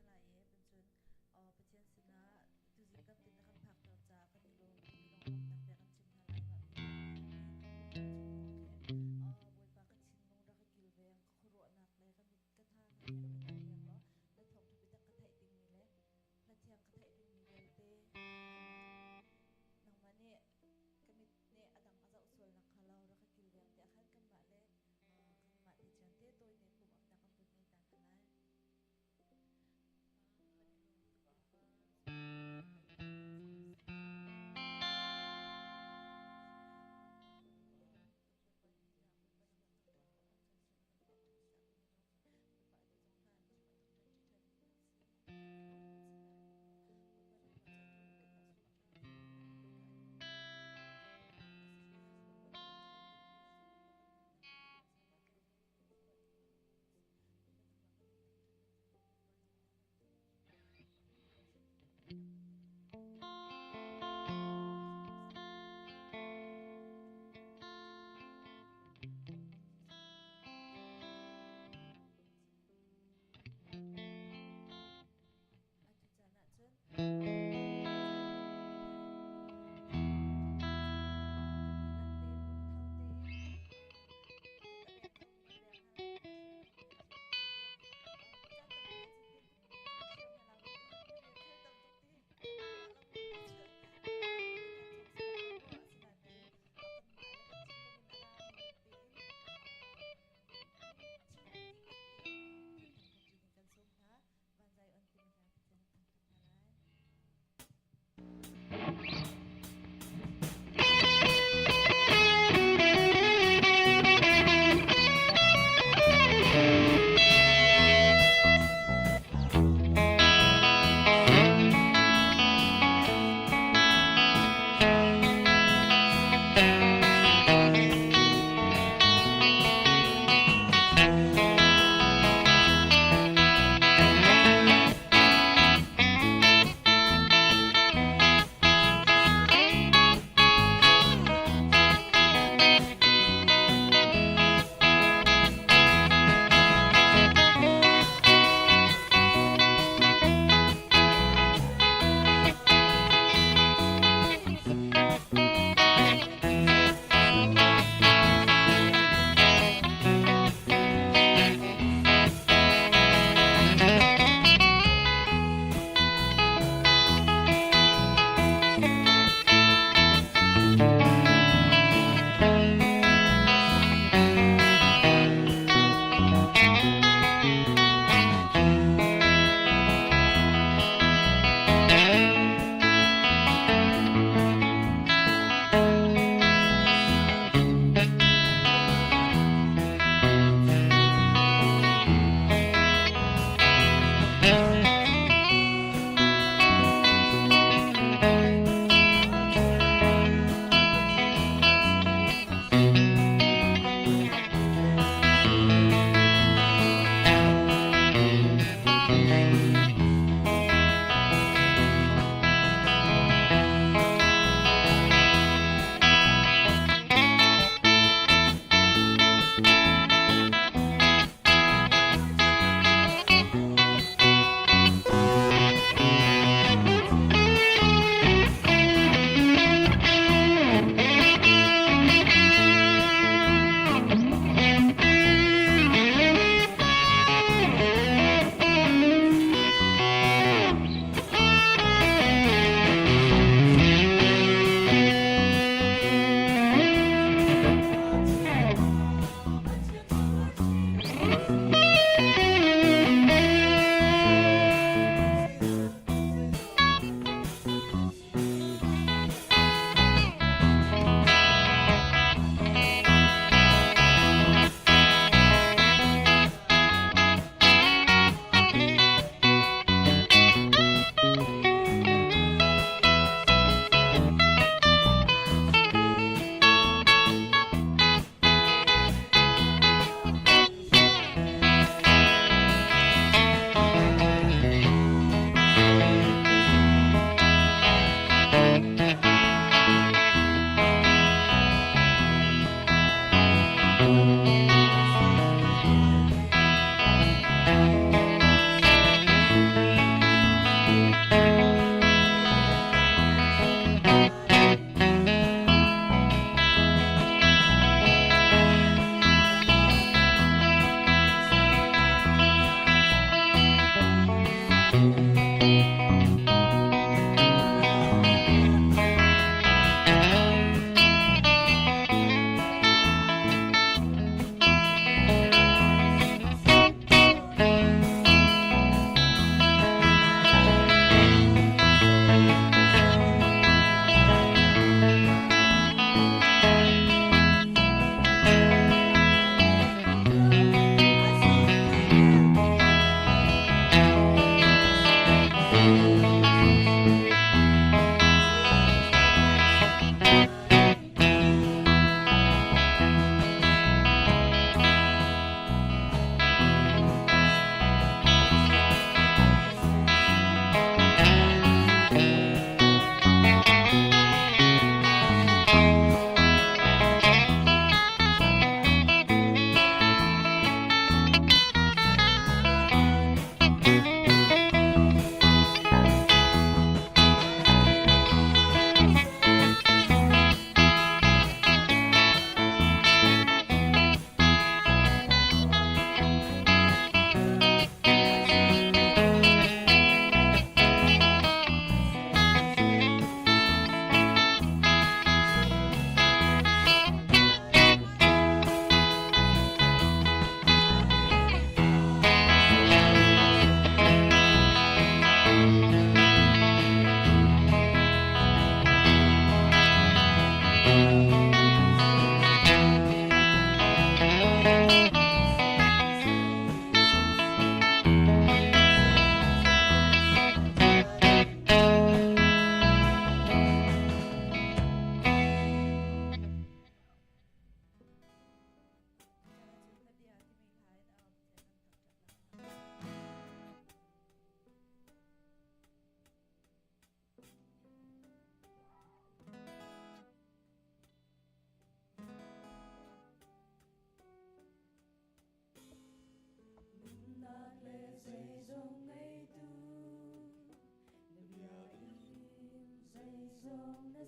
Pathian sinah tuzing kan tin na kan phakter caah kan i lawm i lunglawmhnak bia kan chim hna lai. Mah Bawipa ka thinlung rak ka kilveng, ka khuaruahnak le ka mit ka hna hna nih rak ka kilveng law na thawngṭha biatak ka theih dingmi le hla thiang ka theih dingmi vialte nangmah nih ka mit nih a dang a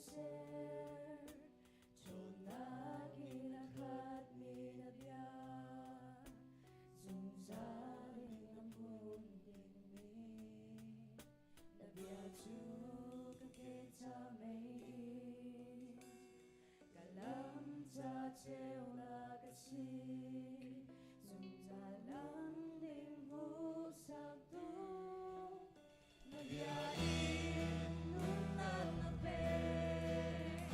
ser. Ṭhawnnak in a khatmi na bia, zungzal in a hmun dingmi. Na bia cu ka ke ca mei ka lam ca ceunak a si. Zungzal lam ding hmuhsaktu na bia in nunnak na pek.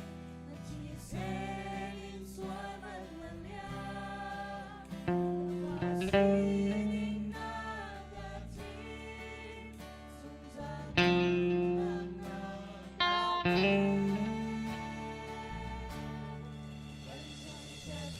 Na thisen in sual man na liam. Na fa sining na ka thim. Zungzal nunnak na ka pek. Kan thangṭhat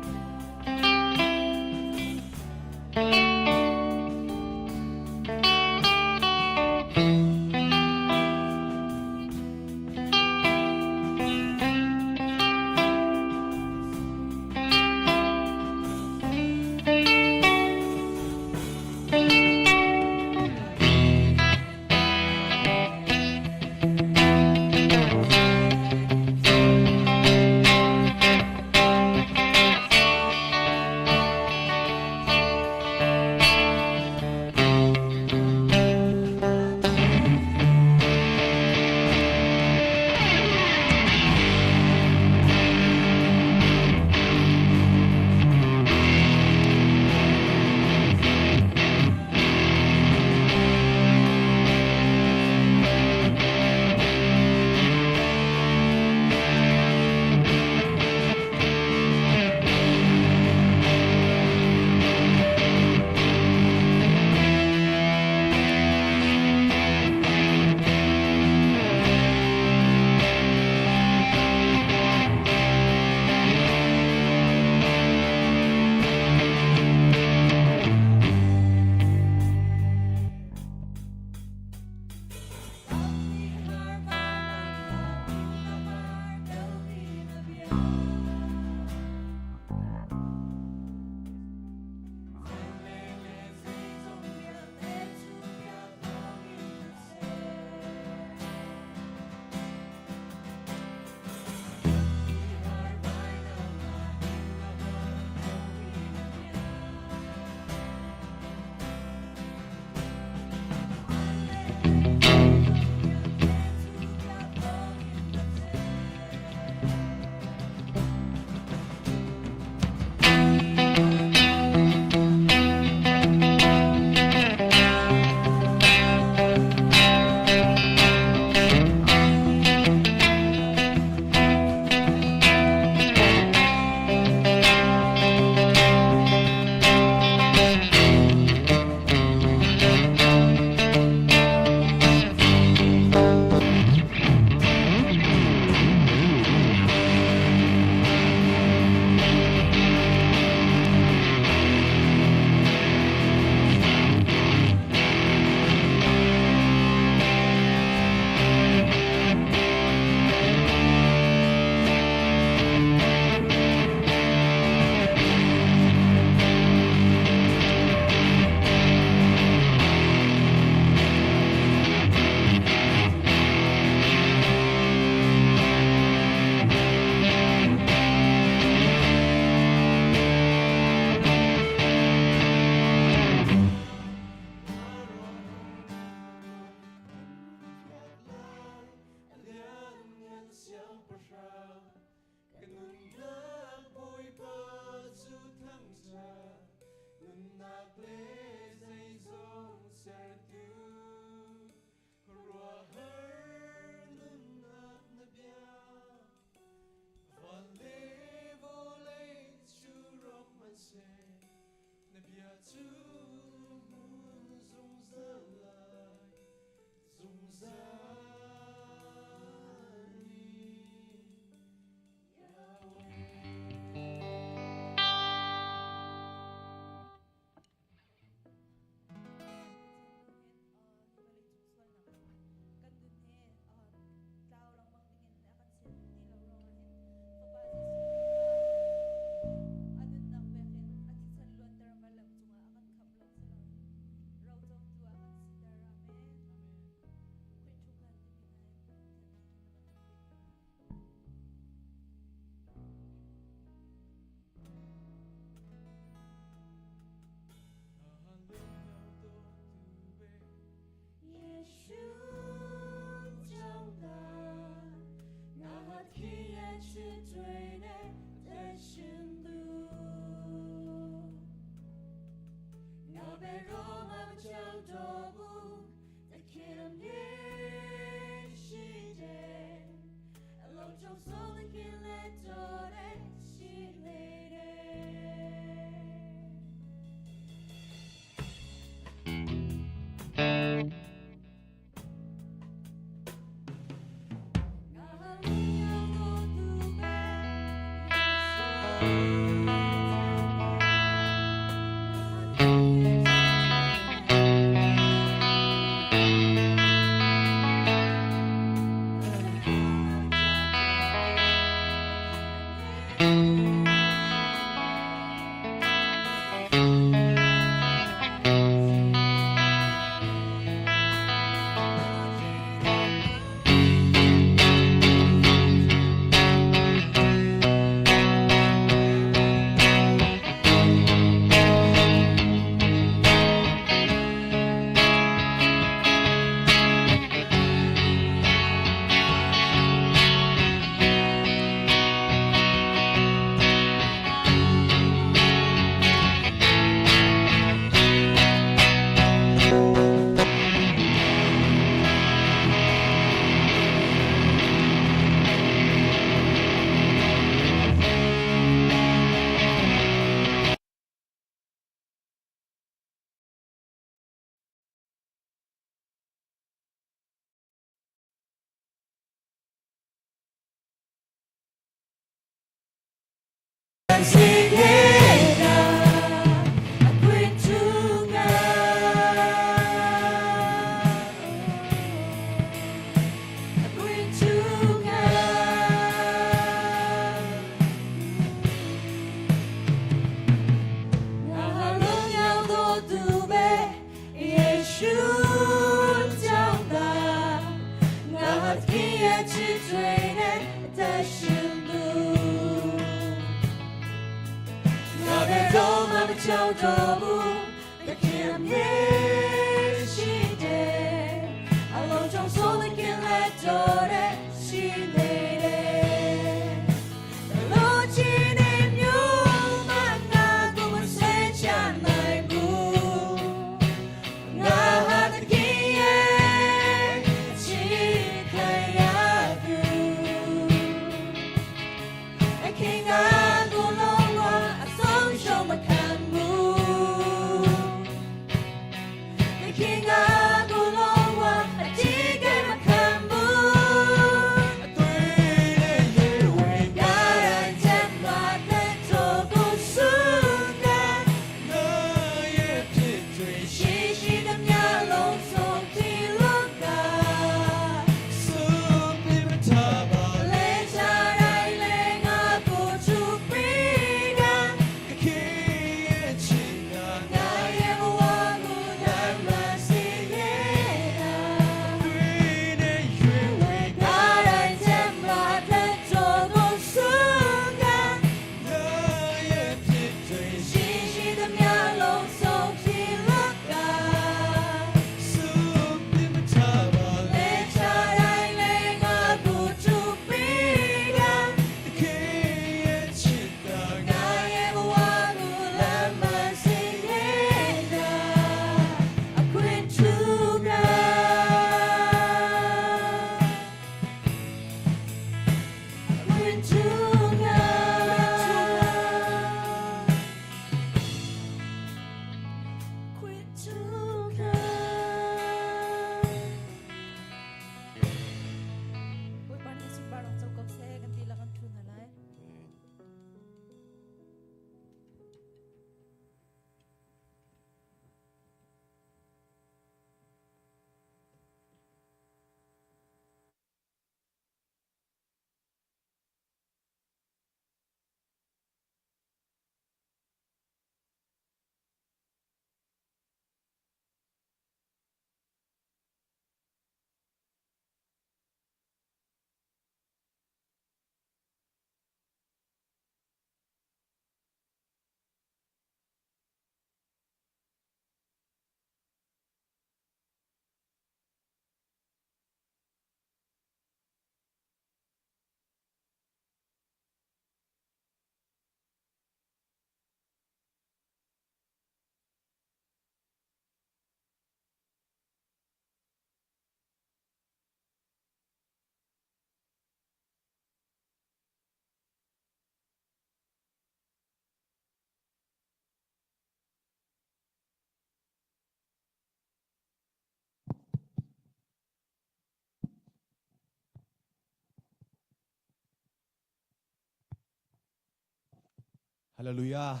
Hallelujah.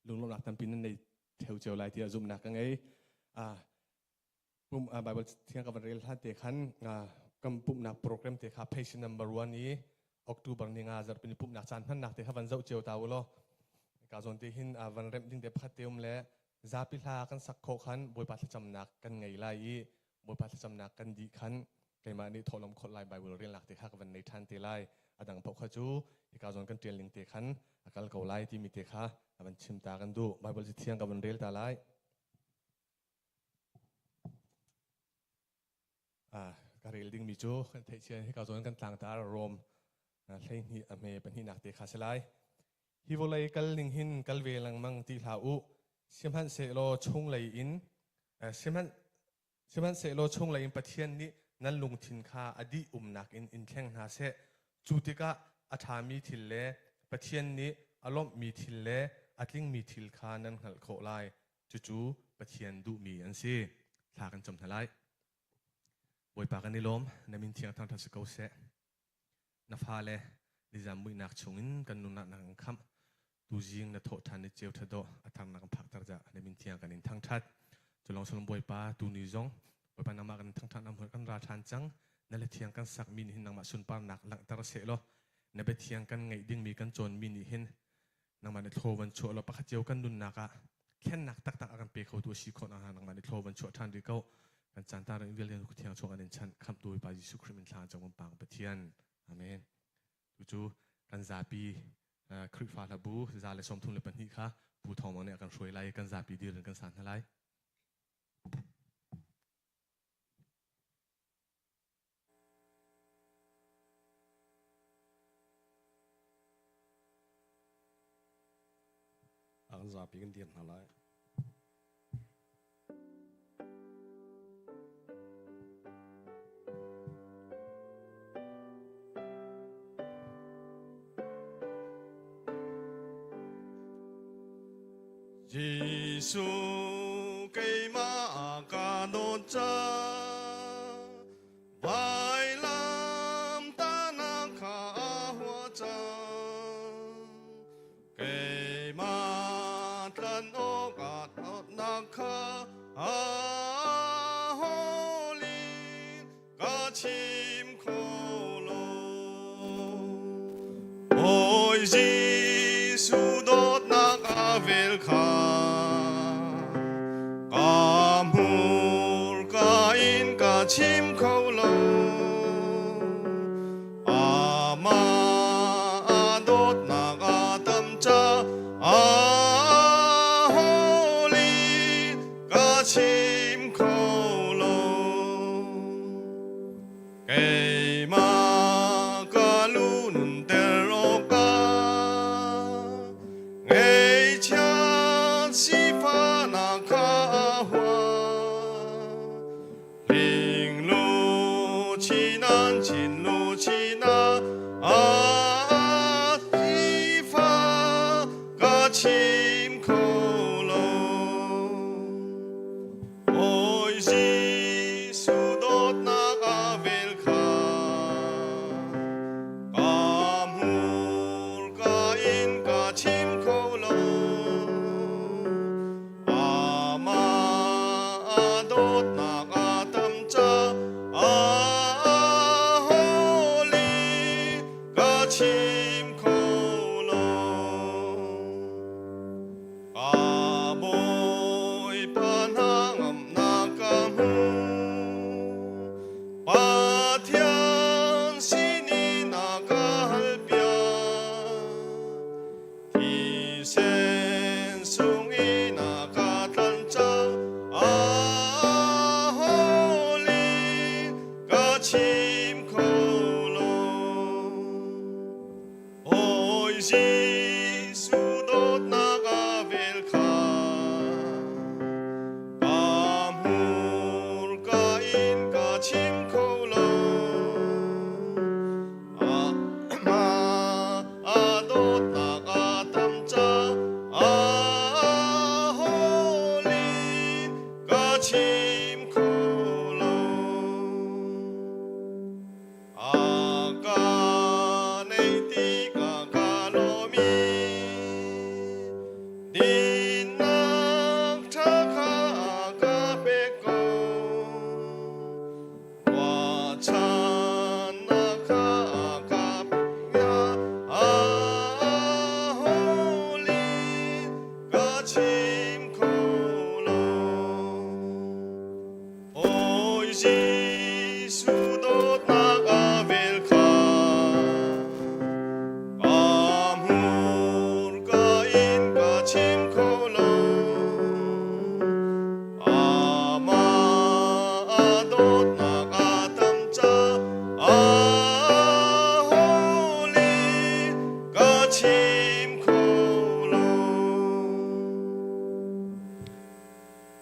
Lunglawmhnak tampi nan nei theo cio lai tiah zumhnak ka ngei. Pum Bible thiang ka van rel hlan te khan kan pumhnak program te kha page number 1 i October ni nga zarhpini pumhnak caan hmannak te kha van zoh cio ta u law ka zawn te hin van remh ding te pakhat te um le zapi hla kan sak khawh khan Bawipa thlacamnak kan ngei lai i Bawipa thlacamnak kan dih khan keimah nih thawhlawm khawlh lai Bible relnak te kha ka van nei ṭhan te lai. A dang paoh kha cu hika zawn kan ṭial ning te khan a kal ko lai timi te kha a van chim ta kan duh. Bible ci thiang ka van rel ta lai. Ah, ka rel dingmi cu kan theih cia hika zawn kan tlangtar Rom 12 a hme pahnihnak te kha si lai. Hi vawlei kal ning hin kal ve lengmang ti hlah u. Sihmanhsehlaw chunglei in sihmanh Sihmanhsehlaw chunglei in Pathian nih nan lungthin kha a dih umnak in in thleng hna seh. Cu tikah a ṭhami thil le Pathian nih a lawmhmi thil le a tlingmi thil kha nan hngalh khawh lai. Cucu Pathian duhmi an si. Thla kan cam hna lai. Bawipa kan i lawm, na min thiang thangṭhat si ko seh. Na fale nizam muihnak chungin kan nunnak na kan khamh. Tuzing na thawh ṭhan i ceu ṭha dawh a thar na kan phakter ca na min thiang kan in thangṭhat. Culawng solom Bawipa tuni zong Bawipa nangmah kan thangṭhat na kan ra ṭhan cang. Na le thiang kan sakmi nih hin nangmah sunparnak langhter seh law na bia thiang kan ngeih dingmi kan cawnmi nih hin nangmah nih thlaw van chuah law pakhat cio kan nunnak ah thlennak taktak a kan pe khotu a si khawh nakhnga nangmah nih thlaw van chuah ṭhan rih ko. Kan caan ta ring vialte thiang chuak an in chanh khamhtu Bawipa Jesuh Khrih min thla cang pang Pathian. Amen. Tucu kan zapi Khrihfa hlabu 132 kha Pu Thawng Mang nih a kan hruai lai i kan zapi dir in kan sa hna lai. A kan zapi kan dir hna lai. Jesuh keimah ka dawt ca vailam tahnak kha a hua cang keimah tlan awkah dawtnak kha a hawlin ka chim kho lo Bawi Jesuh dawtnak a vel kha ka hmurka in ka chim kho lo Amah a dawtnak a tam ca a holy ka chim kho lo Keimah ka lu nunter awkah Ngeihchiat sifahnak kha a hua. Linglung.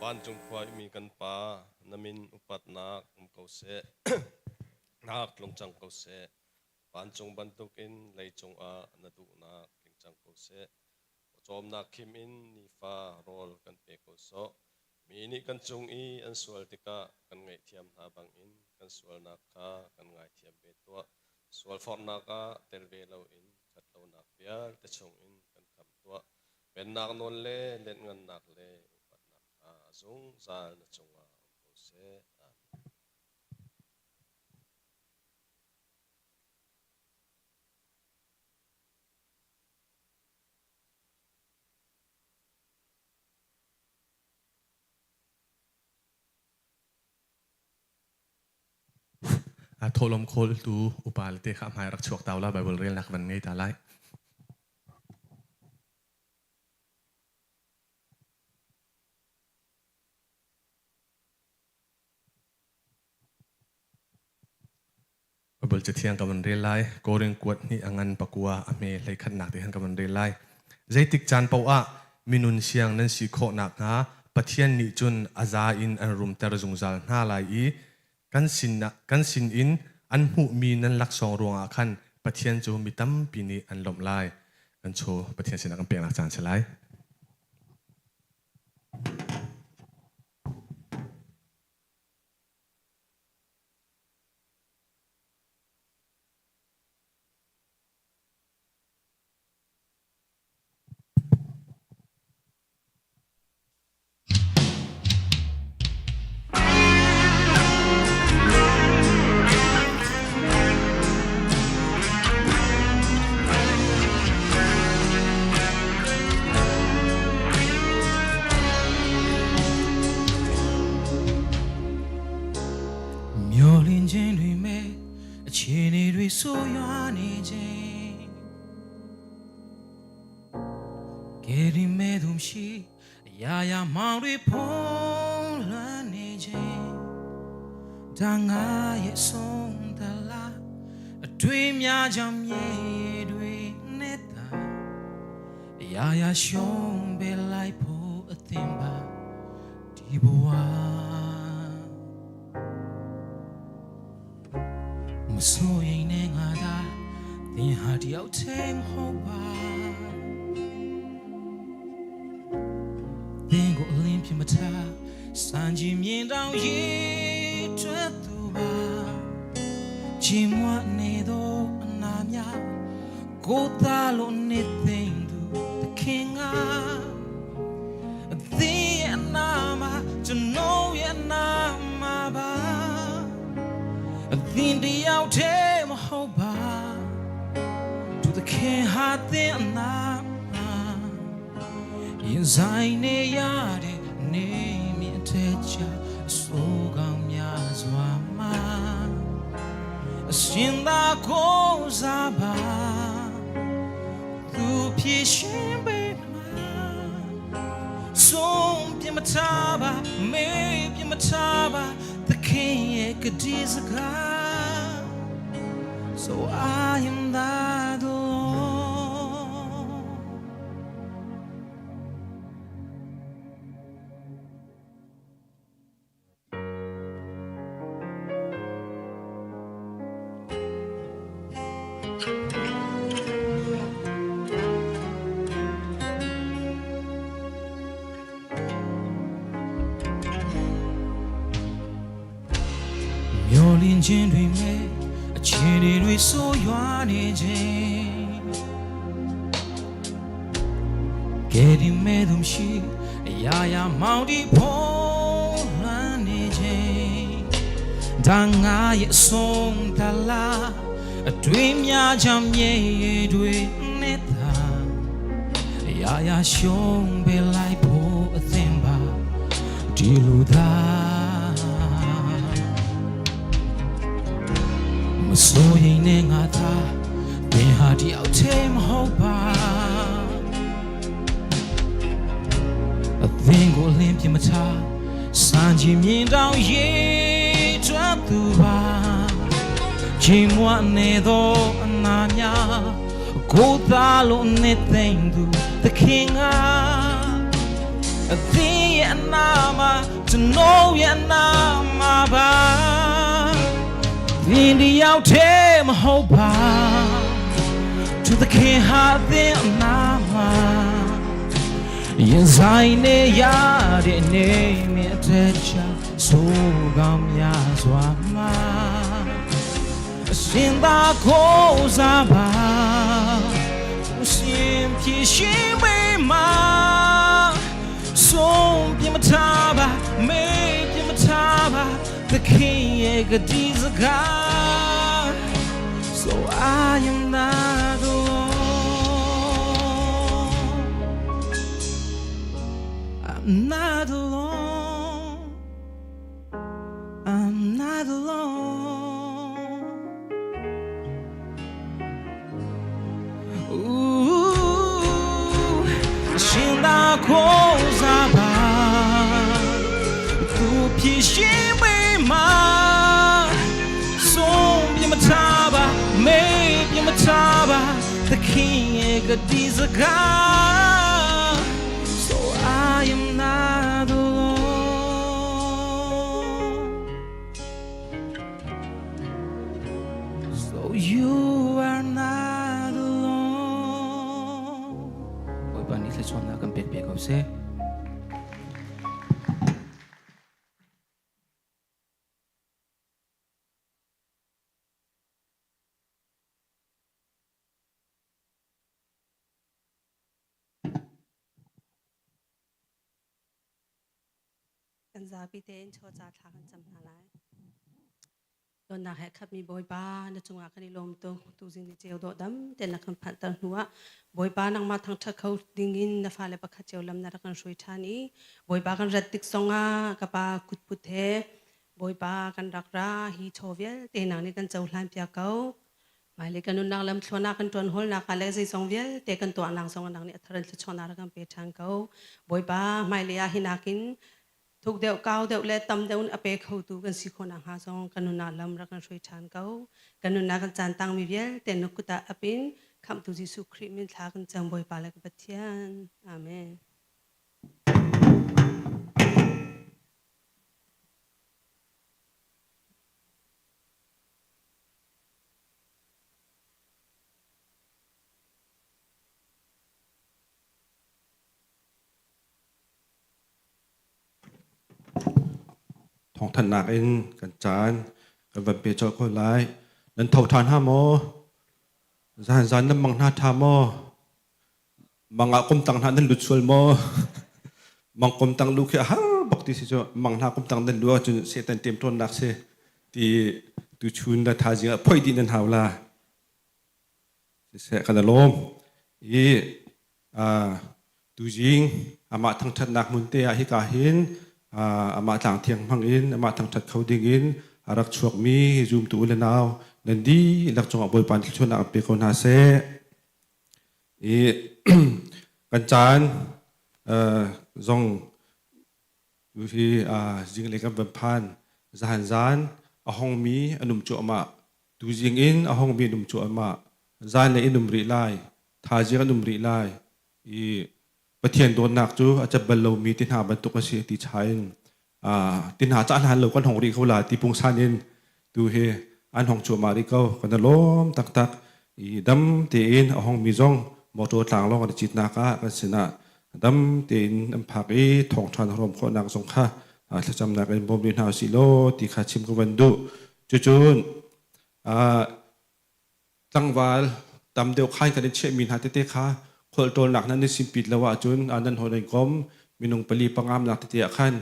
Vancung khua i mi kan Pa, na min upatnak um ko seh. Nak tlung cang ko seh. Vancung bantukin leicung ah na duhnak tling cang ko seh. Pawcawmnak khim in nifa rawl kan pe ko sawh. Mi nih kan cung i an sual tikah kan ngaihthiam hna bangin kan sualnak kha kan ngaithiam ve tuah. Sualforhnak ah tel ve loin ṭhatlonak vialte chungin kan khamh tuah. Pennak nawl le lianhngannak le upatnak kha a zungzal na cungah um ko seh. Amen. Thawhlawm khawltu upa le te kha hmai rak chuak tau la Bible relnak van ngei ta lai. Bible cathiang ka van rel lai. Korin kuat hnih a ngan pakua a hme hleikhatnak te khan ka van rel lai. Zeitik caan paoh ah minun siang nan si khawh nakhnga Pathian nih cun a za in an rumter zungzal hna lai i kan sin kan sin in an hmuhmi nan laksawng ruangah khan Pathian cu mi tampi nih an lawmh lai. Kan chaw Pathian sinah kan peknak caan si lai. မျောလင်းခြင်းတွေမဲ့အခြေအနေတွေဆိုရွာနေခြင်းကယ်ရီမဲ့သူမရှိအရာရာမောင်တွေဖုံးလွှမ်းနေခြင်းဒါငါရဲ့ဆုံးသလားအတွေ့များကြောင့်မြေတွေနဲ့တာအရာရာရှုံးပဲလိုက်ဖို့အသင်ပါဒီဘဝ မစိုးရိမ်နဲ့ငါသာသင်ဟာတယောက်တည်းမဟုတ်ပါသင်ကိုအလင်းပြမထားစံကြည်မြင်တောင်ရည်ထွက်သူပါချင်မွနေသောအနာများကိုယ်သားလို့နေသိမ့်သူသခင်ကသင်ရဲ့အနာမှာကျွန်တော်ရဲ့အနာမှာပါ အသင်တယောက်တည်းမဟုတ်ပါသူသခင်ဟာသင်အနာမှာရင်ဆိုင်နေရတဲ့နေမြင့်တဲ့ချာအဆိုးကောင်းများစွာမှာအရှင်သာကိုးစားပါသူဖြစ်ရှင်ပေးမှာဆုံးပြမထားပါမေးပြမထားပါသခင်ရဲ့ကတိစကား So I am that alone. မျောလင်းခြင်းတွေမဲ့အခြေအနေတွေဆိုရွာနေခြင်းကဲဒီမဲ့သူမရှိအရာရာမောင်ဒီဖုံးလွှမ်းနေခြင်းဒါငါရဲ့အဆုံးတလားအတွေ့များချမ်းမြေတွေနဲ့သာအရာရာရှုံးပေးလိုက်ဖို့အသင်ပါဒီလိုသာ မစိုးရိမ်နဲ့ငါသာသင်ဟာတယောက်တည်းမဟုတ်ပါအသင်ကိုလင်းပြမထားစံချီမြင်တောင်ရေထွက်သူပါချိန်မွနေသောအနာများကိုယ်သားလို့နေသိမ့်သူသခင်ကအသင်ရဲ့ ရဲ့အနာမှာကျွန်တော်ရဲ့အနာမှာပါသင်တယောက်တည်းမဟုတ်ပါ To the king ဟာသင်အနာမှာရင်ဆိုင်နေရတဲ့နေမြတ်တဲ့ချာဆိုကောင်းများစွာမှာအရှင်သာကိုးစားပါသူရှင်ဖြစ်ရှင်မေးမှာဆုံးပြမထားပါမေးပြမထားပါသခင်ရဲ့ဂတိစကား So I am not alone. I'm not alone. I'm not alone. Ooh, ရှင်သာကိုးစားပါသူဖြစ်ရှင်မေးမှာဆုံးပြမထားပါမေးပြမထားပါသခင်ရဲ့ဂတိစကား So I am not alone. So you are not alone. Bawipa nih thluachuahnak kan pek ve ko seh. Kan zapi tein chawca thla kan cam hna lai. Donnak he khatmi Bawipa na cungah kan i lawm tuk. Tuzing ni ceu dawh dam ten na kan phanhter hnuah Bawipa nangmah thangṭhat kho dingin na fale pakhat cio lam na rak kan hruai ṭhan i Bawipa kan rat tik zongah ka pa kutput he Bawipa kan rak ra hi chaw vialte nang nih kan cohlan piak ko. Hmailei kan nunnak lamthluan ah kan ṭuanhawlnak ah le zeizong vialte kan tuahnak zong ah nang nih a thar in thluachuahnak rak kan pe ṭhan ko. Bawipa hmailei ah hi nakin thuk deuh, kau deuh le tam deuh in a pe khotu kan si khawh nakhnga zong kan nunnak lam rak kan hruai ṭhan ko. Kan nunnak kan caan tangmi vialte na kut ah ap in Khamhtu Jesuh Khrih min thla kan cam Bawipa le ka Pathian. Amen. Thawngthanhnak in kan caan kan van pe colh ko lai. Nan tho ṭhan ha maw? Zan zan nan mang hna ṭha maw? Mang ah kum tang hna nan lut sual maw? Mang kum tang lu khi a har bak ti si cu mang hna kum tang nan lu ahcun Satan ṭemṭawnnak si ti tuchun na thaizing ah phoi dih nan hau la. Siseh kan lawm. I tuzing amah thangṭhatnak hmun te ah hika hin amah tlang thiang hmang in amah thangṭhat kho ding in a rak chuakmi zumtu u le nau nan dihlak cungah Bawipa nih thluachuahnak an pe ko hna seh. I kan caan zong hi zinglei kan van phan zahan zan a hongmi an um cuahmah tuzing in a hongmi an um cuahmah zan le in um rih lai thaizing an um rih lai i Pathian dawtnak cu a cat bal lomi ti hna bantuk a si ti cha in ti hna cah hlan lo kan hong rih ko la ti pungsan in tu hi an hong cuahmah rih ko kan lawm taktak i dam tein a hongmi zong motor tlang lawng an i citnak ah kan sinah dam tein an phak i thawngṭha na hrawm khawhnak zong kha thlacamnak in bawm rih hna usih law ti kha chim ka van duh. Cucun tlangval tam deuh khain kan in chiahmi hna tete kha khualṭawlnak nan i simpit lo ahcun nan hawi nan kom minung pali pangam nak tete ah khan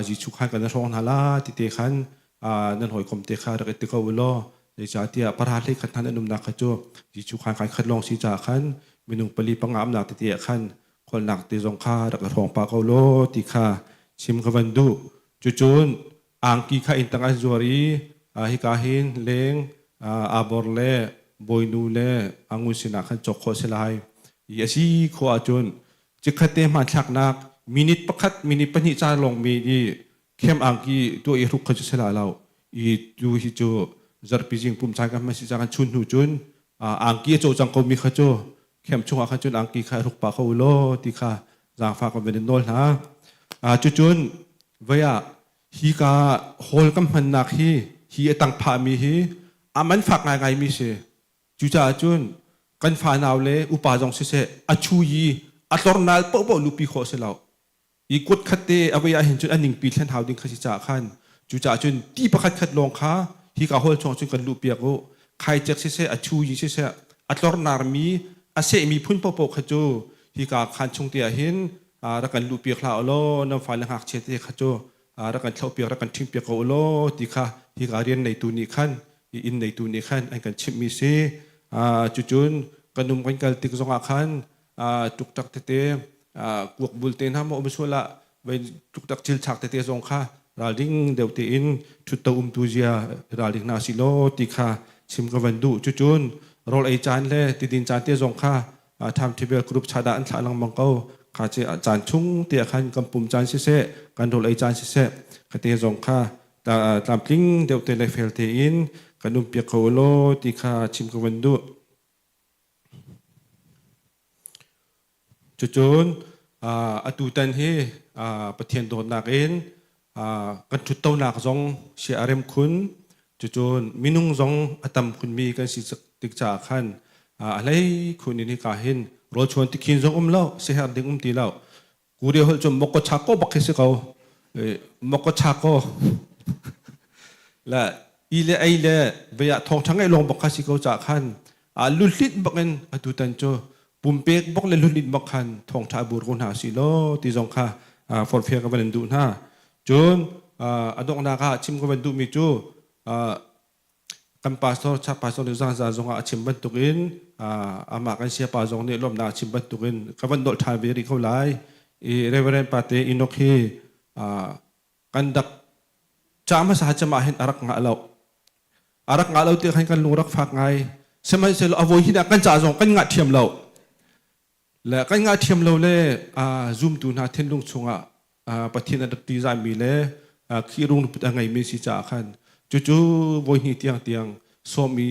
Jesuh khan kan hrawng hna la tete khan nan hawikom te kha rak i ti ko u law zeicahtiah para hlei khat hna nan umnak kha cu Jesuh khan kai khat lawng si caah khan minung pali panga umnak tete ah khan khualnak te zong kha rak i hrawng pah ko law ti kha chim ka van duh. Cucun angki kha inn tang an zuar i hika hin leng abor le bawinu le angun sinah khan cawk khawh si lai. I a si khawh ahcun chikkhat te hmanthlaknak minute pakhat minute pahnih ca lawng mi i khem angki tuah i hruk kha cu si la lo. I tu hi cu zarhpi zing pum caan kan hman si cang chun hnu cun angki a caw cang ko mi kha cu khem chungah khan cun angki kha hruk pah ko u law ti kha zaangfah kan van in nawl hna. Cucun vei ah hi ka hall kan hmannak hi hi a tang phahmi hi a man fak ngaingaimi si. Cucaah cun kan fanau le upa zong siseh a chu i a tlornal paohpaoh lupi khawh si lo. I kut khat te a vei ahhin cun a ningpi thlen hau ding kha si caah khan cucaah cun ti pakhat khat lawng kha hika hall chung cun kan luhpiak u. Khaicek siseh a chu i siseh a tlornarmi a sehmi phun paohpaoh kha cu hika khaan chung te ahhin rak kan luhpiak hlah u law nan fale ngakchia te kha cu rak kan thlauhpiak rak kan ṭhingpiak ko u law ti kha hika rian neitu nih khan inn neitu nih khan an kan chimhmi si. Cucun kan um kan kal tik zongah khan ṭukṭak tete kuak bul te hna maw um sual ah vei ṭukṭak thilchak tete zong kha ralring deuh tein ṭhutto umtu zia ralring hna si law ti kha chim ka van duh. Cucun rawl ei caan le tidin caan te zong kha timetable group chat ah an thlah lengmang ko. Kha ci caan chung te ah khan kan pum caan siseh kan rawl ei caan siseh kha te zong kha tlamtling deuh te le fel tein kan um piak ko law ti kha chim ka van duh. Cucun atutan hi Pathian dawtnak in kan ṭhuttonak zong sia a rem khun. Cucun minung zong a tam khunmi kan si tik caah khan a hlei khun in hika hin rawlchuan tikhin zong um lo, siaherh ding um ti lo. Kuri holh cu moko chako bak khi si ko. Moko chako. La i le ei le vei ah thawngṭha ngeih lawng bak kha si ko caah khan a luhlit bak in atutan cu pumpek bak le luhlit bak khan thawngṭha bur ko hna si law ti zong kha forhfial ka van in duh hna. Cun a donghnak ah chim ka van duhmi cu Kan pastor, chak pastor nih zangzan zongah a chim bantukin amah kan siapa zong nih lawmhnak a chim bantukin ka van dolh ṭhan ve rih ko lai. I Reverend Pate Enoch hi kan dak ca hmasa cem ah hin a rak ngah lo. A rak ngah lo ti khan kan lung rak fak ngai. Sihmanhsehlaw a voi hin ah kan ca zong kan ngah thiam lo. Le kan ngah thiam lo le zumtu hna thinlung chungah Pathian a rak ṭihzahmi le Khrih rung a ngeimi si caah khan cucu voi hnih tiang tiang sawm i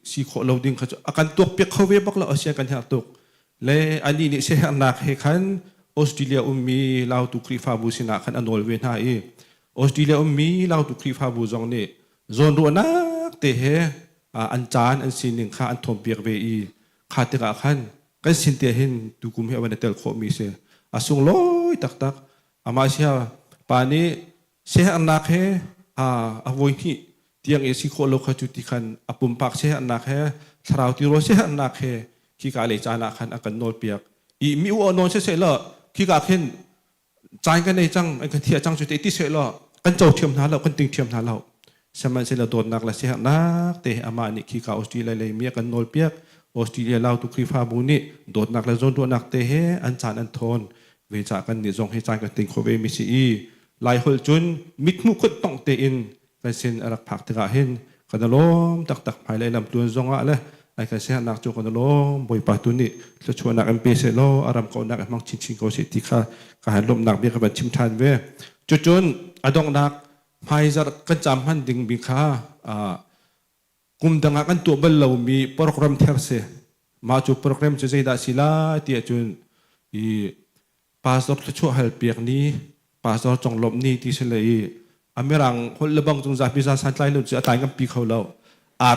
si khawh lo ding kha cu a kan tuakpiak kho ve bak lo a sia kan herh tuk le anih nih siaherhnak he khan Australia ummi Lautu Khrihfabu sinah khan a nawl ve hna i Australia ummi Lautu Khrihfabu zong nih zawnruahnak te he an caan an sining kha an thawmpiak ve i kha tikah khan kan sin te hin tukum hi a van i tel khawhmi si a sunglawi taktak amah sia pa nih siaherhnak he a voi hnih tiang i si khawh lo kha cu ti khan a pumpak siaherhnak he thlarau tirawl siaherhnak he khika lei caan ah khan a kan nawlpiak i mi u nawn siseh law khika khin caan kan ei cang an kan thiah cang cu te ti seh law kan co thiam hna lo kan ting thiam hna lo sihmanhsehlaw dawtnak le siaherhnak te amah nih khika Australia lei mi a kan nawlpiak Australia Lautu Khrihfabu nih dawtnak le zawnruahnak te he an caan an thawn ve ca kan nih zong hi caan kan ting kho ve mi si i Lai holh cun mithmuh khut tong tein kan sin a rak phak tikah hin kan i lawm taktak hmailei lamtluan zongah le ai kan siaherhnak cu kan i lawm Bawipa tu nih thluachuahnak in pe seh law a ram kauhnak in hmang chinchin ko seh ti kha ka han lawmhnak bia ka van chim ṭhan ve cucun a donghnak hmaizarh kan caam hman ding mi kha kum dang ah kan tuah bal lomi program ther si mah cu program cu zeidah si lai ti ahcun i pastor thluachuah hal piak ni pastor conglawmh ni ti si le i a mirang holh le bang cung zapi za santlai lo cu a tlai ngampi kho lo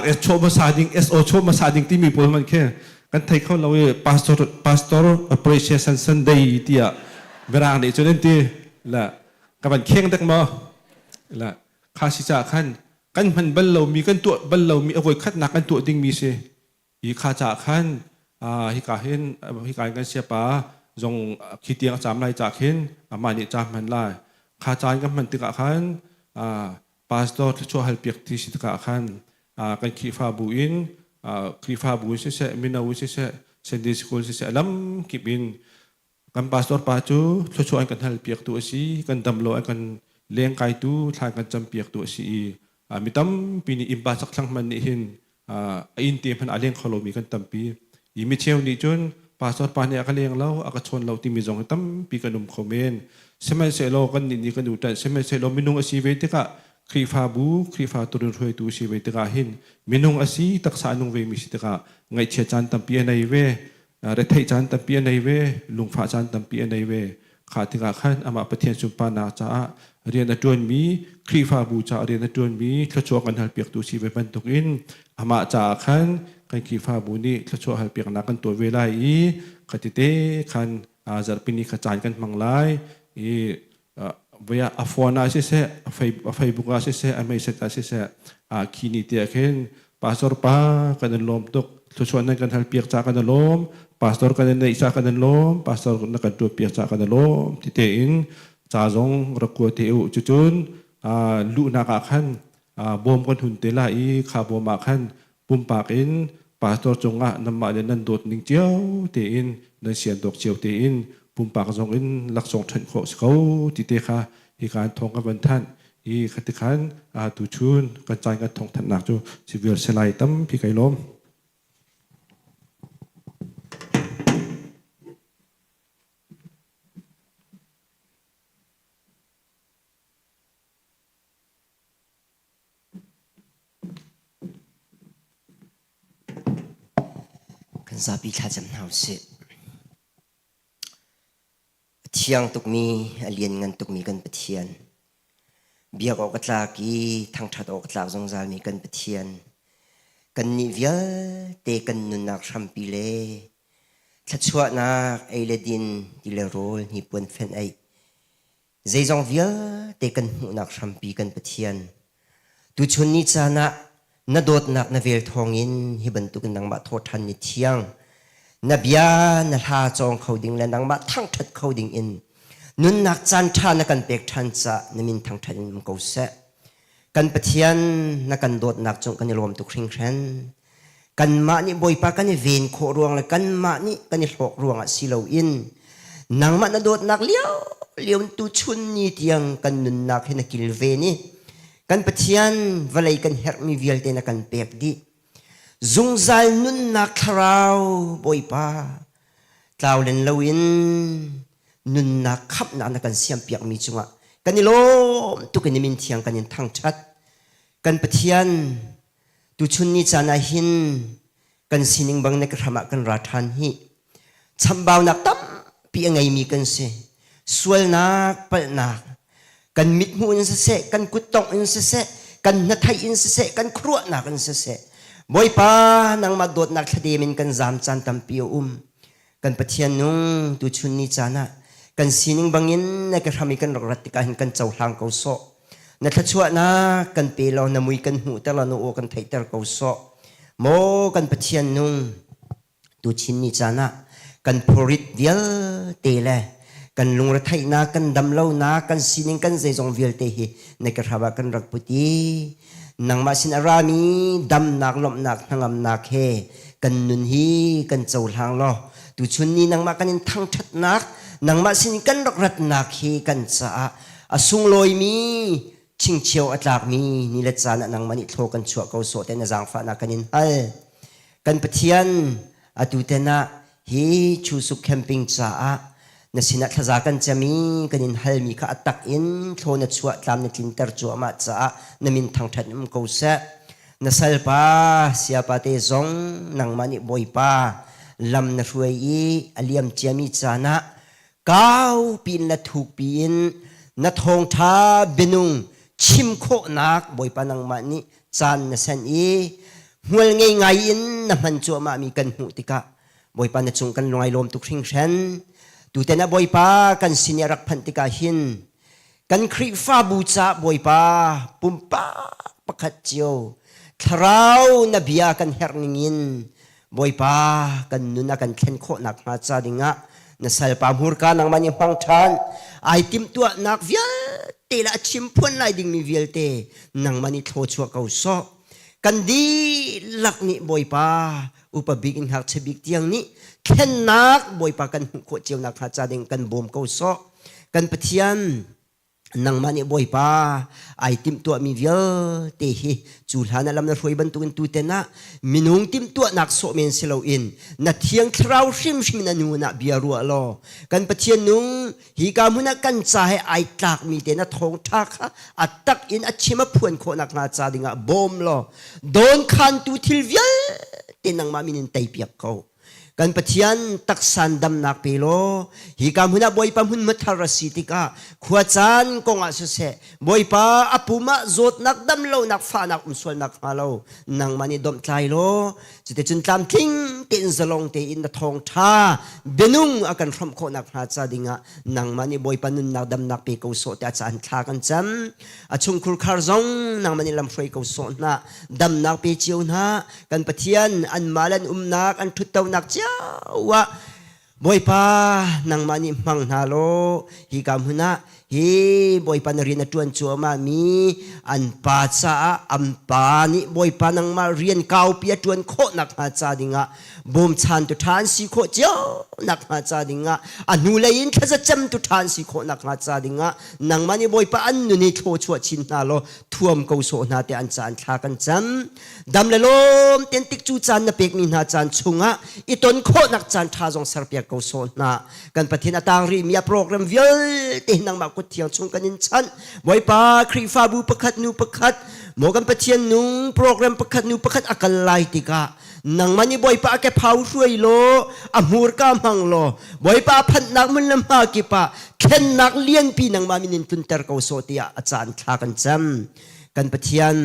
RS chuah hmasa ding SO chuah hmasa ding timi pawl man khi kan thei kho lo i pastor pastor appreciation Sunday tiah mirang nih cun an ti la ka van kheng dek maw la kha si caah khan kan hman bal lomi kan tuah bal lomi a voi khatnak kan tuah dingmi si hi kha caah khan hika hin hika in kan siapa zong khi tiang a caam lai caah khin amah nih caam hman lai kha caan kan hman tikah khan pastor thluachuah hal piak ti si tikah khan kan Khrihfabu in Khrihfabu in siseh mino in siseh Sunday school siseh lam kip in Kan pastor pa cu thluachuah an kan halpiaktu a si, kan dam lo an kan lengkaitu, thla an kan campiaktu a si i mi tampi nih innpa chakthlang hmanh nih hin a inn te hmanh a leng kho lomi kan tampi. I micheu nih cun pastor pa nih a ka leng lo, a ka chawn lo timi zong hi tampi kan um kho men. Sihmanhsehlaw kan nih nih kan uṭanh, sihmanhsehlaw minung a si ve tikah Khrihfabu, Khrihfa turin hruaitu si ve tikah hin minung a si, taksa a nung vemi si tikah ngaihchia caan tampi a nei ve. Retheih caan tampi a nei ve, lungfah caan tampi a nei ve. Kha tikah khan amah Pathian sunparnak caah rian a ṭuanmi Khrihfabu caah rian a ṭuanmi thluachuah kan halpiaktu si ve bantukin amah caah khan kan Khrihfabu nih thluachuah halpiaknak kan tuah ve lai i khatite khan zarhpini kha caan kan hmang lai i voi ah a phone ah siseh a Facebook ah siseh a message ah siseh khi ni te ah khin pastor pa kan in lawm tuk thluachuah nan kan halpiak ca kan i lawm pastor kan in neih ca kan in lawm pastor na kan tuahpiak ca kan i lawm ti tein ca zong rak kua te u cucun luhnak ah khan bawm kan hun te lai i kha bawm ah khan pumpak in pastor cungah nanmah le nan dawt ning cio tein nan sian dawk cio tein pumpak zong in laksawng ṭhenh khawh si ko ti te kha hika an thawng kan van thanh i khati khan tuchun kan caan kan thawng thanhnak cu civil selai tampi kai lawm. Kan zapi thlacam hna usih. A thiang tukmi, a lianngan tukmi kan Pathian. Biak awk a tlak i thangṭhat awk a tlak zungzalmi kan Pathian. Kannih vialte kan nunnak hrampi le thluachuahnak ei le din, ti le rawl, hnipuan fenh eih, Zeizong vialte kan hmuhnak hrampi kan Pathian. Tuchun ni caan ah na dawtnak na vel thawngin hi bantukin nangmah thawṭhan ni thiang na bia na hla cawng kho ding le nangmah thangṭhat kho ding in nunnak caan ṭha na kan pek ṭhan caah na min thangṭhat in um ko seh. Kan Pathian na kan dawtnak cung kan i lawm tuk hringhran. Kanmah nih Bawipa kan i ven khawh ruang le kanmah nih kan i hlawk ruangah si loin nangmah na dawtnak lio lio tuchun ni tiang kan nunnak hi na kilven i kan Pathian vawlei kan herhmi vialte na kan pek dih. Zungzal nunnak thlarau Bawipa tlau len loin nunnak khamhnak na kan siampiakmi cungah kan i lawm tuk in min thiang kan in thangṭhat. Kan Pathian Tuchun ni caan ah hin kan sining bang na ka hram ah kan ra ṭhan hi. Chambaunak tampi a ngeimi kan si. Sualnak, palhnak, kan mithmuh in siseh, kan kuttongh in siseh, kan hnatheih in siseh, kan khuaruahnak in siseh, Bawipa nangmah dawtnak thladem in kan zaam caan tampi a um. Kan Pathian nung tuchun ni caan ah kan sining bangin na ka hram i kan rak rat tikah hin kan cohlang ko sawh. Na thluachuahnak kan pe law na mui kan hmuhter law na aw kan theihter ko sawh. Maw kan Pathian nung tuchin ni caan ah kan phurit vialte le kan lungretheihnak, kan damlonak, kan sining, kan zeizong vialte hi na ka hram ah kan rak put i nangmah sin a rami damnak, lawmhnak, hnangamnak he kan nun hi kan cohlang law tuchun ni nangmah kan in thangṭhatnak, nangmah sin kan rak ratnak hi kan caah a sunglawimi chingchio a tlakmi ni le caan ah nangmah nih thlaw kan chuah ko sawh te na zaangfahnak kan in hal. Kan Pathian atu ten ah hi Chusuk camping caah na sinah thlaza kan cam i kan in halmi kha a tak in thlaw na chuah tlam na tlinter cuahmah caah na min thangṭhat um ko seh. Na salpa siapa te zong nangmah nih Bawipa lam na hruai i a liam ciami caan ah kau piin le thuk piin na thawngṭha bianung chim khawhnak Bawipa nangmah nih caan na sen i hmual ngei ngai in na hman cuahmahmi kan hmuh tikah Bawipa na cung kan lungai lawm tuk hringhran. Tuten ah Bawipa kan sin i a rak phanh tikah hin kan Khrihfabu caah Bawipa pumpak pakhat cio thlarau na bia kan herh ningin Bawipa kan nun a kan thlen khawhnak hnga ca dingah na salpa hmurka nangmah nih hmang ṭhan ai timhtuahnak vialte le a chimphuan lai dingmi vialte nangmah nih thlawchuah ko sawh kan dihlak nih Bawipa upa bik in ngakchia bik tiang nih thlennak Bawipa kan hmuh khawh cio nak hnga ca ding kan bawm ko sawh kan Pathian nangmah nih Bawipa ai timhtuahmi vialte hi cu hlan ah lam na hruai bantukin tuten ah minung timhtuahnak sawh men si loin na thiang thlarau hrimhrim in a nun ah bia ruah law kan Pathian nung hi ka hmun ah kan ca he ai tlakmi te na thawngṭha kha a tak in a chim a phuan khawh nakhnga ca dingah bawm law dawnkhantu thil vialte nangmah min in teipiak ko. Kan Pathian taksan damnak pe law hi ka hmun ah Bawipa hmunhma thar a si tikah khua caan kong ah siseh Bawipa a pum ah zawtnak damlonak fahnak um sualnak hnga lo nangmah nih domhtlai law cuticun tlamtling tein zalong tein na thawngṭha bianung a kan hrawmh khawhnak hnga ca dingah nangmah nih Bawipa nunnak damnak pe ko sawh tiah caan thla kan cam. A chungkhur khar zong nangmah nih lamhruai ko sawh hna. Damnak pe cio hna. Kan Pathian anmah le an umnak an ṭhuttonak cio ah Bawipa nangmah nih hmang hna law hika hmun ah hi Bawipa na rian a ṭuan cuahmah mi an pa caah an pa nih Bawipa nangmah rian kaupi a ṭuan khawh nakhnga ca dingah bawmchantu ṭha an si khawh cio nakhnga ca dingah a hnulei in thlazacamtu ṭha an si khawh nakhnga ca dingah nangmah nih Bawipa an nun hi thlawchuah chin hna law thuam ko sawh hna tiah an ca an thla kan cam. Dam le lawm ten tik cu caan na pekmi hna caan chungah i ton khawhnak caan ṭha zong serpiak ko sawh hna. Kan Pathian a tang rihmi a program vialte hi nangmah kut thiang chung kan in chanh. Bawipa Khrihfabu pakhat nu pakhat maw kan Pathian nung program pakhat nu pakhat a kal lai tikah nangmah nih Bawipa a kephau hruai law a hmurka hmang law Bawipa a phanhnak hmun le hma kip ah thlennak lianpi nangmah min in tlunter ko sawh tiah a caan thla kan cam. Kan Pathian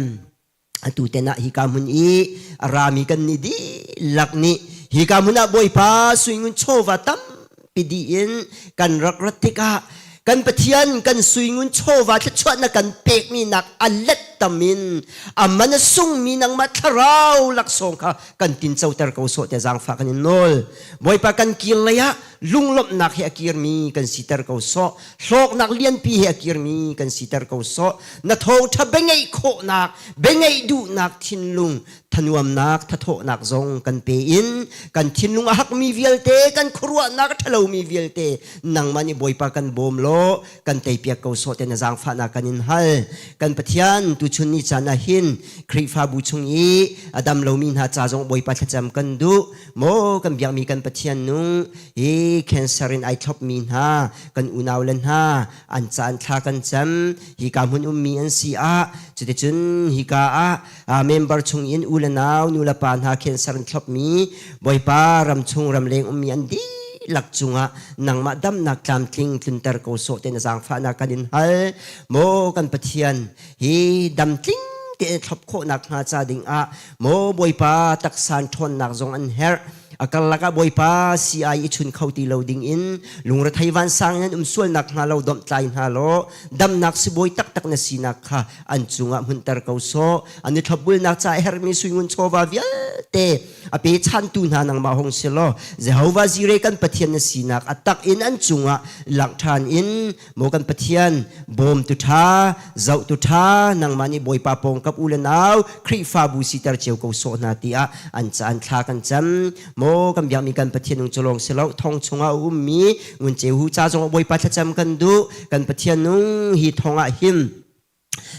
atu ten ah hika hmun i a rami kan nih dihlak nih hika hmun ah Bawipa suingun chawva tampi dih in kan rak rat tikah kan Pathian kan suingun chawva thluachuahnak kan pekmi nak a let tam in a man a sungmi nangmah thlarau laksawng kha kan tincoter ko sawh tiah zaangfah kan in nawl. Bawipa kan kir lei ah lunglawmhnak he a kirmi kan siter ko sawh. Hlawknak lianpi he a kirmi kan siter ko sawh. Na thawngṭha biangeih khawhnak, biangeih duhnak thinlung, thanuamnak, thathawhnak zong kan pe in kan thinlung a hakmi vialte, kan khuaruahnak a ṭhalomi vialte nangmah nih Bawipa kan bawm law kan teipiak ko sawh te na zaangfahnak kan in hal. Kan Pathian tuchun ni caan ah hin Khrihfabu chung i a dam lomi hna ca zong Bawipa thlacam kan duh. Maw kan biakmi kan Pathian nung hi cancer in ai thlopmi hna kan unau le hna an caan thla kan cam hika hmun ummi an si ah cuticun hika ah member chung in u le nau nu le pa hna cancer in thlopmi Bawipa ram chung ram leng ummi an dihlak cungah nangmah damnak tlamtling tlunter ko sawh te na zaangfahnak kan in hal maw kan Pathian hi damtling tein thlop khawhnak hnga ca dingah maw Bawipa taksan ṭhawnnak zong an herh a karlak ah Bawipa CI i chun kho ti lo ding in lungrethei vansang in an um sualnak hnga lo domhtlai hna law damnak sibawi taktak na sinak kha an cungah hmunter ko sawh an i thlopbulnak ca a herhmi suingun chawva vialte a pe chantu hna nangmah hong si law Jehovah Jireh kan Pathian na sinak a tak in an cungah langh ṭhan in Maw kan Pathian, bawmtu ṭha, zohtu ṭha, nangmah nih Bawipa pawngkap u le nau, Khrihfabu siter cio ko sawh hna tiah an caan thla kan cam. Maw kan biakmi kan Pathian nung cu lawng si lo, thong chungah a ummi ngun ceu ca zongah Bawipa thlacam kan duh. Kan Pathian nung hi thong ah hin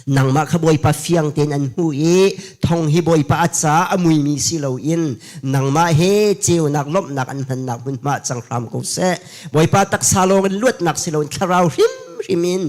Nangmah kha Bawipa fiang tein an hmuh i thong hi Bawipa a ca a muimi si loin nangmah he ceunak lawmhnak an hmannak hmunhma cang hram ko seh. Bawipa taksa lawng in luatnak si loin thlarau hrimhrim in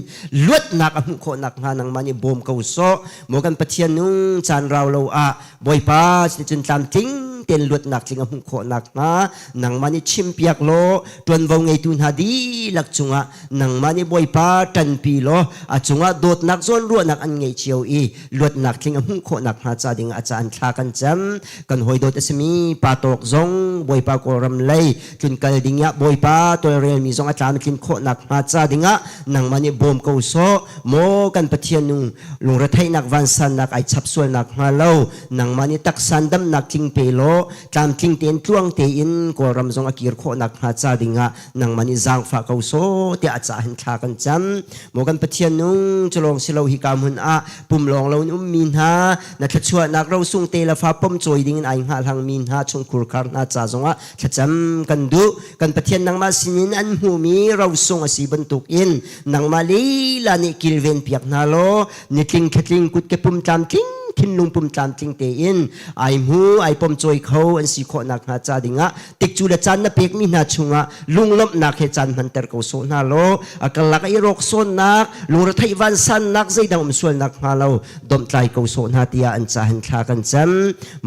luatnak a hmuh khawh nakhnga nangmah nih bawm ko sawh. Maw kan Pathian nung caan rau lo ah Bawipa cuticun tlamtling tein luatnak tling a hmuh khawh nakhnga nangmah nih chimpiak law ṭuanvo ngeitu hna dihlak cungah nangmah nih Bawipa ṭanpi law a cungah dawtnak zawnruahnak an ngei cio i luatnak tling a hmuh khawh nakhnga ca dingah a caan thla kan cam. Kan hawi dawt a simi pa tawk zong Bawipa Kawlram lei tlunkal dingah Bawipa tawlrelmi zong a tlam a tlin khawh nakhnga ca dingah nangmah nih bawm ko sawh. Maw kan Pathian nung lungretheihnak vansannak ai chap sual nakhnga lo nangmah nih taksan damnak tling pe law tlamtling tein tluang tein Kawlram zong a kir khawh nakhnga ca dingah nangmah nih zaangfah ko sawh tiah a cah hin thla kan cam. Maw kan Pathian nung culawng si lo hika hmun ah pum lawng lo in ummi hna na thluachuahnak rosung te le fa pom cawi ding in ai hngahhlang mi hna chungkhur khar hna ca zongah thlacam kan duh. Kan Pathian nangmah sinin an hmuhmi rosung a si bantukin nangmah lila nih kilven piak hna law nitling thlatling kutke pum tlamtling. thinlung pum tlamtling tein ai hmu ai pom cawi kho an si khawh nakhnga ca dingah tikcu le caan na pekmi hna chungah lunglawmhnak he caan hmanter ko sawh hna law a karlak i rawk sawnnak lungretheih vansannak zeidang um sualnak hnga lo domhtlai ko sawh hna tiah an ca hin thla kan cam.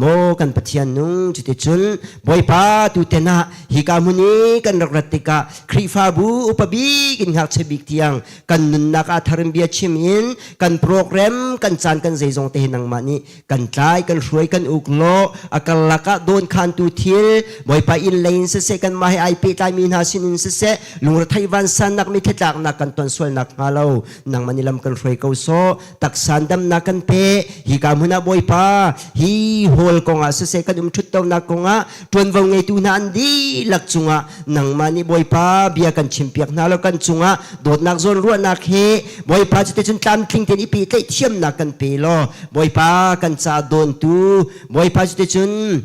Maw kan Pathian nung, cuticun Bawipa tuten ah hika hmun i kan rak rat tikah Khrihfabu upa bik in ngakchia bik tiang kan nunnak ah tharim bia chim in kan program kan caan kan zeizong te hi nangmah nih kan tlai kan hruai kan uk law a karlak ah dawn khantu thil Bawipa inn lei in siseh kanmah he ai pehtlaimi hna sin in siseh lungretheih vansannak mithitlaknak kan ton sualnak hnga lo nangmah nih lam kan hruai ko sawh. Taksan damnak kan pe. Hika hmun ah Bawipa, hi hall kongah siseh kan um ṭhuttonak kongah ṭuanvo ngeitu hna an dihlak cungah nangmah nih Bawipa bia kan chimpiak hna lo, kan cungah dawtnak zawnruahnak he Bawipa cuticun tlamtling tein i pehtlaih thiamnak kan pe law Bawipa kan ca dawntu Bawipa cuticun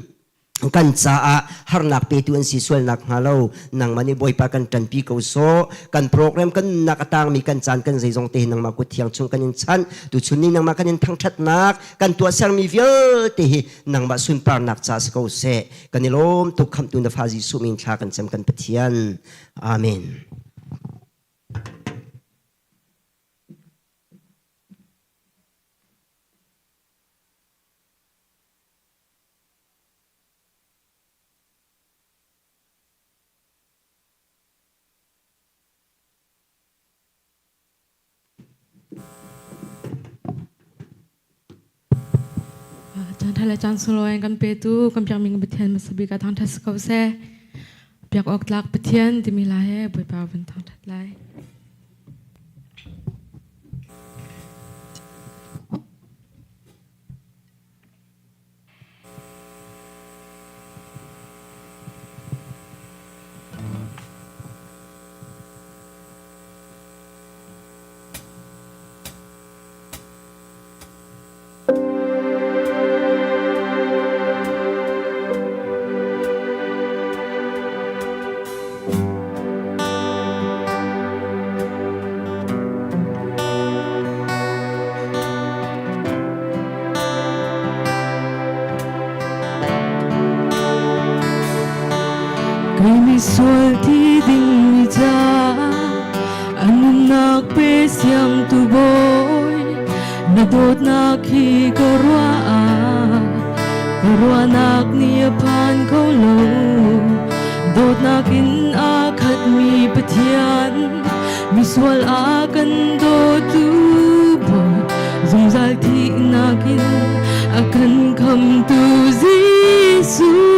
kan caah harnak petu an si sualnak hnga lo nangmah nih Bawipa kan ṭanpi ko sawh. Kan program kan nunnak a tangmi kan caan kan zeizong te hi nangmah kut thiang chung kan in chanh. Tuchun ni nangmah kan in thangṭhatnak kan tuahsermi vialte hi nangmah sunparnak ca si ko seh. Kan i lawm tuk. Khamhtu na fa Jesuh min thla kan cam kan Pathian. Amen. Caan ṭha le caan sunglawi kan petu kan biakmi kan Pathian hmasa bik ah thangṭhat si ko seh. Biak awk tlak Pathian timi hla he Bawipa van thangṭhat lai. Kei misual thi ding mi ca a nunnak pe siang tu bawi na dawtnak hi ka ruah ah ka ruahnak nih a phan kho lo. Dawtnak in a khatmi Pathian, misual a kan dawtu Bawi, zungzal thihnak in a kan khamtu Jesuh.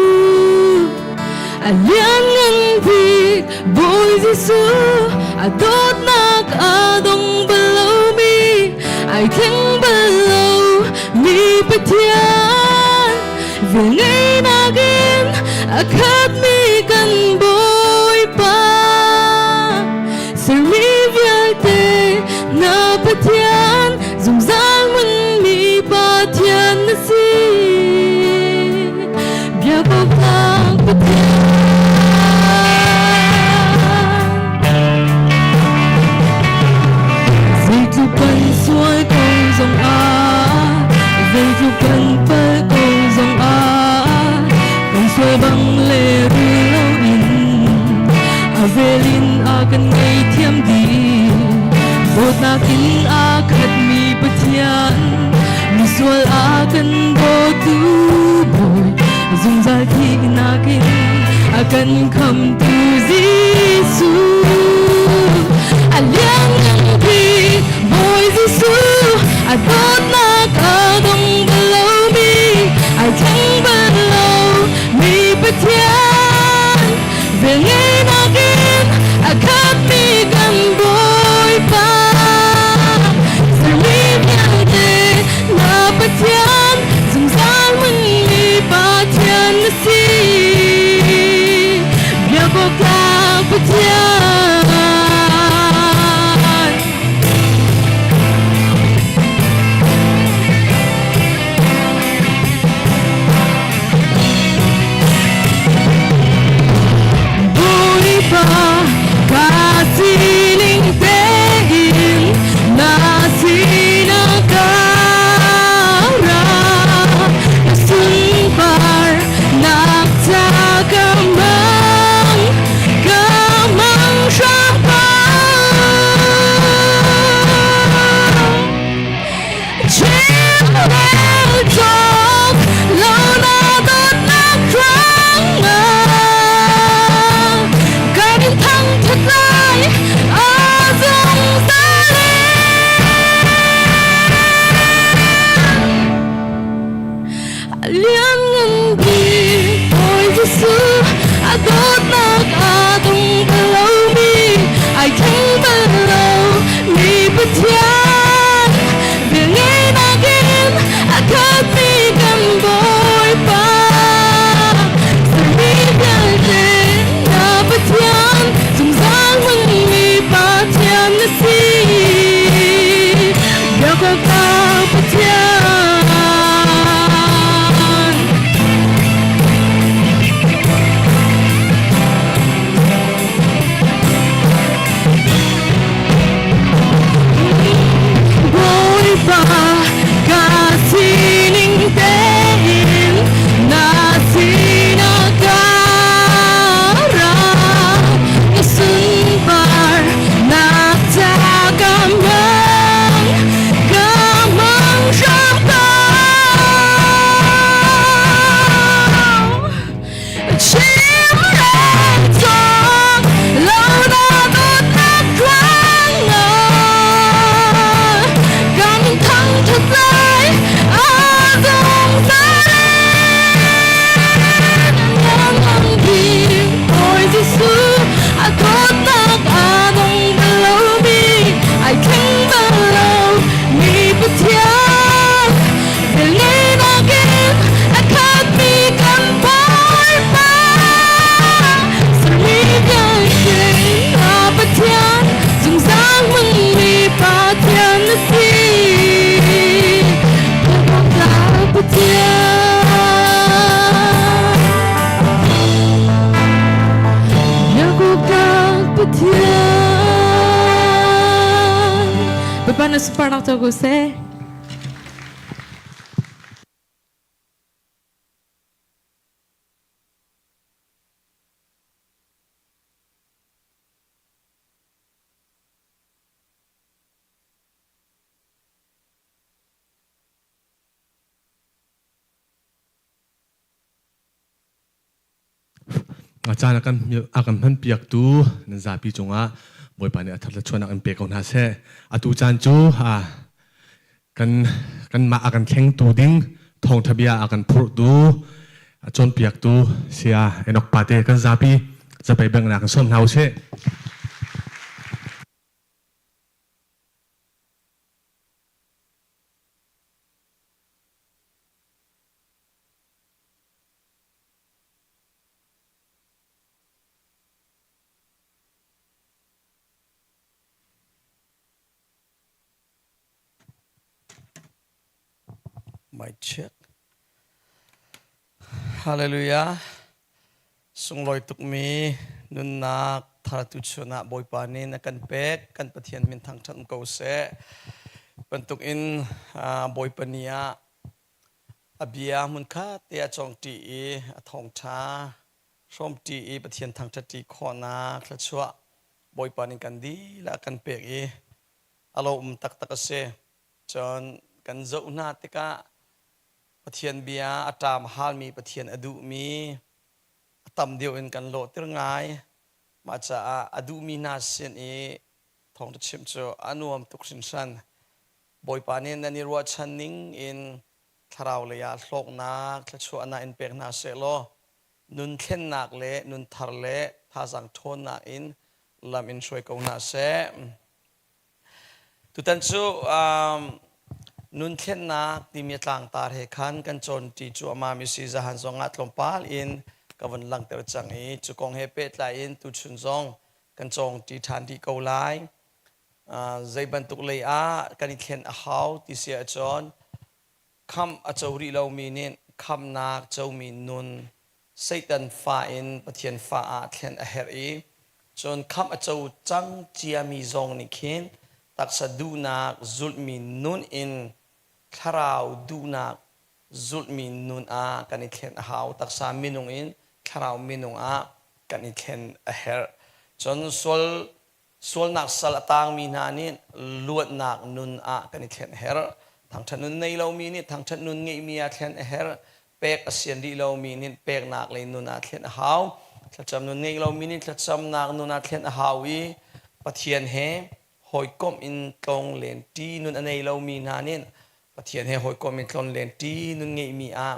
A lianngan bik Bawi Jesuh, a dawtnak a dong bal lomi, ai thleng bal lo mi Pathian. Velngeihnak in a khatmi kan Bawipa, sermi vialte na Pathian, zungzal hmunmi Pathian na si. Biakawk tlak Pathian. Zeitluk kan sual ko zong ah, zeitluk kan pal ko zong ah, kan sual bang le ri loin a vel in a kan ngaihthiam dih. Dawtnak in a khatmi Pathian, misual a kan dawtu Bawi, zungzal thihnak in a kan khamtu Jesuh. A lianngan bik Bawi Jesuh, a dawtnak a dong bal lomi, ai thleng bal lo mi Pathian, velngeihnak in a khatmi kan Bawipa, sermi vialte na Pathian, zungzal hmunmi Pathian na si. Biak awk tlak Pathian. Bawipa na sunparnak co ko seh. Caan a kan a kan hmanpiaktu nan zapi cungah Bawipa nih a that le chuahnak in pe ko hna seh. Atu caan cu kan kanmah a kan thlengtu ding thawngṭha bia a kan phurhtu a cawnpiaktu saya Enoch Pate kan zapi zapei bengnak in sawm hna usih. Mic check. Hallelujah. Sunglawi tukmi nunnak thar tuchun ah Bawipa nih na kan pek kan Pathian min thangṭhat ko seh. Bantuk in Bawipa ni ah A bia hmunkhat te a cawngṭi i a thawngṭha hrawmṭi i Pathian thangṭhatṭi khawhnak thluachuah Bawipa nih kan dihlak a kan pek i a lawm taktak a si. Cun kan zoh hna tikah Pathian bia a ṭam halmi Pathian a duhmi a tam deuh in kan lawhter ngai. Mah caah a duhmi hna sin i thawngṭha chimh cu a nuam tuk hringhran. Bawipa nih nan i ruahchan ning in thlarau lei ah hlawknak thluachuahnak in pek hna sehlaw nun thlennak le nun thar le thazaang ṭhawnnak in lam in hruai ko hna seh. Tutan cu nun thlennak timi tlangtar he khan kan cawnṭi cuahmah mi si zahan zong ah tlawmpal in ka vun langhter cang i cu kong he pehtlai in tuchun zong kan cawngṭi ṭhan dih ko lai. Zei bantuk lei ah kan i thlen a hau ti si ahcun khamh a co rih lomi nih khamhnak comi nun Satan fa in Pathian fa ah thlen a herh i cun khamh a co cang ciami zong nih khin taksa duhnak zulhmi nun in thlarau duhnak zulhmi nun ah kan i thlen a hau. Taksa minung in thlarau minung ah kan i thlen a herh. Cun sual Sualnak sal a tangmi hna nih luatnak nun ah kan i thlen a herh. Thangṭhat nun nei lomi nih thangṭhat nun ngeihmi ah thlen a herh. Pek a sian rih lomi nih peknak lei nun ah thlen a hau. Thlacam nun ngei lomi nih thlacamnak nun ah thlen a hau i Pathian he hawikomh in tlong len ṭi nun a nei lomi hna nih Pathian he hawikomh in tlon len ṭi nun ngeihmi ah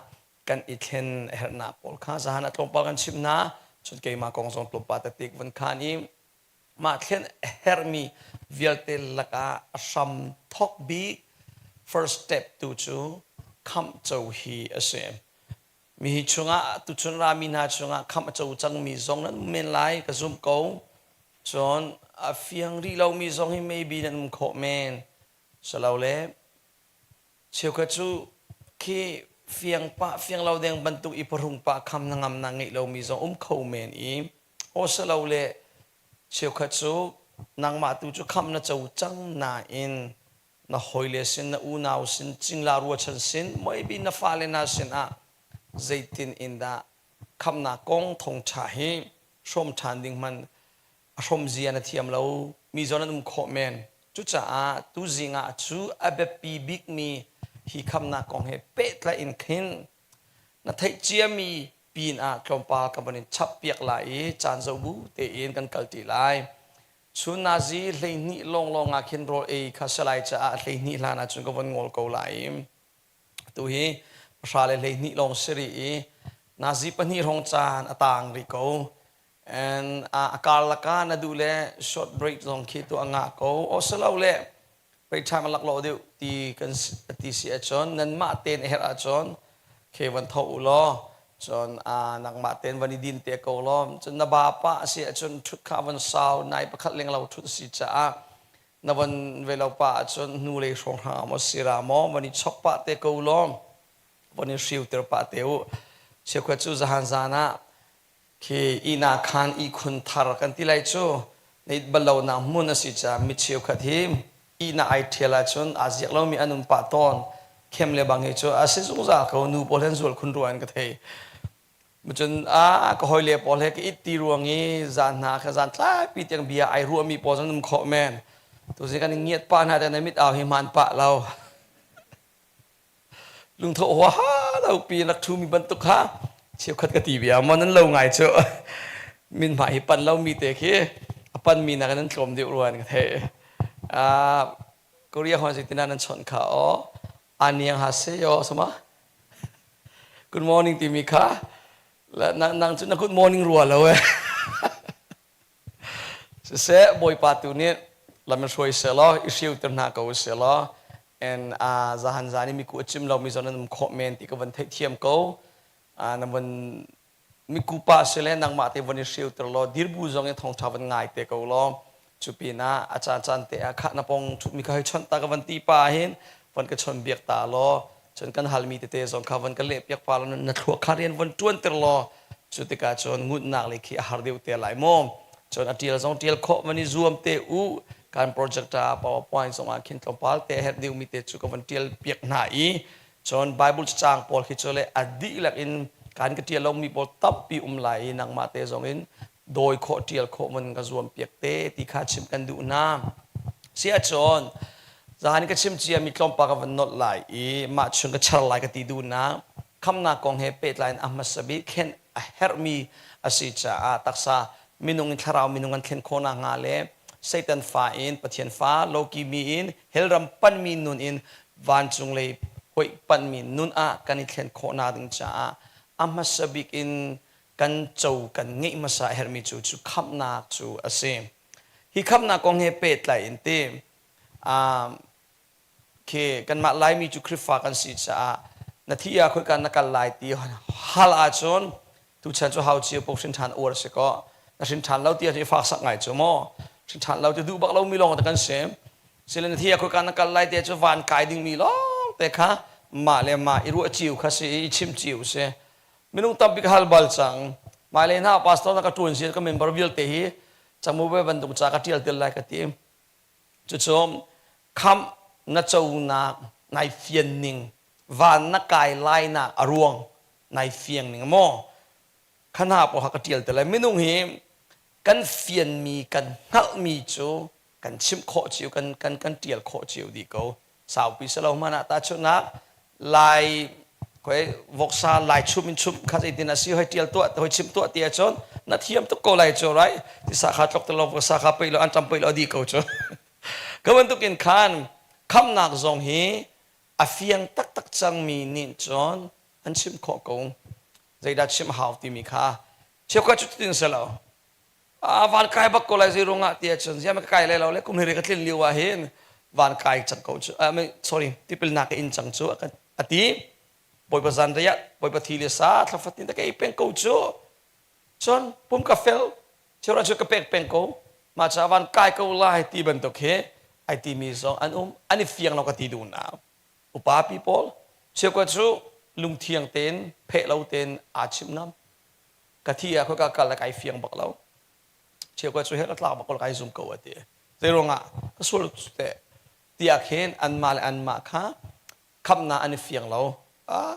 kan i thlen a herhnak pawl kha zahan ah tlawmpal kan chimh hna. Cun keimah kong zong tlawmpal tatik van khan i Mah thlen a herhmi vialte lakah a hram thawk bik first step tu cu khamh co hi a si. Mi hi chungah tuchun rami hna chungah khamh a co cangmi zong nan um men lai ka zumh ko. Cun a fiang rih lomi zong hi maybe nan um khawh men. Silole cheukhat cu khi fiang pah fiang lo deng bantuk i pahrung pah kham na ngam na ngeih lomi zong um kho men i aw silole cheukhat cu nangmah tu cu khamh na co cang nain na hawile sin na unau sin cingla ruachan sin maybe na fale hna sin ah zeitin in dah khamhnak kong thawngṭha hi hrawm ṭhan ding hman a hrawmzia na thiam lo mi zawn an um khawh men. Cucaah tuzing ah cu a biapi bikmi hi khamnak kong he pehtlaih in khin na theih ciami pin ah tlawmpal ka van in chap piak lai i caan zoh bu tein kan kal ṭi lai. Chun nazi 12 lawnglawng ah khin rawl ei kha si lai caah 12 hlan ah cun ka von ngol ko lai i tu hi pahra le 12 lawng si rih i nazi pahnih hrawng caan a taang rih ko. And a karlak ah na duh le short break zong khi tu a ngah ko. Osilo le break time a lak lo deuh ti kan ti si ahcun nanmah tein a herh ahcun khe van tho u law cun nangmah tein van i din te ko law cun na ba pa a si ahcun ṭhut kha van sau nai pakhat leng lo ṭhut a si caah na van ve lo pa ahcun hnu lei hrawng hrang maw sira maw van i chok pah te ko law van i hriu ter pah te u cheukhat cu zahan zan ah Khi ihnak khaan ihkhun thar kan ti lai cu na it bal lonak hmun a si caah mi cheukhat hi Ihnak ai ṭhial ahcun aa ziak lomi an um pah tawn. Khem le bang hi cu a si zungzal ko. Nu pawl he an zual khun rua in ka thei. Cun a ka hawile pawl he ka it ti ruang i zan hna kha zan tlaipi tiang bia ai ruahmi pawl zong um khawh men. Tuzing kan i ngiat pah hna te na mit au hi hmaan pah lo. Lungthawh huaha lo pi rak ṭhumi bantuk kha cheukhat ka ti bia maw nan lo ngai cu. Min hmai hi pan lomi te khi a panmi nakin nan tlawm deuh rua in ka theih. Korea hon zeitin nan chawnh kha aw aniang ha se yo sama good morning timi kha nang cu na good morning rua lo eh. Siseh Bawipa tu nih lam in hruai selaw i hriuter hna ko selaw and zahan zan i miku a cim lomi zong nan um khawh men ti ka van theihthiam ko. Na van miku pa si le nangmah te van i hriuter law dirbu zong in thawngṭha van ngai te ko law cu pinah a caan caan te ah khah na pong ṭhutmi kha hei chawnh ta ka van ti pa hin van ka chawnh biak ta law cun kan halmi tete zong kha van ka leh piak pa law na thluak kha rian van ṭuanter law cu tikah cun ngutnak lei khi a har deuh te lai maw. Cun a ṭial zong ṭial khawh van i zuam te u. Kan project ah PowerPoint zong ah khin tlawmpal te a herh deuhmi te cu ka van ṭial piak hna i cun Bible cacang pawl khi cu le a dihlak in kan ka ṭial lomi pawl tampi um lai i nangmah te zong in dawi khawh ṭial khawh mun ka zuam piak te ti kha chim kan duh hna. Si ahcun zahan ka chim cia mi tlawmpal ka van nolh lai i mah chung ka char lai ka ti duhnak khamnak kong he pehtlai in a hmasa bik thlen a herhmi a si caah taksa minung in thlarau minung an thlen khawh nakhnga le Satan fa in Pathian fa loki mi in hell ram panmi nun in vancung lei hoih panmi nun ah kan i thlen khawh nak ding caah a hmasa bik in kan co kan ngeih hmasa a herhmi cu cu khamhnak cu a si. Hi khamhnak kong he pehtlai in ti khi kanmah Laimi cu Khrihfa kan si caah na thi ah khoika na kal lai ti hal ahcun tuchan cu hau cio paoh hrin ṭhan uar si kaw na hrin ṭhan lo ti ahcun i fak sak ngai cu maw hrin ṭhan lo ti duh bak lomi lawng te kan si. Sile na thi ah khoika na kal lai ti cu van kai dingmi lawng te kha mah le mah i ruah cio kha si i chim cio si. Minung tampi ka hal bal cang. Hmailei hna pastor na ka ṭuan si ka member vialte hi camuve bantuk ca ka ṭial tel lai ka ti. Cucu khamh na conak nai fian ning, van na kai lainak a ruang nai fiang ning maw? Khana pawl kha ka ṭial te lai. Minung hi kan fianmi, kan hngalhmi cu kan chimh khawh cio, kan, kan, kan ṭial khawh cio dih ko. Saupi si lo hmanh ah tahchunhnak Lai khoi voksa lai chum in chum kha zeitin a si hoi ṭial tuah hoi chim tuah ti ahcun na thiam tuk ko lai cu right ti sa kha tlok te lo voksa kha pei lo an ṭam pei lo di ko cu. Ka bantuk in khan khamnak zong hi a fiang taktak cangmi nih cun an chim khawh ko. Zeidah chim hau timi kha cheukhat cu cutin si lo. A van kai bak ko lai zei ruangah ti ahcun ziam ka kai lai lo le kum hri ka tlin lio ah hin van kai cang ko cu I mean, sorry tipilnak ka in cang cu a ti. Bawipa zan rei ah Bawipa thi le sa thlafatin ta ka ei peng ko cu. Cun pum ka fel cheuhra cu ka pek peng ko mah ca van kai ko lai ti bantuk hi ai timi zong an um an i fiang lo ka ti duh na upa pi pawl cheukhat cu lungthiang tein pheh lo tein aa chim ngam ka thi ah khoika kal le kai fiang bak lo. Cheukhat cu hell a tlak bak ko kai zum ko a ti. Zei ruangah ka sual te tiah khin anmah le anmah kha khamnak an i fiang lo.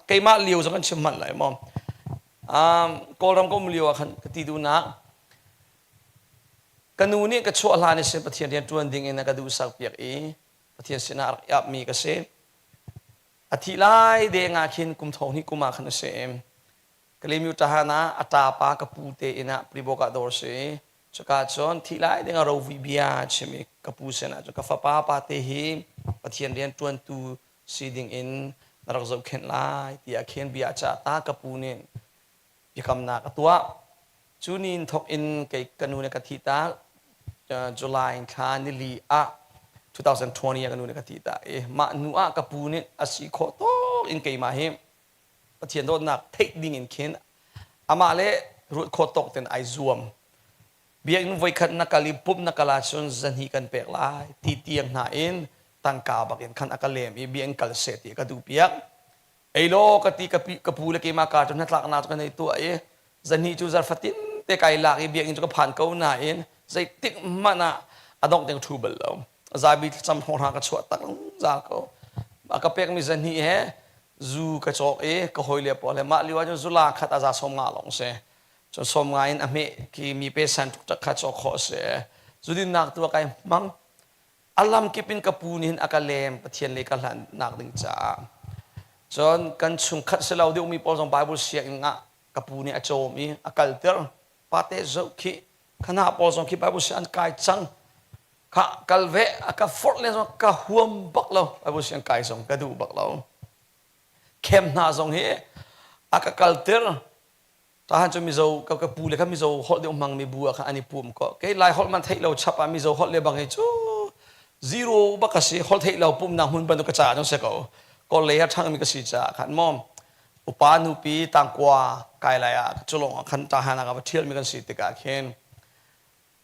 Keimah lio zong kan chim hmanh lai maw. Kawlram ka um lio ah khan ka ti duhnak ka nu nih ka chuah hlan i sin Pathian rian ṭuan ding in a ka duhsak piak i Pathian sinah a rak i apmi ka si. A thih lai deng ah khin kum thong hnih kum ah khan a si. Kalemyu Tahan ah a ṭapa ka pu te inn ah Pribawk ah dawr si i cuka cun thih lai ding ah rovuih bia a chim i ka pu sinah cun ka fapa pate hi Pathian rian ṭuantu si ding in na rak zohkhenh lai tiah khin bia a cah ta ka pu nih biakamnak a tuah. Cu ni in thawk in kei ka nu nih ka thih tak July thla nili ah 2020 ah ka nu nih ka thih tak i mah hnu ah ka pu nih a si khawh tawk in keimah hi Pathian dawtnak theih ding in khin amah le ruat khawh tawk ten ai zuam. Biakinn voikhat na kal i pumh na kal ahcun zahnih kan pek lai ti tiang hna in tangka bak in khan a ka lem i biakinn kal seh ti a ka duh piak. Ei law ka ti ka pi ka pu le keimah ka cu hnatlaknak cu kan hei tuah i zahnih cu zarfatin te kai lak i biakinn cu ka phan ko nain zeitik hmanh ah a dongh tiang ṭhu bal lo. Zabi thlacam hrawng ka chuah tak zungzal ko. A ka pekmi zahnih he zu ka cawk i ka hawile pawl he mah lio ahcun zula khat a za 50 lawng si. Cun 50 in a hmeh ki mi pe san tuk kha cawk khawh a si. Zudinnak tu ah kai hmang. A lam kip in ka pu nih hin a ka lem Pathian le ka hlannak ding caah. Cun kan chungkhat si lo deuhmi pawl zong Bible sianginn ah ka pu nih a cawm i a kalter. Pate zoh khi khana pawl zong khi Bible sianginn an kai cang. Kha kal ve a ka forh le zong ka huam bak lo. Bible sianginn kai zong ka duh bak lo. Khem hna zong hi a ka kalter. Tahan cu Mizo ka ka pu le kha Mizo holh deuh hmangmi bu ah khan an i pum ko. Kei Lai holh man theih lo chap ah Mizo holh le bang hi cu zero bak ka si. Holh theih lo pumnak hmun bantuk ka caah cun si ko. Kawl lei ah ṭhangmi ka si caah khan maw upa nupi tangkua kai lai ah culawng ah khan tahan ah ka va ṭhialmi kan si tikah khin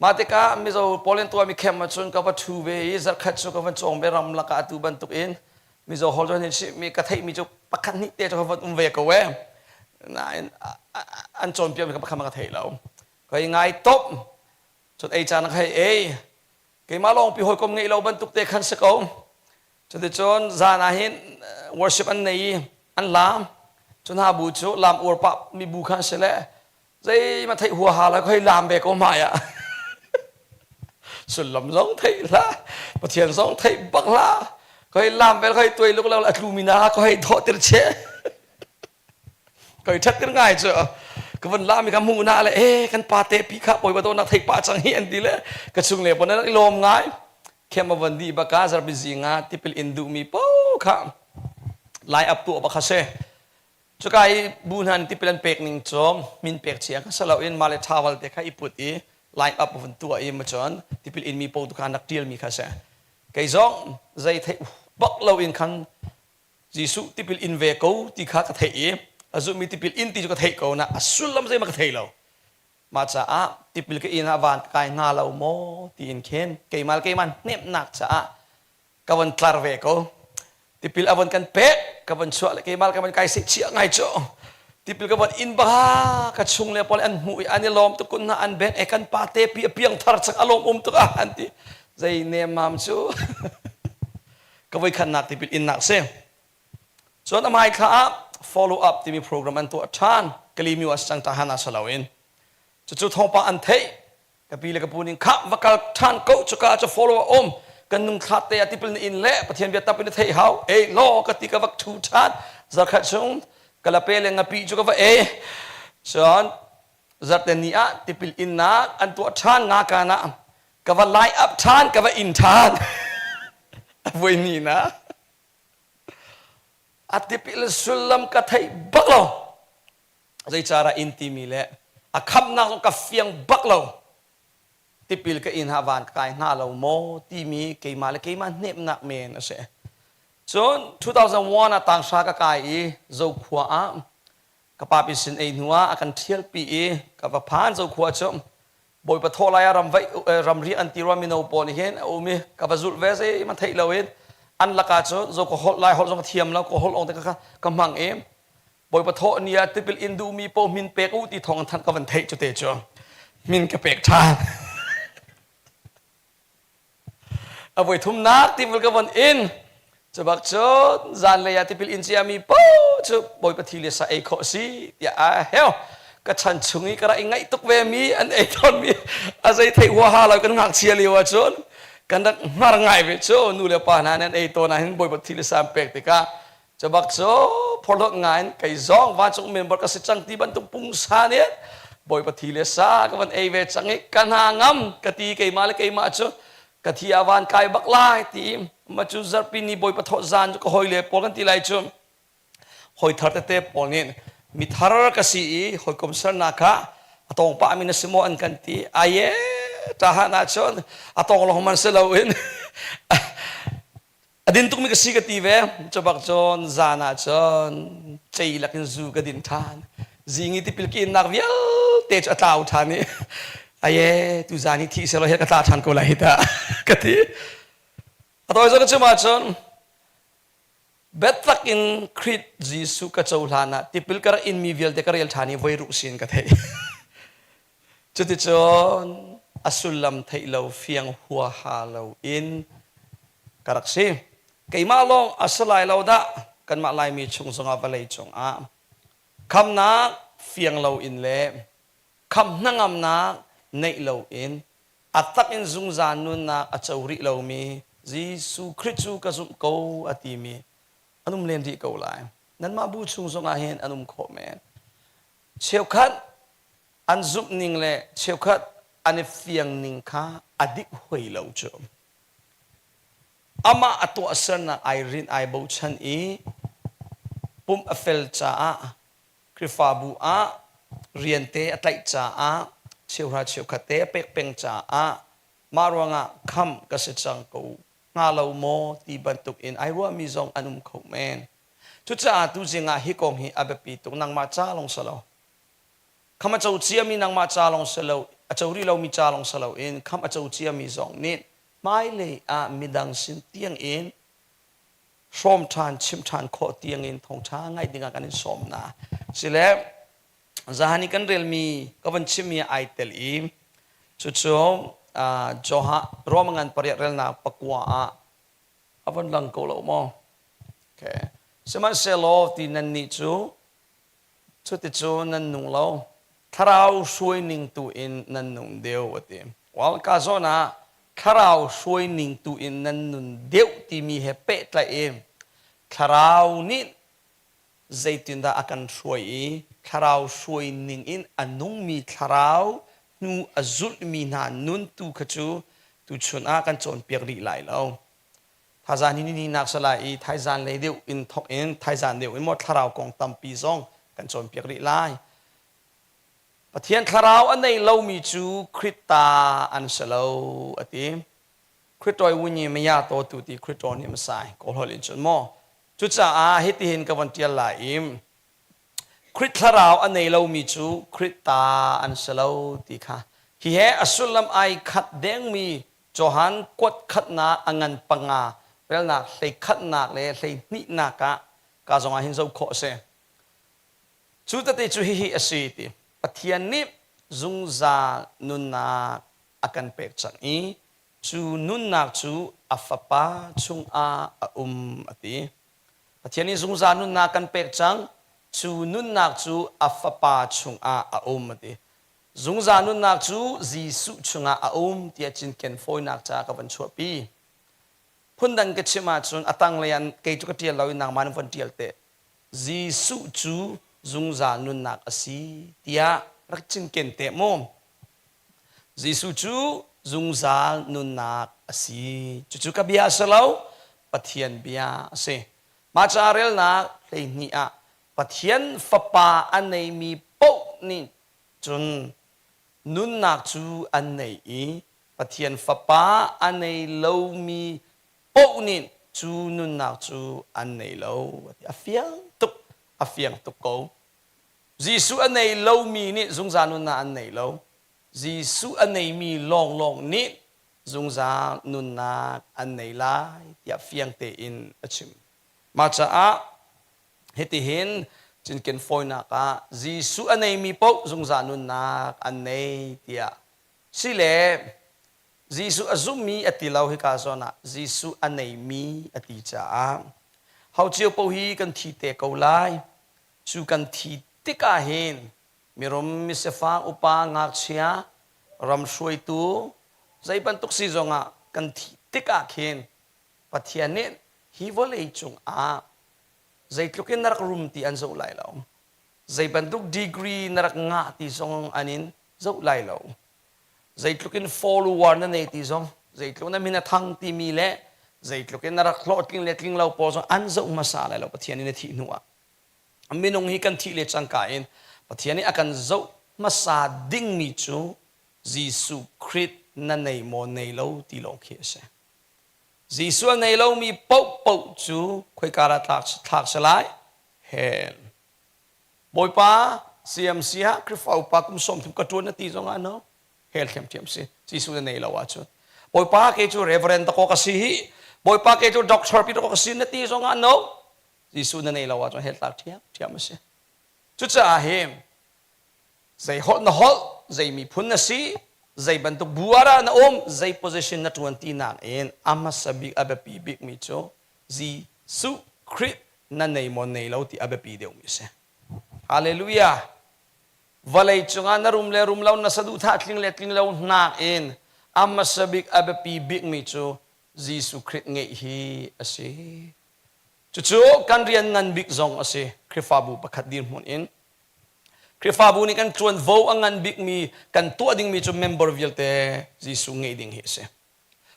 mah tikah Mizo pawl in tuahmi camp ahcun ka va ṭhu ve i zarkhat cu ka van cawng ve ram lakah atu bantuk in Mizo holh cu an chimmi ka theihmi cu pakhat hnih te cu ka van um ve ko ee. Nain an cawnpiakmi kha pakhat hmanh ka thei lo. Ka i ngai top. Cun ei caan ka hei ei. Keimah lawngpi hawikom ngeih lo bantuk te khan si ko. Cuticun zan ah hin worship an nei i an laam. Cun hna bu cu laam uar pah mi bu khan si le zeihmanh theih huaha lo ka hei laam ve ko hmai ah. Sullam zong theih hlah, Pathian zong theih bak hlah. Ka hei laam vel ka hei tuai luk lo a tlu mi na ka hei thawh tir che. Ka hei ṭhat tir ngai cu. Ka van laam i ka hmuh na le eh kan pa te pi kha bawipa dawtnak theih pah cang hi an ti le ka chung le pon an i lawm ngai. Khem a van dih baka zarpi zing ah tipil in duhmi paoh kha lai ap tuah bak kha si. Cuka i bu hna nih tipil an pek ning cu min pek cia kha si loin mah le towel te kha i put i line up vun tuah i macun tipil inmi paoh tu kha an rak ṭialmi kha a si. Kei zong zei theih bak loin khan Jesuh tipil in ve ko ti kha ka theih i a zumhmi tipil in ti cu ka theih ko na a sullam zeihmanh ka thei lo. Mah caah tipil ka in ah van ka kai hnga lo maw tiin khin keimah le keimah hnemhnak caah ka von tlar ve ko tipil a von kan pek ka von chuah le keimah ka von kai seh chia ngai cu tipil ka von in baka ka chung le pawl an hmuh i an i lawm tuk kun hna an beng e kan pa te pi a piang thar chak a lawm um tuk ah an ti zei nemam cu ka voi khatnak tipil in nak si cun a hmai thla ah follow up timi program an tuah ṭhan kalimi was cang ta hana saloin cucu thawngpang an theih Ka pi le ka pu ning kha va kal ṭhan ko cuka cu follow a um kan nung thla te ah tipil na in le Pathian bia tap in na theih hau ei law ka ti ka vak ṭhu ṭhan zarkhat chung kalape le ngapi cu ka va ei cun zarte ni ah tipil innak an tuah ṭhan nga kan ah ka va line up ṭhan ka va in ṭhan a voi ni na a tipil sullam ka theih bak lo Zeicarah inn timi le a khamhnak zong ka fiang bak lo. Tipil ka inn ah van ka kai hnga lo maw timi keimah le keimah hnemhnak men a si. Cun 2001 ah tanghra ka kai i Zokhua ah ka papi sin ei hnu ah a kan ṭhialpi i ka va phan Zokhua cu Bawipa thawh lai ah ramvaih ramri an ti rua mino pawl nih hin a um i ka va zulh ve zeihmanh theih loin an lakah cun zo ka holh lai holh zong ka thiam lo ka holh ong te ka ka hmang i Bawipa thawh ni ah tipil in duhmi paoh min pek u ti thawng an thanh ka van theih cu te cu min ka pek ṭhan. A voi thumnak tipil ka von in cu bak cu zanlei ah tipil in ciami paoh cu Bawipa thi le sa ei khawh si tiah a heo ka chan chung i ka rak i ngaih tuk ve mi an ei tawnmi a zei theih huaha lo kan ngakchia lio ahcun kan rak hngar ngai ve cu nu le pa hna nih an ei tawn ah hin Bawipa thi le sa an pek tikah Cubak cu phorhlawt ngai in kei zong vancung member ka si cang ti bantuk pungsan in Bawipa thi le sa ka van ei ve cang i ka hna ngam ka ti keimah le keimah cu ka thi ah van kai bak lai ti ma cu zarhpi ni Bawipa thawh zan cu ka hawi le pawl kan ti lai cu hawi thar tete pawl nih mi thar ka si i hawikom sernak kha a tawng pah mi na si maw an kan ti aye ṭahan ahcun a tawng lawng man si loin A din tukmi ka si ka ti ve. Cubak cun zan ah cun cei lakin zu ka din ṭhan. Zing i tipil ka innak vialte cu a tlau ṭhan i aye tu zan hi thi selaw hi ka tla ṭhan ko lai hi ta ka ti. A tawi zawn ka chim ahcun biatak in Khrih Jesuh ka cohlan ah tipil ka rak inmi vialte ka rel ṭhan i voi ruk sin ka theih. Cuticun a sullam theih lo fiang huaha lo in. Ka rak si. Keimah lawng a si lai lo dah kanmah Laimi chung zongah vawlei cungah khamnak fiang loin le kham hnangamnak neih loin a tak in zungzal nunnak a co rih lomi Jesuh Khrih cu ka zumh ko a timi an um len rih ko lai. Nanmah bu chung zongah hin an um khawh men. Cheukhat an zumh ning le cheukhat an i fiang ning kha a dik hoi lo cu. Amah a tuahsernak ai rinh ai bochan i pumh a fel caah Khrihfabu ah rian te a tlaih caah cheuhra cheukhat te a pek peng caah mah ruangah khamh ka si cang ko hnga lo maw ti bantuk in ai ruahmi zong an um kho men. Cucaah tuzing ah hi kong hi a biapi tuk nangmah ca lawng si lo. Kham a co ciami nangmah ca lawng si lo, a co rih lomi ca lawng si loin kham a co ciami zong nih hmailei ah midang sin tiang in hrawm ṭhan, chimh ṭhan khawh tiang in thawngṭha ngaih dingah kan in sawm hna. Sile zahan i kan relmi ka van chimmi ai tel i cucu Johan Roma ngan pariat relnak pakua ah a von lang ko lo maw? Okay. Sihmanhsehlaw ti nan nih cu Cuticun nan nung lo. Thlarau hruai ning tu in nan nung deuh a ti. Well, ka zawn ah thlarau hruai ning tu in nan nun deuh timi he pehtlaih in thlarau nih zeitindah a kan hruai i thlarau hruai ning in a nungmi thlarau hnu a zulhmi hna nun tu kha cu tuchun ah kan cawnpiak rih lai lo. Thazan hi ni nak sala i thaizan lei deuh in thok in thaizan deuh in maw thlarau kong tampi zong kan cawnpiak rih lai. Pathian thlarau a nei lomi cu Krita an si lo a ti. Kritoi wunyi maya to tu ti Krito nih masai kawlhol in cun maw. Cucaah hitihin ka von tial lai i Krit thlarau a nei lomi cu Krita an si lo ti kha hi he a sullam ai khat dengmi Johan kuat khatnak a ngan panga relnak hlei khatnak le hlei hnihnak ah ka zong ah hin zoh khawh a si. Cu tete cu hihi a si ti. Pathian nih zungzal nunnak a kan pek cang i cu nunnak cu a Fapa chungah a um a ti. Pathian nih zungzal nunnak kan pek cang, cu nunnak cu a Fapa chungah a um a ti. Zungzal nunnak cu Jesuh chungah a um tiah cinken fawinak caah ka van chuahpi. Phundang ka chim ahcun a tanglei ah kei cu ka ṭial lo i nangmah nih von ṭial te. Jesuh cu zungzal nunnak a si tiah rak cinken te mu. Jesuh cu zungzal nunnak a si. Cucu ka bia a si lo, Pathian bia a si. Mah ca relnak 12 ah Pathian Fapa a neimi paoh nih Cun nunnak cu an nei i Pathian Fapa a nei lomi paoh nih cu nunnak cu an nei lo. A fiang tuk, a fiang tuk ko. Jesuh a nei lomi nih zungzal nunnak an nei lo. Jesuh a neimi lawnglawng nih zungzal nunnak an nei lai tiah fiang tein a chim. Mah caah Hitihin cinken fawinak ah Jesuh a neimi paoh zungzal nunnak an nei tiah sile Jesuh a zummi a ti lo hika zawn ah Jesuh a neimi a ti caah ho cio paoh hi kan thi te ko lai. Cu kan thi tikah hin mirum misifak upa ngakchia ram hruaitu zei bantuk si zongah kan thih tikah khin Pathian nih hi vawlei cungah zeitluk in na rak rum ti an zoh lai lo. Zei bantuk degree na rak ngah ti zong an in zoh lai lo. Zeitluk in follower na nei ti zong, zeitluk na min a thang timi le zeitluk in na rak hlawhtling le tling lo pawl zong an zoh hmasa lai lo Pathian nih na thih hnu ah. Minung hi kan thih le cangka in Pathian nih a kan zoh hmasa dingmi cu Jesuh Khrih na nei maw nei lo ti lawng khi a si. Jesuh a nei lomi paohpaoh cu khoika dah thlak si lai? Hell. Bawipa CMC ah Khrihfa upa kum 30 ka ṭuan na ti zongah no hell ṭhiamṭhiam si. Jesuh na nei lo ahcun. Bawipa kei cu reverend dakaw ka si hi. Bawipa kei cu doctor pi dakaw ka si na ti zongah no Jesuh na nei lo ahcun hell tlak ṭhiamṭhiam a si. Cucaah hi zei holh na holh, zei miphun na si, Zei bantuk bu ah dah na um, zei position na ṭuan tinak in a hmasa bik a biapi bikmi cu Jesuh Khrih na nei maw nei lo ti a biapi deuhmi a si. Hallelujah! Vawlei cungah na rum le rum lo, na saduhthah tling le tling lo nakin a hmasa bik a biapi bikmi cu Jesuh Khrih ngeih hi a si. Cucu kan rian ngan bik zong a si. Khrihfabu pakhat dirhmun in. Khrihfabu nih kan ṭuanvo a ngan bikmi kan tuah dingmi cu member vialte Jesuh ngeih ding hi a si.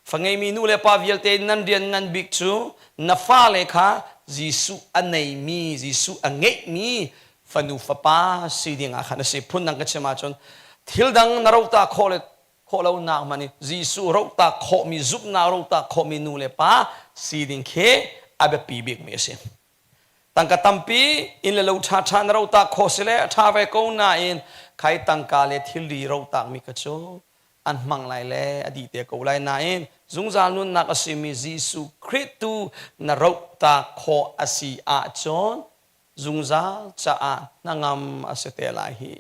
Fa ngeimi nu le pa vialte nan rian ngan bik cu na fale kha Jesuh a neimi, Jesuh a ngeihmi fanu fapa si ding ah khan a si. Phundang ka chim ahcun thil dang na rota khawh le khawh lo nak hmanh in Jesuh rota khawhmi, zumhnak rota khawhmi nu le pa si ding khi a biapi bikmi a si. Tangka tampi inn le lo ṭhaṭha na rotak khawh si le a ṭha ve ko nain khai tangka le thilri rotakmi kha cu an hmang lai le a dih te ko lai nain zungzal nunnak a simi Jesuh Khrih tu na rohtak khawh a si ahcun zungzal caah hnangam a si te lai hi.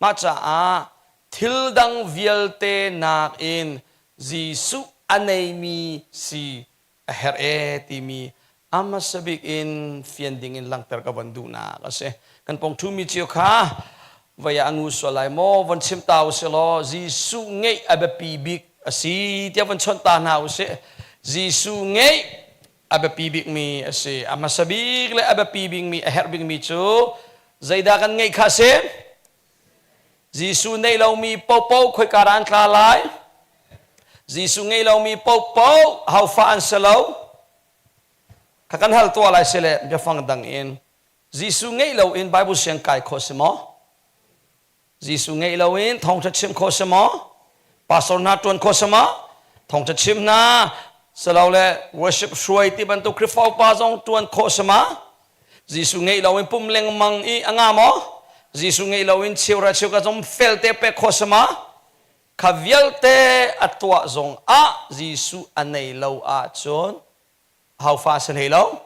Mah caah thil dang vialte nakin Jesuh a neimi si a herh e timi a hmasa bik in fian ding in langhter ka von duhnak a si. Kan pong ṭhumi cio kha vei ah a ngu sual lai maw von chim ta u sih law Jesuh ngeih a biapi bik a si tiah von chawnh ta hna u sih. Jesuh ngeih a biapi bikmi a si. A hmasa bik le a biapi bikmi a herh bikmi cu zeidah kan ngeih kha a si? Jesuh neih lomi paohpaoh khoika dah an tla lai? Jesuh ngei lomi paohpaoh hofa an si lo? Kha kan hal tuah lai si le biafang dang in Jesuh ngeih loin Bible siang kai khawh si maw? Jesuh ngeih loin thawngṭha chim khawh si maw? Pastor hna ṭuan khawh si maw? Thawngṭha chim hna silole worship hruai ti bantuk Khrihfa upa zong ṭuan khawh si ma? Jesuh ngeih loin pum lengmang i a nga maw? Jesuh ngeih loin cheuhra cheuka zong felte pek khawh si ma? Kha vialte a tuah zong ah Jesuh a nei lo ahcun hau fa si hlei lo?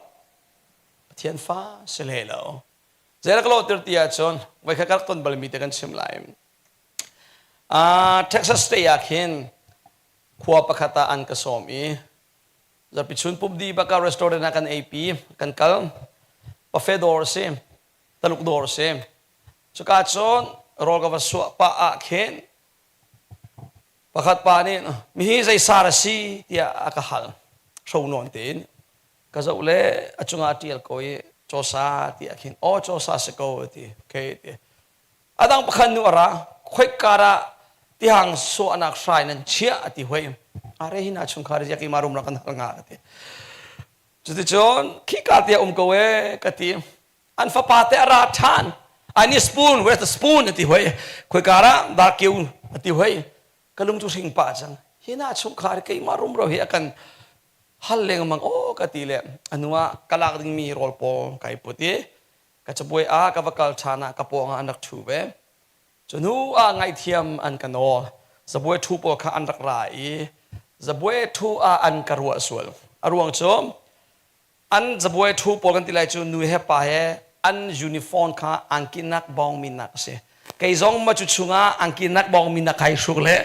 Pathian fa si hlei lo. Zei ka lawhter ti ahcun voikhat ka rak ton balmi te kan chim lai. Texas State ah khin khua pakhat ah an ka sawm i Zarpi chun pumdi baka restaurant ah kan eipi kan kal buffet dawr a si taluk dawr a si cuka cun rawl ka va suah pah ah khin pakhat pa nih mihi zei sar a si tiah a ka hal hro nawn tein ka zoh le a cungah a tial ko i cawsa tiah khin aw cawsa si ko ti okay ti A dang pakhat nu a ra, khoika dah tihang sawhnak hrai nan chiah a ti hoi. Are hi na chungkhar ziak i ma rum ra kan hal nga ka ti. Cuticun khika te um ko e ka ti. An fapa te a ra ṭhan. I need spoon, where's the spoon a ti hoi. Khoika dah darkiu a ti hoi. Ka lung cu hring pah cang. Hi na chungkhar keimah rumro hi a kan hal lengmang aw ka ti le a hnu ah ka lak dingmi rawl pawl kai put i Ka cabuai ah ka va kal ṭhan ah ka pawngah an rak ṭhu ve. Cu hnu ah ngaihthiam an ka nawl. Zabuai ṭhu pawl kha an rak ra i zabuai ṭhu ah an ka ruah sual. A ruang cu an zabuai ṭhu pawl kan ti lai cu nu he pa he an uniform kha angki nak bawngmi nak a si. Kei zong ma cu chungah angki nak bawngmi nak kai hruk le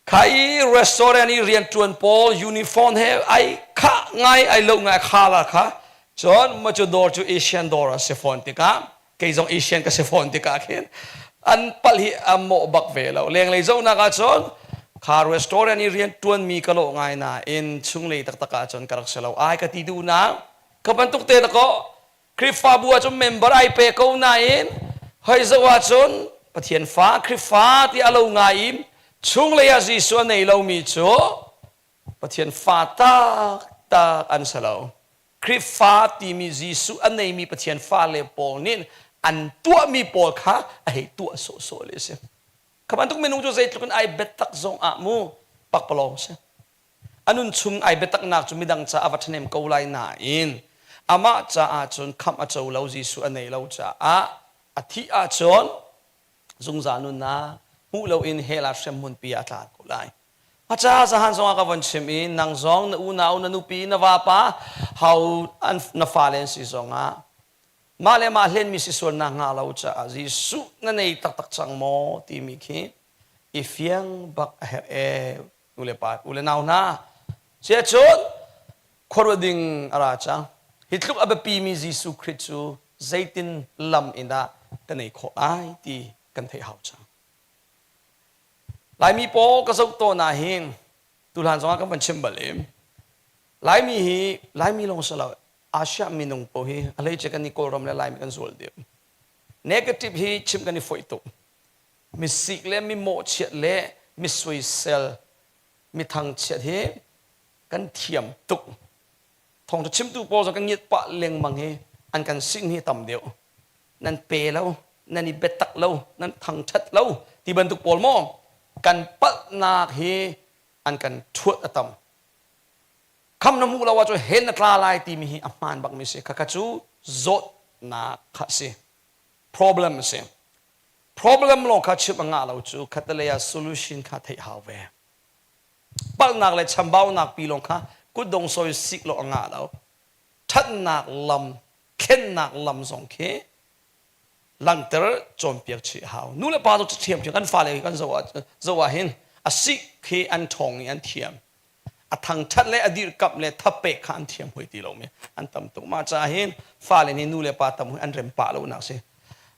Kha i restaurant i rianṭuan pawl uniform he ai khah ngai ai lo ngai kha la kha cun ma cu dawr cu Asian dawr a si fawn tikah kei zong Asian ka si fawn tikah khin an palh hi a mawh bak ve lo lenglei zohnak ah cun kha restaurant i rianṭuan mi ka lawh ngai nain chunglei taktak ah cun ka rak si lo ai ka ti duhnak ka bantuk te dakaw Khrihfabu ah cun member ai pe ko nain hoi zoh ahcun Pathian fa Khrihfa ti a lo ngai i chunglei ah Jesuh a nei lomi cu Pathian fa taktak an si lo. Khrihfa timi Jesuh a neimi Pathian fale pawl nih an tuahmi pawl kha a hei tuah sawhsawh le a si. Kha bantuk minung cu zeitluk in ai biatak zong ah mu pakpalawng si. A nun chung ai biataknak cu midang caah a va ṭhahnem ko lai nain amah caah cun khamh a co lo Jesuh a nei lo caah a thih ahcun zungzal nunnak hmuh loin hell ah hremhmunpi ah a tla ko lai. A ca zahan zongah ka von chim i nang zong na unau na nupi na vapa hau an na fale an si zongah mah le mah hlenmi si sual nak hnga lo caah Jesuh na nei taktak cang maw timi khi. I fiang bak a herh ee nu le pa u le nau hna. Siacun khuaruah ding a ra cang. Hi tluk a biapimi Jesuh Khrih cu zeitin lam in dah kan ei khawh lai ti kan theih hau cang. Laimi pawl ka zoh tawn ah hin tuhlan zongah kan van chim bal i Laimi hi Laimi lawng si lo Asia minung paoh hi a hleice kan i Kawlram le Laimi kan zual deuh. Negative hi chim kan i foih tuk. Misik le mi mawhchiat le mi soisel mi thangchiat hi kan thiam tuk. Thawngṭha chimtu pawl zong kan ngiat pah lengmang hi an kan sing hi tam deuh. Nan pe lo, nan i biatak lo, nan thangṭhat lo ti bantuk pawl maw kan palhnak hi an kan ṭhuat a tam. Kham na hmuh lo ahcun hen na tla lai timi hi a hmaan bakmi si. Khakha cu zawtnak kha a si. Problem a si. Problem lawng kha chimh a ngah lo cu khattelei ah solution kha theih hau ve. Palhnak le chambaunak pi lawng kha kutdong sawi sik lo a ngah lo. Ṭhatnak lam, thlennak lam zong khi langhter cawnpiak chih a hau. Nu le pa cu ṭhiamṭhiam kan fale kan zoh ah hin a sik khi an ṭhawng i an thiam. A thangṭhat le a dirhkamh le thapek kha an thiam hoi ti lomi an tam tuk. Mah caah hin fale nih nu le pa tam hui an rem pah lonak si.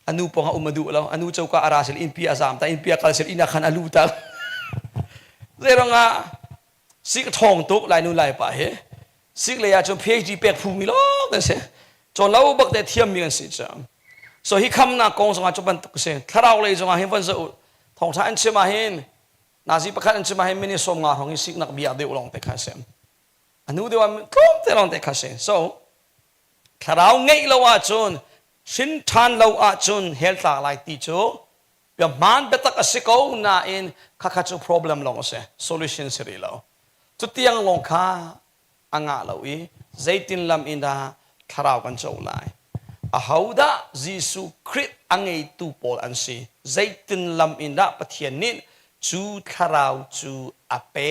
A nu pawng ah um a duh lo. A nu coka a ra sil innpi a zaam ta, innpi a kal sil inn ah khan a lu tak. Zeiruang ah sik ṭhawng tuk lai nu lai pa hi. Sik lei ah cun PhD pek phumi lawng kan si. Cawn lo bak te thiammi kan si cang. So hi khamnak kong zongah cu bantuk si. Thlarau lei zongah hin van zoh thawngṭha an chim ah hin Nazi pakhat an chim ah hin minute 50 hrawng hi siknak bia deuh lawng te kha a si. A hnu deuh ah tlawm te lawng te kha a si. So thlarau ngeih lo ahcun hrin ṭhan lo ahcun hell tlak lai ti cu bia hmaan biatak a si ko nain khakha cu problem lawng a si. Solution si rih lo. Cutiang lawng kha a ngah lo i zeitin lam in dah thlarau kan co lai ahodah Jesuh Khrih a ngeitu pawl an si zeitin lam in dah Pathian nih cu thlarau cu a pe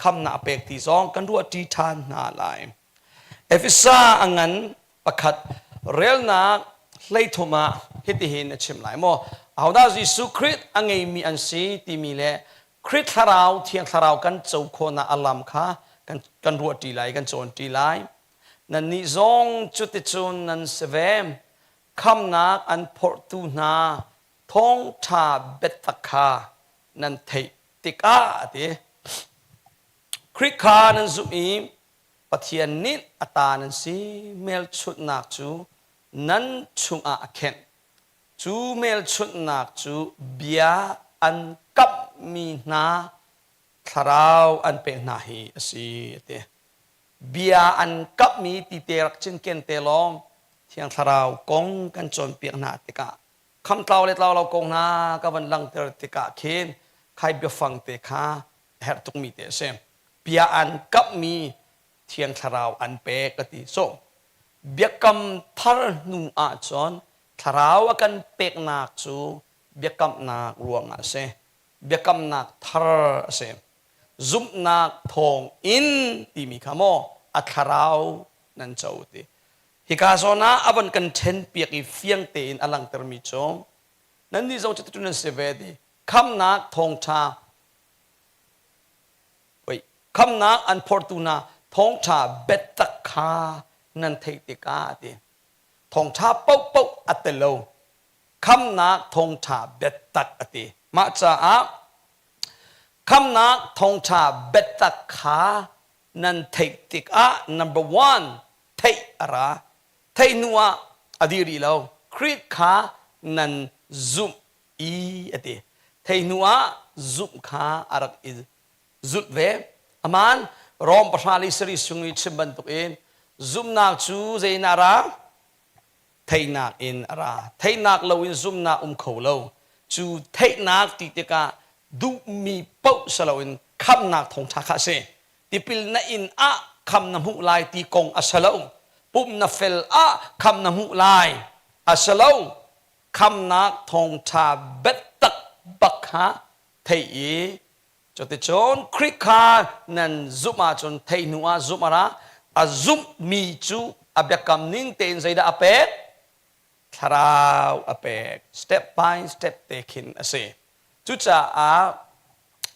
khamnak a pek ti zong kan ruahṭi ṭhan hna lai Efesa a ngan pakhat relnak 13 ah hitihin a chim lai maw ahodah Jesuh Khrih a ngeimi an si timi le Khrih thlarau thiang thlarau kan co khawhnak a lam kha kan, kan ruahṭi lai kan cawnṭi lai nannih zong cuticun nan si ve khamnak an phorhtu hna thawngṭha biatak kha nan theih tikah a ti Khrih kha nan zumh i Pathian nih a ta nan si hmelchunhnak cu nan chungah a khenh Cu hmelchunhnak cu bia an kamhmi hna thlarau an pek hna hi a si a ti. Bia an kamhmi ti te rak cinken te lawng Thiang Thlarau kong kan cawnpiak hna tikah khamtlau le tlau lo kong hna ka van langhter tikah khin khai biafang te kha a herh tukmi te a si. Bia an kamhmi Thiang Thlarau an pek a ti. So biakam thar hnu ahcun Thlarau a kan peknak cu biakamnak ruangah a si. Biakamnak thar a si. Zumhnak thawng in timi kha maw a thlarau nan co ti. Hika zawn ah a von kan ṭhen piak i fiang tein a langhtermi cu nannih zong cuticun nan si ve ti. Khamnak thawngṭha khamnak an phortu hna thawngṭha biatak kha nan theih tikah a ti. Thawngṭha paohpaoh a tel lo. Khamnak thawngṭha biatak a ti. Mah caah khamnak thawngṭha biatak kha nan theih tikah number one theih a ra. Theih hnu ah a dih rih lo. Khrih kha nan zumh i a ti. Theih hnu ah zumh kha a rak i zulh ve. Aman Rom 13 chung i chim bantukin zumhnak cu zei in a ra? Theihnak in a ra. Theihnak loin zumhnak um kho lo. Cu theihnak ti tikah duhmi paoh si loin khamhnak thawngṭha kha a si. Tipil na in ah kham na hmuh lai ti kong a si lo. Pum na fel ah kham na hmuh lai a si lo. Khamnak thawngṭha biatak bak kha theih i Cuticun Khrih kha nan zumh ahcun theih hnu ah zumh a ra. A zumhmi cu a biakam ning tein zeidah a pek? Thlarau a pek. Step by step te khin a si. Cucaah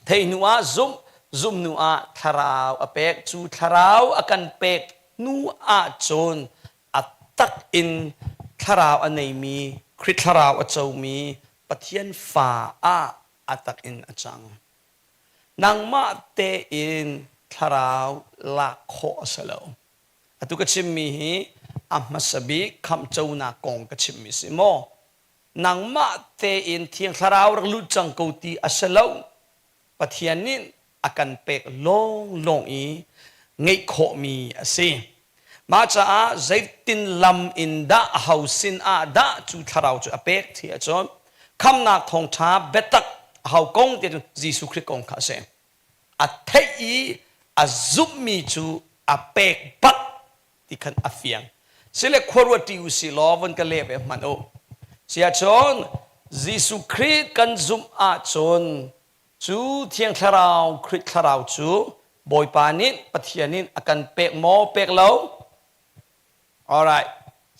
theih hnu ah zumh, zumh hnu ah thlarau a pek. Cu thlarau a kan pek hnu ahcun a tak in thlarau a neimi, Khrih thlarau a comi Pathian fa ah a tak in a cang. Nangmah tein thlarau lak khawh a si lo. Atu ka chimmi hi a hmasa bik khamhconak kong ka chimmi si maw? Nangmah tein Thiang Thlarau rak lut cang ko ti a si lo. Pathian nih a kan pek lawnglawng i ngeih khawhmi a si. Mah caah zeitin lam in dah aho sin ah dah cu thlarau cu a pek ti ahcun khamnak thawngṭha biatak aho kong ti ahcun Jesuh Khrih kong kha a si. A theih i a zumhmi cu a pek bak ti khan a fiang. Sile khuaruat ṭi u si law von ka leh ve hmanh u. Siahcun Jesuh Khrih kan zumh ahcun cu Thiang Thlarau Khrih Thlarau cu Bawipa nih Pathian nih a kan pek maw pek lo? Alright.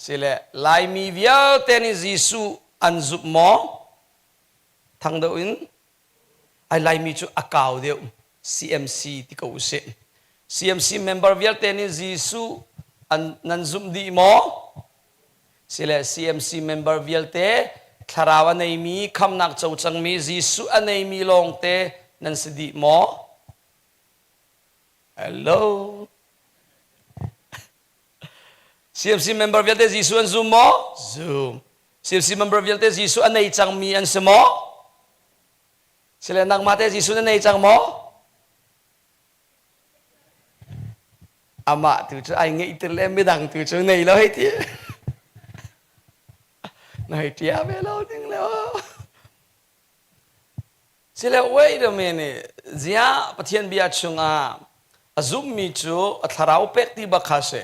Sile Laimi vialte nih Jesuh an zumh maw? Thang deuh in Ai Laimi cu a kau deuh CMC ti ko usih. CMC member vialte nih Jesuh an nan zumh dih maw? Sile CMC member vialte thlarau a neimi khamnak co cangmi Jesuh a neimi lawngte nan si dih maw? Hello. CMC member vialte Jesuh an zum maw? Zum. CMC member vialte Jesuh a nei cangmi an si maw? Sile nangmah te Jesuh na nei cang maw? Amah tu cu ai ngeih tir le midang tu cu nei lo hei ti. Na hei tia ve lo ding le Sile wait a minute. Ziah Pathian bia chungah a zummi cu a thlarau pek ti bak kha si.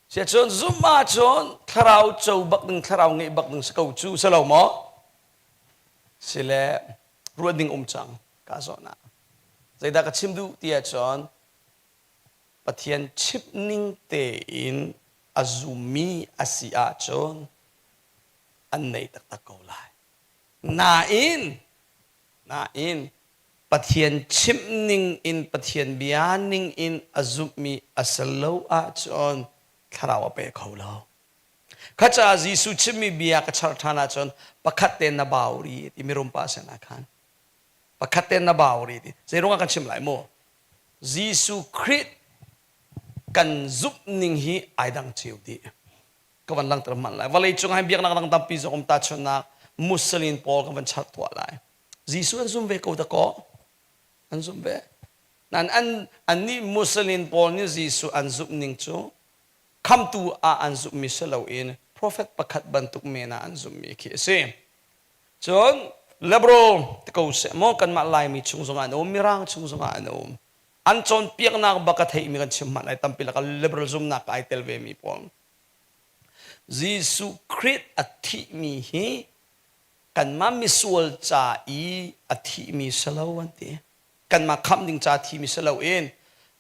Siacun zumh ahcun thlarau co bak ding, thlarau ngeih bak ding si ko cu si lo maw? Sile ruah ding um cang ka zawn ah. Zeidah ka chim duh ti ahcun Pathian chimh ning tein a zummi a si ahcun an nei taktak ko lai. Nain, nain Pathian chimh ning in Pathian bia ning in a zumhmi a si lo ahcun thlarau a pe kho lo. Kha caah Jesuh chimmi bia ka char ṭhan ahcun pakhat te na bau ri ti mirum pa sinah khan pakhat te na bau ri ti zei ruangah kan chim lai mu Jesuh Khrih kan zumh ning hi ai dang cio dih ka van langter hmanh lai vawlei cung ah biaknak dang tampi zong um tahchunhnak Muslim pawl kan van char tuah lai Jesuh an zum ve ko dakaw an zum ve nan an annih Muslim pawl nih Jesuh an zumh ning cu khamtu ah an zumhmi si loin prophet pakhat bantuk men ah an zumhmi khi a si cun lebro ti ko seh maw kanmah Laimi chung zongah an um Mirang chung zongah an um an cawnpiaknak bak a theimi kan chim hmanh lai tampi lakah liberal zumnak ai tel ve mi pawl Jesuh Khrih a thihmi hi kanmah misual ca i a thihmi si lo an ti kanmah khamh ding ca thimi si loin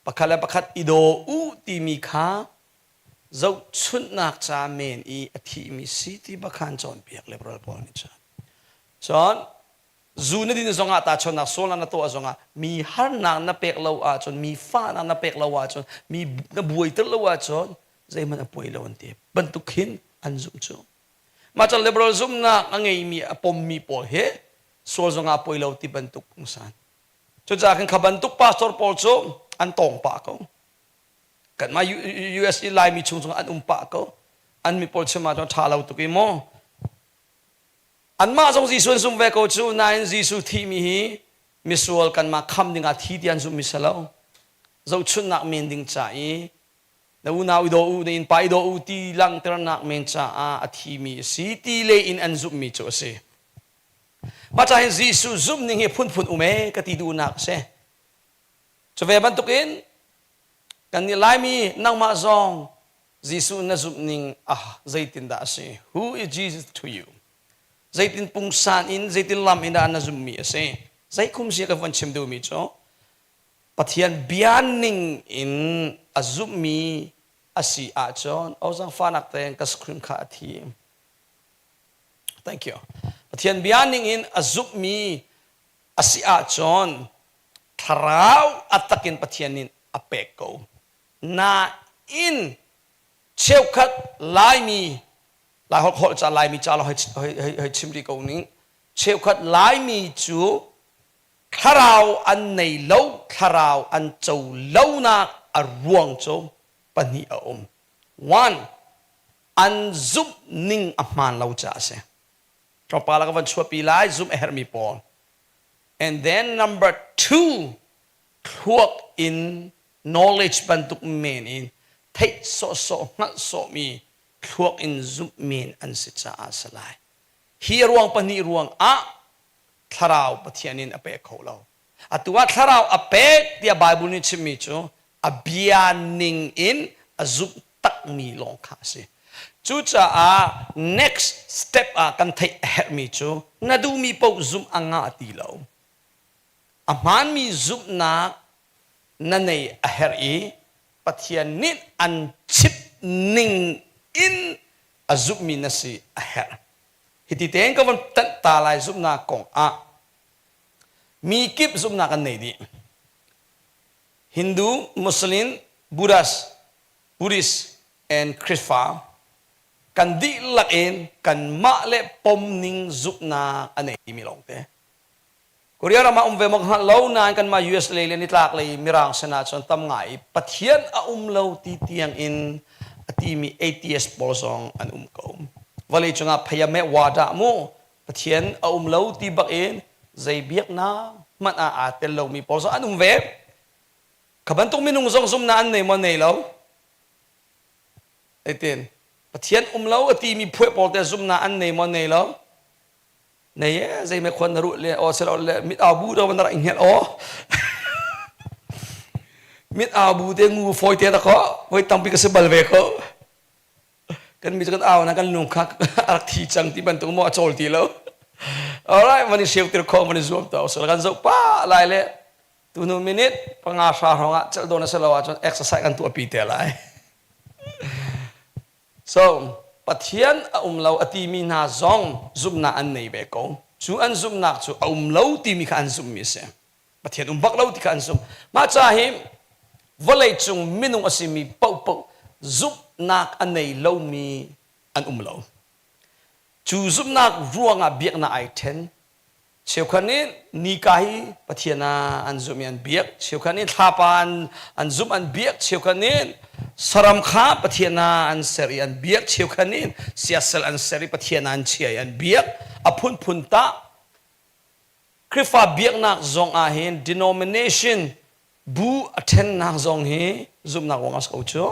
pakhat le pakhat i daw u timi kha zohchunhnak ca men i a thihmi si ti bak khan cawnpiak liberal pawl nih cun cun zu na din zongah tahchunhnak sualnak na tuah zongah mi harnak na pek lo ahcun mi fahnak na pek lo ahcun mi na buaiter lo ahcun zeihmanh a puai lo an ti bantuk khin an zumh cu mah cun liberal zumhnak a ngeimi a pommi pawl hi sual zongah puai lo ti bantuk pungsan cucaah khin kha bantuk pastor pawl cu an tawng pah ko kanmah US i Laimi chung zongah an um pah ko an mi pawl chim ahcun ṭha lo tuk i maw Anmah zong Jesuh an zumh ve ko cu nain Jesuh thihmi hi misual kanmah kham dingah thi ti an zumhmi si lo. Zohchunhnak men ding ca i na unau i daw u, na innpa i daw u ti langhternak men caah a thimi a si ti le in an zumhmi cu a si. Mah caah hin Jesuh zumhning hi phunphun um ee ka ti duhnak a si. Cu ve bantukin kannih Laimi nangmah zong Jesuh na zumh ning ah zeitindah a si? Who is Jesus to you? Zeitin pungsan in zeitin lam in dah na zumhmi a si? Zeikhum sia ka van chim duhmi cu Pathian bia ning in a zumhmi a si ahcun o zangfahnak tein ka screen kha a thi. Thank you. Pathian bia ning in a zumhmi a si ahcun thlarau a takin Pathian nih a pek ko. Nain cheukhat Laimi Laiholh holh ca Laimi ca lawng hei chim rih ko ning cheukhat Laimi cu thlarau an nei lo thlarau an co lonak a ruang cu pahnih a um. One, an zumh ning a hmaan lo caah a si. Tlawmpal ah ka van chuahpi lai zumh a herhmi pawl. And then number two, thluak in knowledge bantuk men in theih sawhsawh hngalh sawhmi thluak in zumh men an si caah a si lai. Hi a ruang pahnih ruang ah thlarau Pathian in a pe kho lo. Atu ah thlarau a pek tiah Bible nih chimmi cu a bia ning in a zumh takmi lawng kha a si. Cucaah next step ah kan theih a herhmi cu na duhmi paoh zumh a ngah ti lo. A hmaanmi zumhnak na nei a herh i Pathian nih an chimh ning in a zumhmi na si a herh. Hiti tein ka von tanh ta lai zumhnak kong ah mi kip zumhnak an nei dih. Hindu, Muslim, Buddhist, Buddhist and Khrihfa kan dihlak in kanmah le pomning zumhnak a nei mi lawngte. Korea ram ah um ve maw ka hngalh lo nain kanmah US lei le nitlak lei mirang sinah cun tam ngai i Pathian a um lo ti tiang in a timi atheist pawl zong an um ko. Vawlei cungah phayame wada mu Pathian a um lo ti bak in zei biaknak hmanh ah aa tel lomi pawl zong an um ve. Kha bantuk minung zong zumhnak an nei maw nei lo? Zeitin? Pathian um lo a timi phueh pawl te zumhnak an nei maw nei lo? Nei e zei me khuan na ruh le aw selo le mit au bu do na rak hngelh aw. Mit au bu te ngu foi te da ko voi tampi ka si bal ve ko. Kan mi cu kan au na kan lung kha a rak thi cang ti bantuk maw a cawl ti lo. Alright, van i seu tir kho van i zuam to so kan zoh pa lai le tunu minute panga hra hrawng ah cel dawn a si lo ahcun exercise kan tuah pi te lai. So Pathian a um lo a timi hna zong zumhnak an nei ve ko. Cu an zumhnak cu a um lo timi kha an zumhmi a si. Pathian um bak lo ti kha an zumh. Mah ca hi vawleicung minung a simi paohpaoh zumhnak a nei lomi an um lo. Cu zumhnak ruangah biaknak ai ṭhen. Cheukhat nih nika hi Pathian ah an zumh i an biak. Cheukhat nih thlapa an zumh an biak. Cheukhat nih saram kha Pathian ah an ser i an biak. Cheukhat nih siasal an ser i Pathian ah an chia i an biak. A phunphun tah Khrihfa biaknak zong ah hin denomination bu a ṭhennak zong hi zumhnak ruang a si ko cu.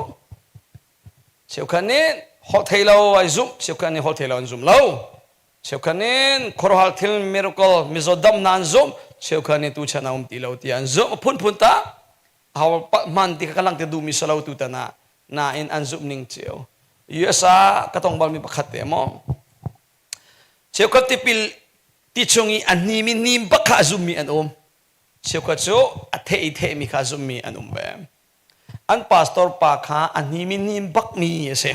Cheukhat nih holh thei lo ai zumh, cheukhat nih holh thei lo an zum lo. Cheukhat nih khuaruahhar thil miracle mizaw damnak an zumh, cheukhat nih tuchan a um ti lo tiah an zumh. A phunphun ta aho hman ti kha ka langhter duhmi si lo tutan ah nain an zumh ning cio. US ah ka tong balmi pakhat te maw cheukhat tipil ti chung i a hnim i hnim bak kha a zummi an um. Cheukhat cu a theh i thehmi kha a zummi an um ve. An pastor pa kha a hnim i hnim bakmi a si.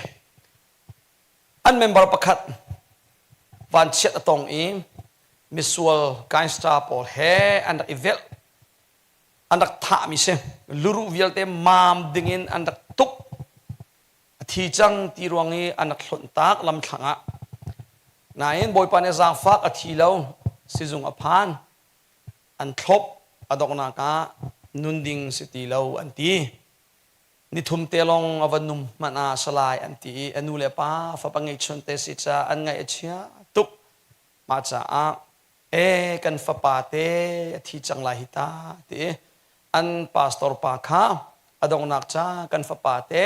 An member pakhat vanchiat a tong i misual gangster pawl he an rak i velh an rak thahmi si. Luruh vialte maam dingin an rak tuk. A thi cang ti ruang i an rak hlonh tak lamthlang ah. Nain Bawipa nih zaangfak a thi lo sizung a phan. An thlop a donghnak ah nun ding si ti lo an ti. Nithum te lawng a va num hmanh ah salai an ti i a nu le pa fapa ngeihchun te si caah an ngaih a chia tuk. Mah caah e kan fapa te a thi cang lai hi ta ti i an pastor pa kha a donghnak ca kan fapa te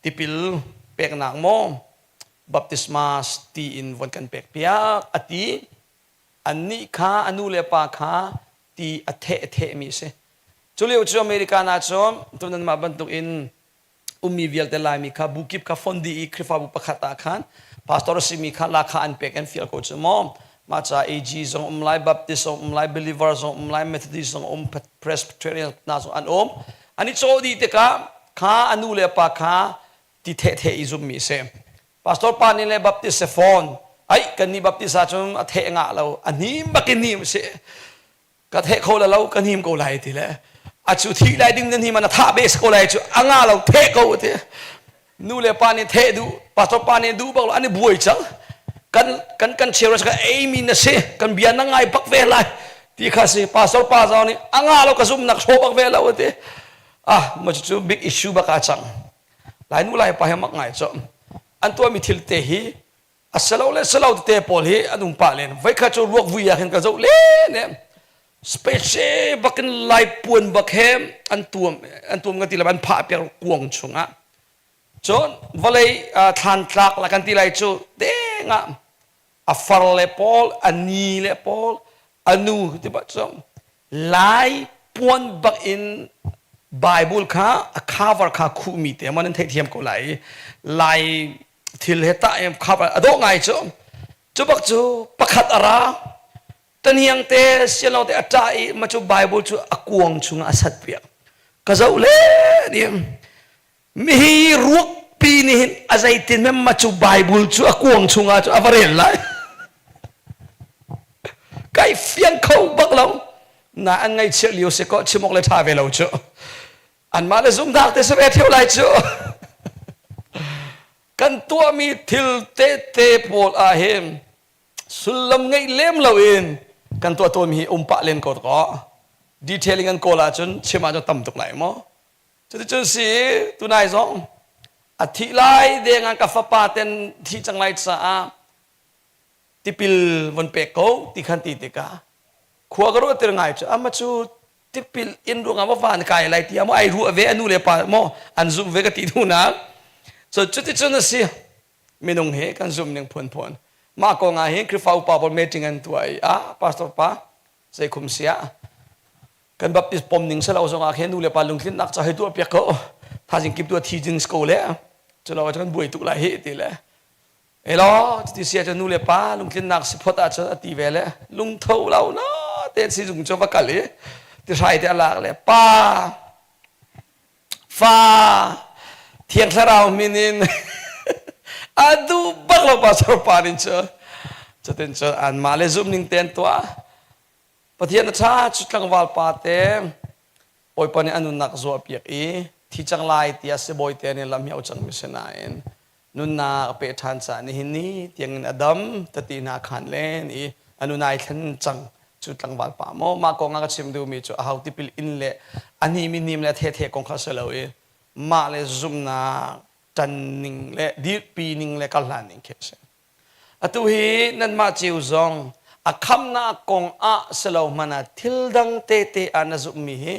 tipil peknak maw baptisma ti in von kan pek piak a ti annih kha a nu le pa kha ti a theh thehmi a si cu lio cu America na cun tunan mah bantuk in ummi vialte Laimi kha bu kip kha fon dih i Khrihfabu pakhat ah khan pastor a simi kha lakha an pek an fial ko cu maw mah ca AG zong um lai Baptist zong um lai Believer zong um lai Methodist zong um Presbyterian hna zong an um an i cawh dih tikah kha a nu le pa kha ti thehtheh i zummi a si pastor pa nih le Baptist se fawn Ai kan nih baptist ahcun a theh ngah lo a hnim bak in hnim si ka theh kho la lo ka hnim ko lai ti le a cu thi lai ding na hnim na thah bes ko lai cu a nga lo theh ko ti nu le pa nih theh duh pastor pa nih duh bak lo an i buai cang kan kan kan cheu ka ei mi na si kan bia na ngai bak ve lai ti kha si pastor pa zong nih a nga lo ka zum nak hro bak ve lo ti ah ma cu big issue bak a cang lai nu lai pa he mak ngai cho an tuah mi thil te hi a selo le selo tete pawl hi an um pah len voikhat cu ruak vui ah khin ka zoh len e special bakin lai puan bak he an tuam an tuam ka ti lo an phah piak kuang chungah cun vawlei thlan tlak la kan ti lai cu dengah a far le pawl a ni le pawl a nu ti ba cu lai puan bak in Bible kha a cover kha khuhmi te man an theihthiam ko lai lai thil he tah em khap a dawh ngai cu cu bak cu pakhat a ra taniang te sialo te a ṭah i ma cu Bible cu a kuang chungah a sat piak ka zoh le ni mihi ruak pi nih hin a zeitin mem ma cu Bible cu a kuang chungah cu a va rel lai kai fiang kho bak lo na an ngaihchiah lio si ko chimok le ṭha ve lo cu anmah le zumhnak te si ve theu lai cu kan tuahmi thil tete pawl ah hin sullam ngeih lem loin kan tuah tawnmi hi um pah len ko ko detailing an kawl ahcun chim ahcun tam tuk lai maw cuticun si tunai zong a thih lai deng ah ka fapa ten thi cang lai caah tipil von pek ko ti khan ti tikah khua ka ruah tir ngai cu ama cu tipil in ruangah maw van kai lai tiah maw ai ruah ve anu le pa maw an zumh ve ka ti hnu na so cuticun a si minung he kan zumh ning phunphun mah kong ah hin Khrihfa upa pawl meeting an tuah i ah pastor pa zeikhum sia kan baptist pom ning selo zong ah khin nu le pa lungtlinnak ca hei tuah piak ko thazing kip tu thi ding ko le culo kan buai tuk lai hi ti le Elaw cuti si ahcun nu le pa lungtlinnak si phot ahcun a ti ve le lungtho lo na te sizung cu va kal i tihrai te a lak le pa fa thiang thlarau min in a duh bak lo pastor pa nin cu cutin cun anmah le zum ning te an tuah Pathian a ṭha cu tlangval pa te Bawipa nih a nunnak zuah piak i thi cang lai tiah sibawi te nih lam hi au cangmi si nain nunnak a peh ṭhan caah nihin ni tiangin a dam tati hna khan len i a nun ai thlen cang cu tlangval pa maw mah kong ah ka chim duhmi cu a ho tipil in le a hnim i hnim le a thethe kong kha si lo i mah le zumhnak ṭan ning le dirpi ning le kal hlan ning khi a si atu hi nanmah cio zong a khamnak kong ah si lo hmanh ah thil dang tete ah na zumhmi hi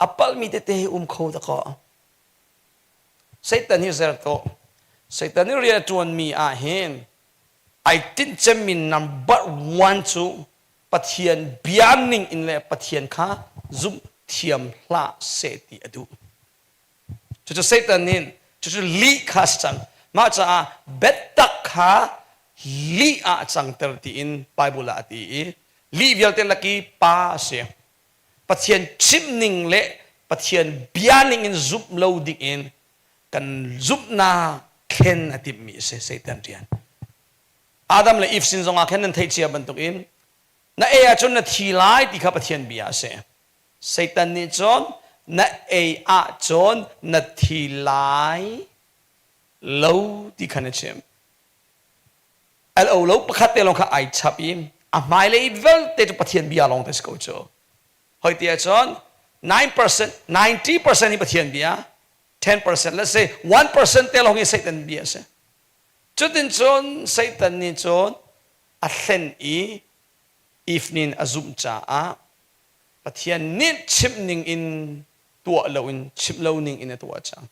a palhmi tete hi um kho dakaw Satan hi zerto. Satan i rian a ṭuanmi ah hin ai tinh cemmi number one cu Pathian bia ning in le Pathian kha zumh thiam hlah seh ti a duh. Cucu Satan nih cucu lih kha a si cang. Mah caah biatak kha lih ah a cangter tiin Bible ah a ti i lih vialte laki pa a si. Pathian chimning le Pathian bia ning in zumh lo ding in kan zumhnak thlen a timhmi a si Satan rian. Adam le Eve sin zongah khan nan theih cia bantukin na ei ahcun na thi lai ti kha Pathian bia a si. Satan nih cun na ei ahcun na thi lai lo ti khan a chim. Al o lo pakhat te lawng kha ai chap i a hmailei vialte cu Pathian bia lawng te si ko cu. Hoi ti ahcun 9% 90% hi Pathian bia 10% let's say 1% te lawng hi Satan bia a si. Cutin cun Satan nih cun a hlen i Eve nih a zumh caah Pathian nih chimh ning in tuah loin chimh lo ning in a tuah cang.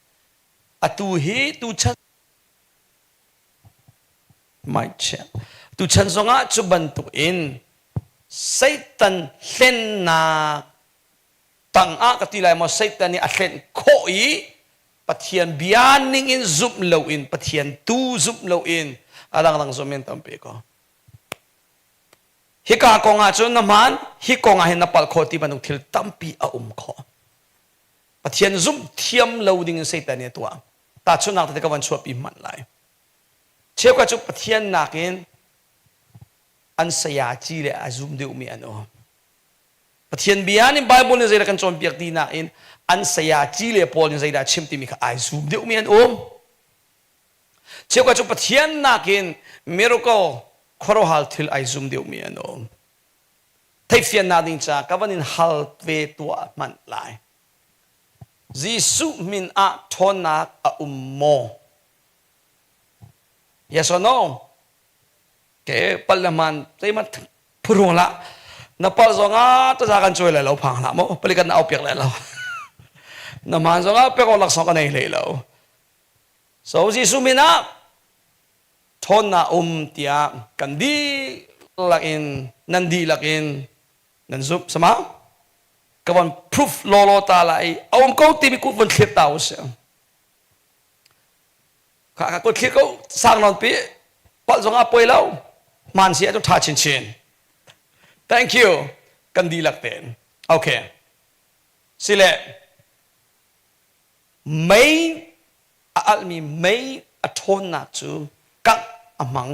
Atu hi tuchan Tuchan zongah cu bantukin Satan hlennak tangah ka ti lai maw Satan nih a hlenh khawh i Pathian bia ningin zumh loin Pathian tu zumh loin a dangdang zumh in tampi ko. Hika kong ah cun na hmaan, hi kong ah hin na palh khawh ti bantuk thil tampi a um khawh. Pathian zumh thiam lo ding in Satan nih a tuah. Tahchunhnak tete ka van chuahpi hmanh lai. Cheukhat cu Pathian nakin An sayaci le a zum deuhmi an um. Pathian bia nih Bible nih zeidah kan cawnpiak ti nakin an sayaci le pawl nih zeidah chim timi kha ai zum deuhmi an um. Cheukhat cu Pathian nakin miracle khuaruahhar thil ai zum deuhmi an um. Theihfiannak ding caah ka van in hal ve tuah hmanh lai. Jesuh min ah ṭhawnnak a um maw? Yes or no? Ke pal le hman zeihmanh phuhrung hlah. Na palh zongah taza kan cuai lai lo phang hlah maw? Palik kan au piak lai lo. Na hmaan zongah pek awk laksawng kan ei hlei lo. So Jesuh min ah ṭhawnnak um tiah kan dihlak in nan dihlak in nan zumh sama ka von proof lawlaw ta lai a um ko timi kut von thlir ta usih kha ka kut thlir ko sang nawn pi palh zong ah poi lo hmaan si ahcun ṭha chinchin thank you kan dihlak tein okay sile mei a alhmi mei a ṭhawnnak cu kangh a hmang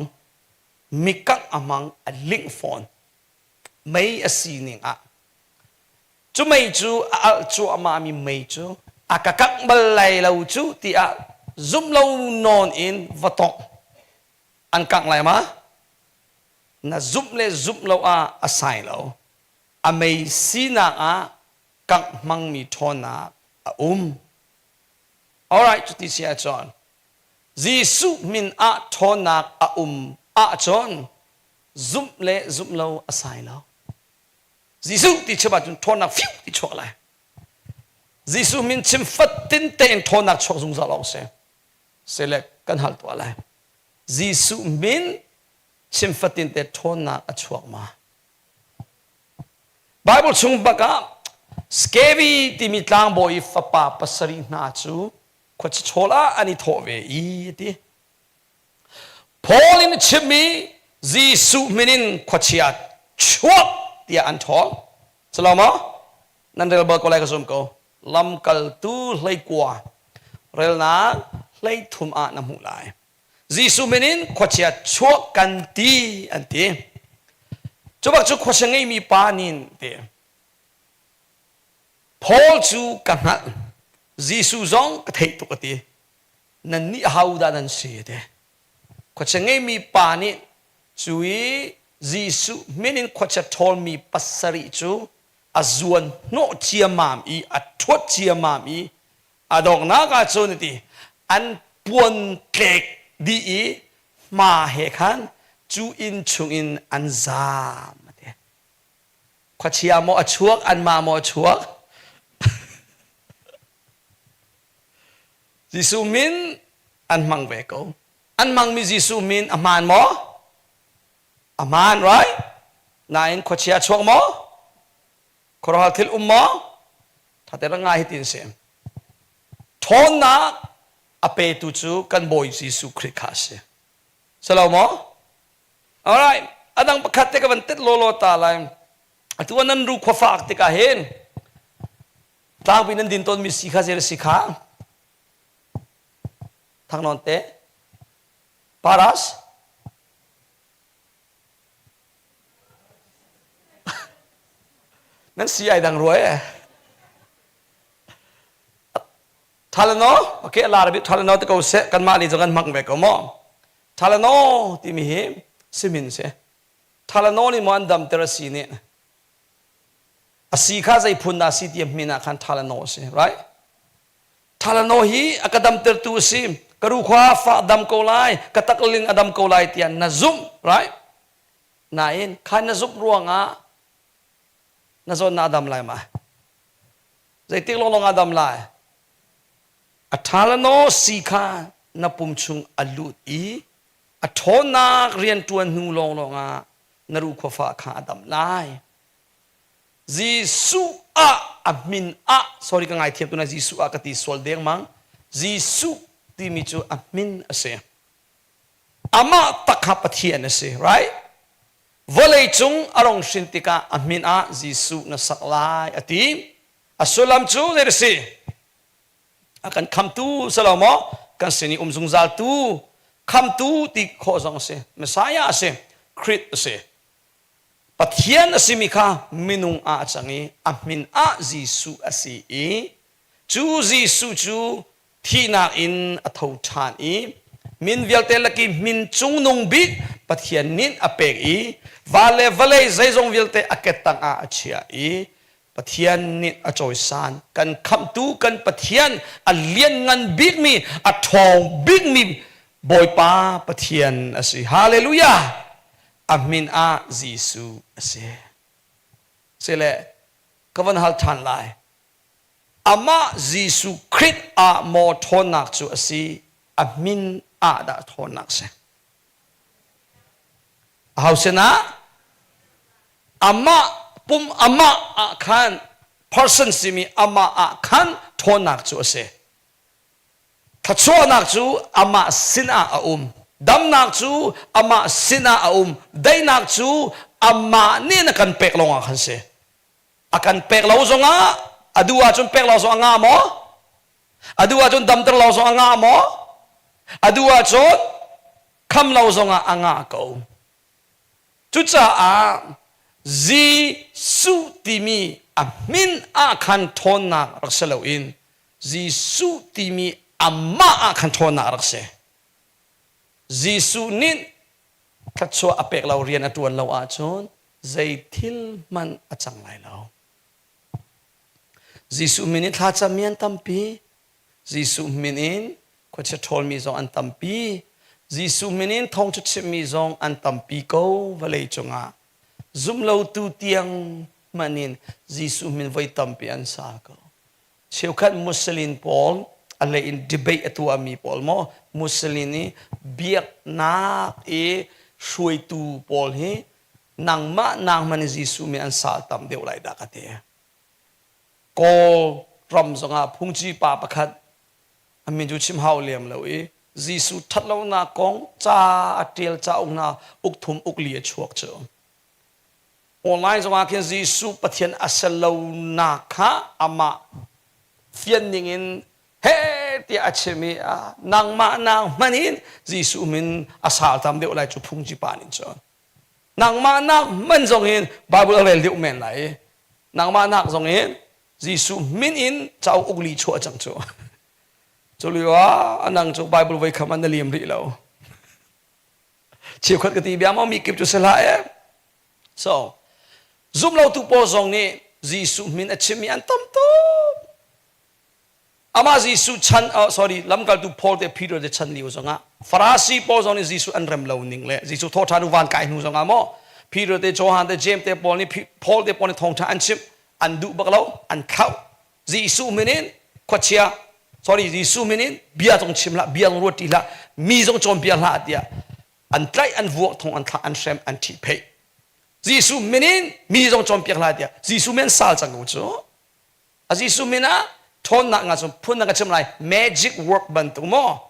mi kangh a hmang a lingh fawn mei a sining ah cu mei cu a alh cuahmahmi mei cu a ka kangh bal lai lo cu tiah zum lo nawn in va tongh an kangh lai ma na zumh le zumh lo ah a sai lo a mei sinak ah kangh hmangmi ṭhawnnak a um alright cuti si ahcun Jesuh min ah ṭhawnnak a um ahcun zumh le zumh lo a sai lo. Jesuh ti chim ahcun ṭhawnnak fiu ti chuak lai. Jesuh min chim fatin tein ṭhawnnak chuak zungzal awk si. Sele kan hal tuah lai. Jesuh min chim fatin te ṭhawnnak a chuak ma? Bible chung bak ah Skevi timi tlangbawi fapa pasarih hna cu khuacha chawl ah an i thawh ve i ti. Paul in a chimmi Jesuh min in khuachia chuak tiah an ṭhawl. Culo maw? Nan rel bal ko lai ka zum ko. Lamkaltu hleikua relnak hleithum ah na hmuh lai. Jesuh min in khuachia chuak kan ti an ti. Cu bak cu khuachia ngeimi pa nih ti. Paul cu ka hngalh. Jesuh zong ka theih tuk a ti. Nannih ahodah nan si te khuachia ngeimi pa nih cu i Jesuh min in khuachia ṭhawlmi pasarih cu a zuan hnawh ciammam i a ṭhuat ciammam i a donghnak ah cun ti an puan tlek dih i hma he khan cu inn chungin an zaam a ti. Khuachia maw a chuak anmah maw a chuak Jesuh min an hmang ve ko. An hmangmi Jesuh min a hmaan maw? A hmaan, right? Nain khuachia chuak maw? Khuaruahhar thil um maw? Thate rak ngai hi tin si. Ṭhawnnak a petu cu kan Bawi Jesuh Khrih kha a si. Si lo maw? Alright, a dang pakhat te ka van tet lawlaw ta lai. Atu ah nan ru khua fak tikah hin Tlangpi nan din tawnmi si kha zei si kha? Thangnawn te. Paras. Nan si ai dang rua e. Thalano, okay, lar bi thalano te ko se kan mah li zong kan hmang ve ko mo. Thalano timi hi simin si. Thalano nih mo an dam ter si nih A si kha zei phun dah si ti min ah khan Thalano a si, right? Thalano hi a ka damtertu a si. Ka rukhua fa dam ko lai, ka takling a dam ko lai tiah na zumh, right? Nain kha na zumh ruangah na zawn a dam lai ma? Zeitik lawnglawng a dam lai? A Thalano si kha na pum chung a lut i a ṭhawnnak rianṭuan hnu lawnglawng ah na rukhua kha a dam lai. Jesuh ah a min ah sorry ka ngaithiam tuna Jesuh ah ka ti sual dengmang Jesuh timi cu a min a si amah tak kha Pathian a si right vawlei cung a rong hrin tikah a min ah Jesuh na sak lai a ti a sullam cu zei a si a kan khamtu si lo maw kan sin i um zungzal tu khamtu ti khawh zong a si Messiah a si Christ a si. Pathian a simi kha minung ah a cang i a min ah Jesuh a si i cu Jesuh cu thihnak in a tho ṭhan i min vialte laki min cungnung bik Pathian nih a pek i va le vawlei zeizong vialte a kettang ah a chiah i Pathian nih a cawisan. Kan khamhtu kan Pathian a lianngan bikmi a ṭhawng bikmi Bawipa Pathian a si. Hallelujah! A min ah Jesuh a si. Sile ka van hal ṭhan lai. Amah Jesuh Khrih ah maw ṭhawnnak cu a si, a min ah dah ṭhawnnak si? Aho sinah? Amah pum amah ah khan person simi amah ah khan ṭhawnnak cu a si. Thluachuahnak cu amah sinah a um. Damnak cu amah sinah a um. Daihnak cu amah nih na kan pek lawngah khan si. A kan pek lo zongah a duh ahcun pek lo zong a ngah maw? A duh ahcun damter lo zong a ngah maw? A duh ahcun kham lo zongah a ngah ko. Cucaah Jesuh timi a min ah khan ṭhawnnak rak si loin Jesuh timi amah ah khan ṭhawnnak rak si. Jesuh nih thluachuah a pek lo rian a ṭuan lo ahcun zei thil hmanh a cang lai lo. Jesuh min in thlacammi an tampi. Jesuh min in khuachia ṭhawlmi zong an tampi. Jesuh min in thawngṭha chimmi zong an tampi ko vawlei cungah. Zumlotu tiang hmanh in Jesuh min voi tampi an sa ko. Cheukhat Muslim pawl a lei in debate a tuahmi pawl maw Muslim i biaknak i hruaitu pawl hi nangmah nangman in Jesuh min an sal tam deuh lai dah ka ti. Kawl ram zongah phungci pa pakhat a min cu chim hau lem lo i Jesuh ṭhatlonak kong ca a ṭial cauk hna uk thum uk li a chuak cu. Online zongah khin Jesuh Pathian a si lonak kha amah fian ningin he tiah a chim i nangmah nang hmanh in Jesuh min a sal tam deuh lai cu phungci pa nih cun. Nangmah nak hmanh zong in Bible a rel deuh men lai i nangmah nak zong in Jesuh min in cauk uk li chuah cang cu. Cu lio ah nang cu Bible voi kham an na liam rih lo. Cheukhat ka ti bia maw mi kip cu si hlah e. So, zumlotu pawl zong nih Jesuh min a chimmi an tam tuk. Amah Jesuh chan, oh, sorry, lamkaltu Paul te Peter te chan lio zongah Farasi pawl zong nih Jesuh an rem lo ning le Jesuh thawhṭhan van kai hnu zongah maw Peter te Johan te James te Paul nih Paul te pawl nih thawngṭha an chimh an duh bak lo an thlauh Jesuh min in khuachia sorry Jesuh min in bia zong chim hlah bia zong ruat ti hlah mi zong cawnpiak hlah tiah an tlaih an vuak thong an thlah an hrem an ṭhihpheih Jesuh min in mi zong cawnpiak hlah tiah Jesuh min sal cang ko cu A Jesuh min ah ṭhawnnak nga cu phun na ka chim lai magic work bantuk maw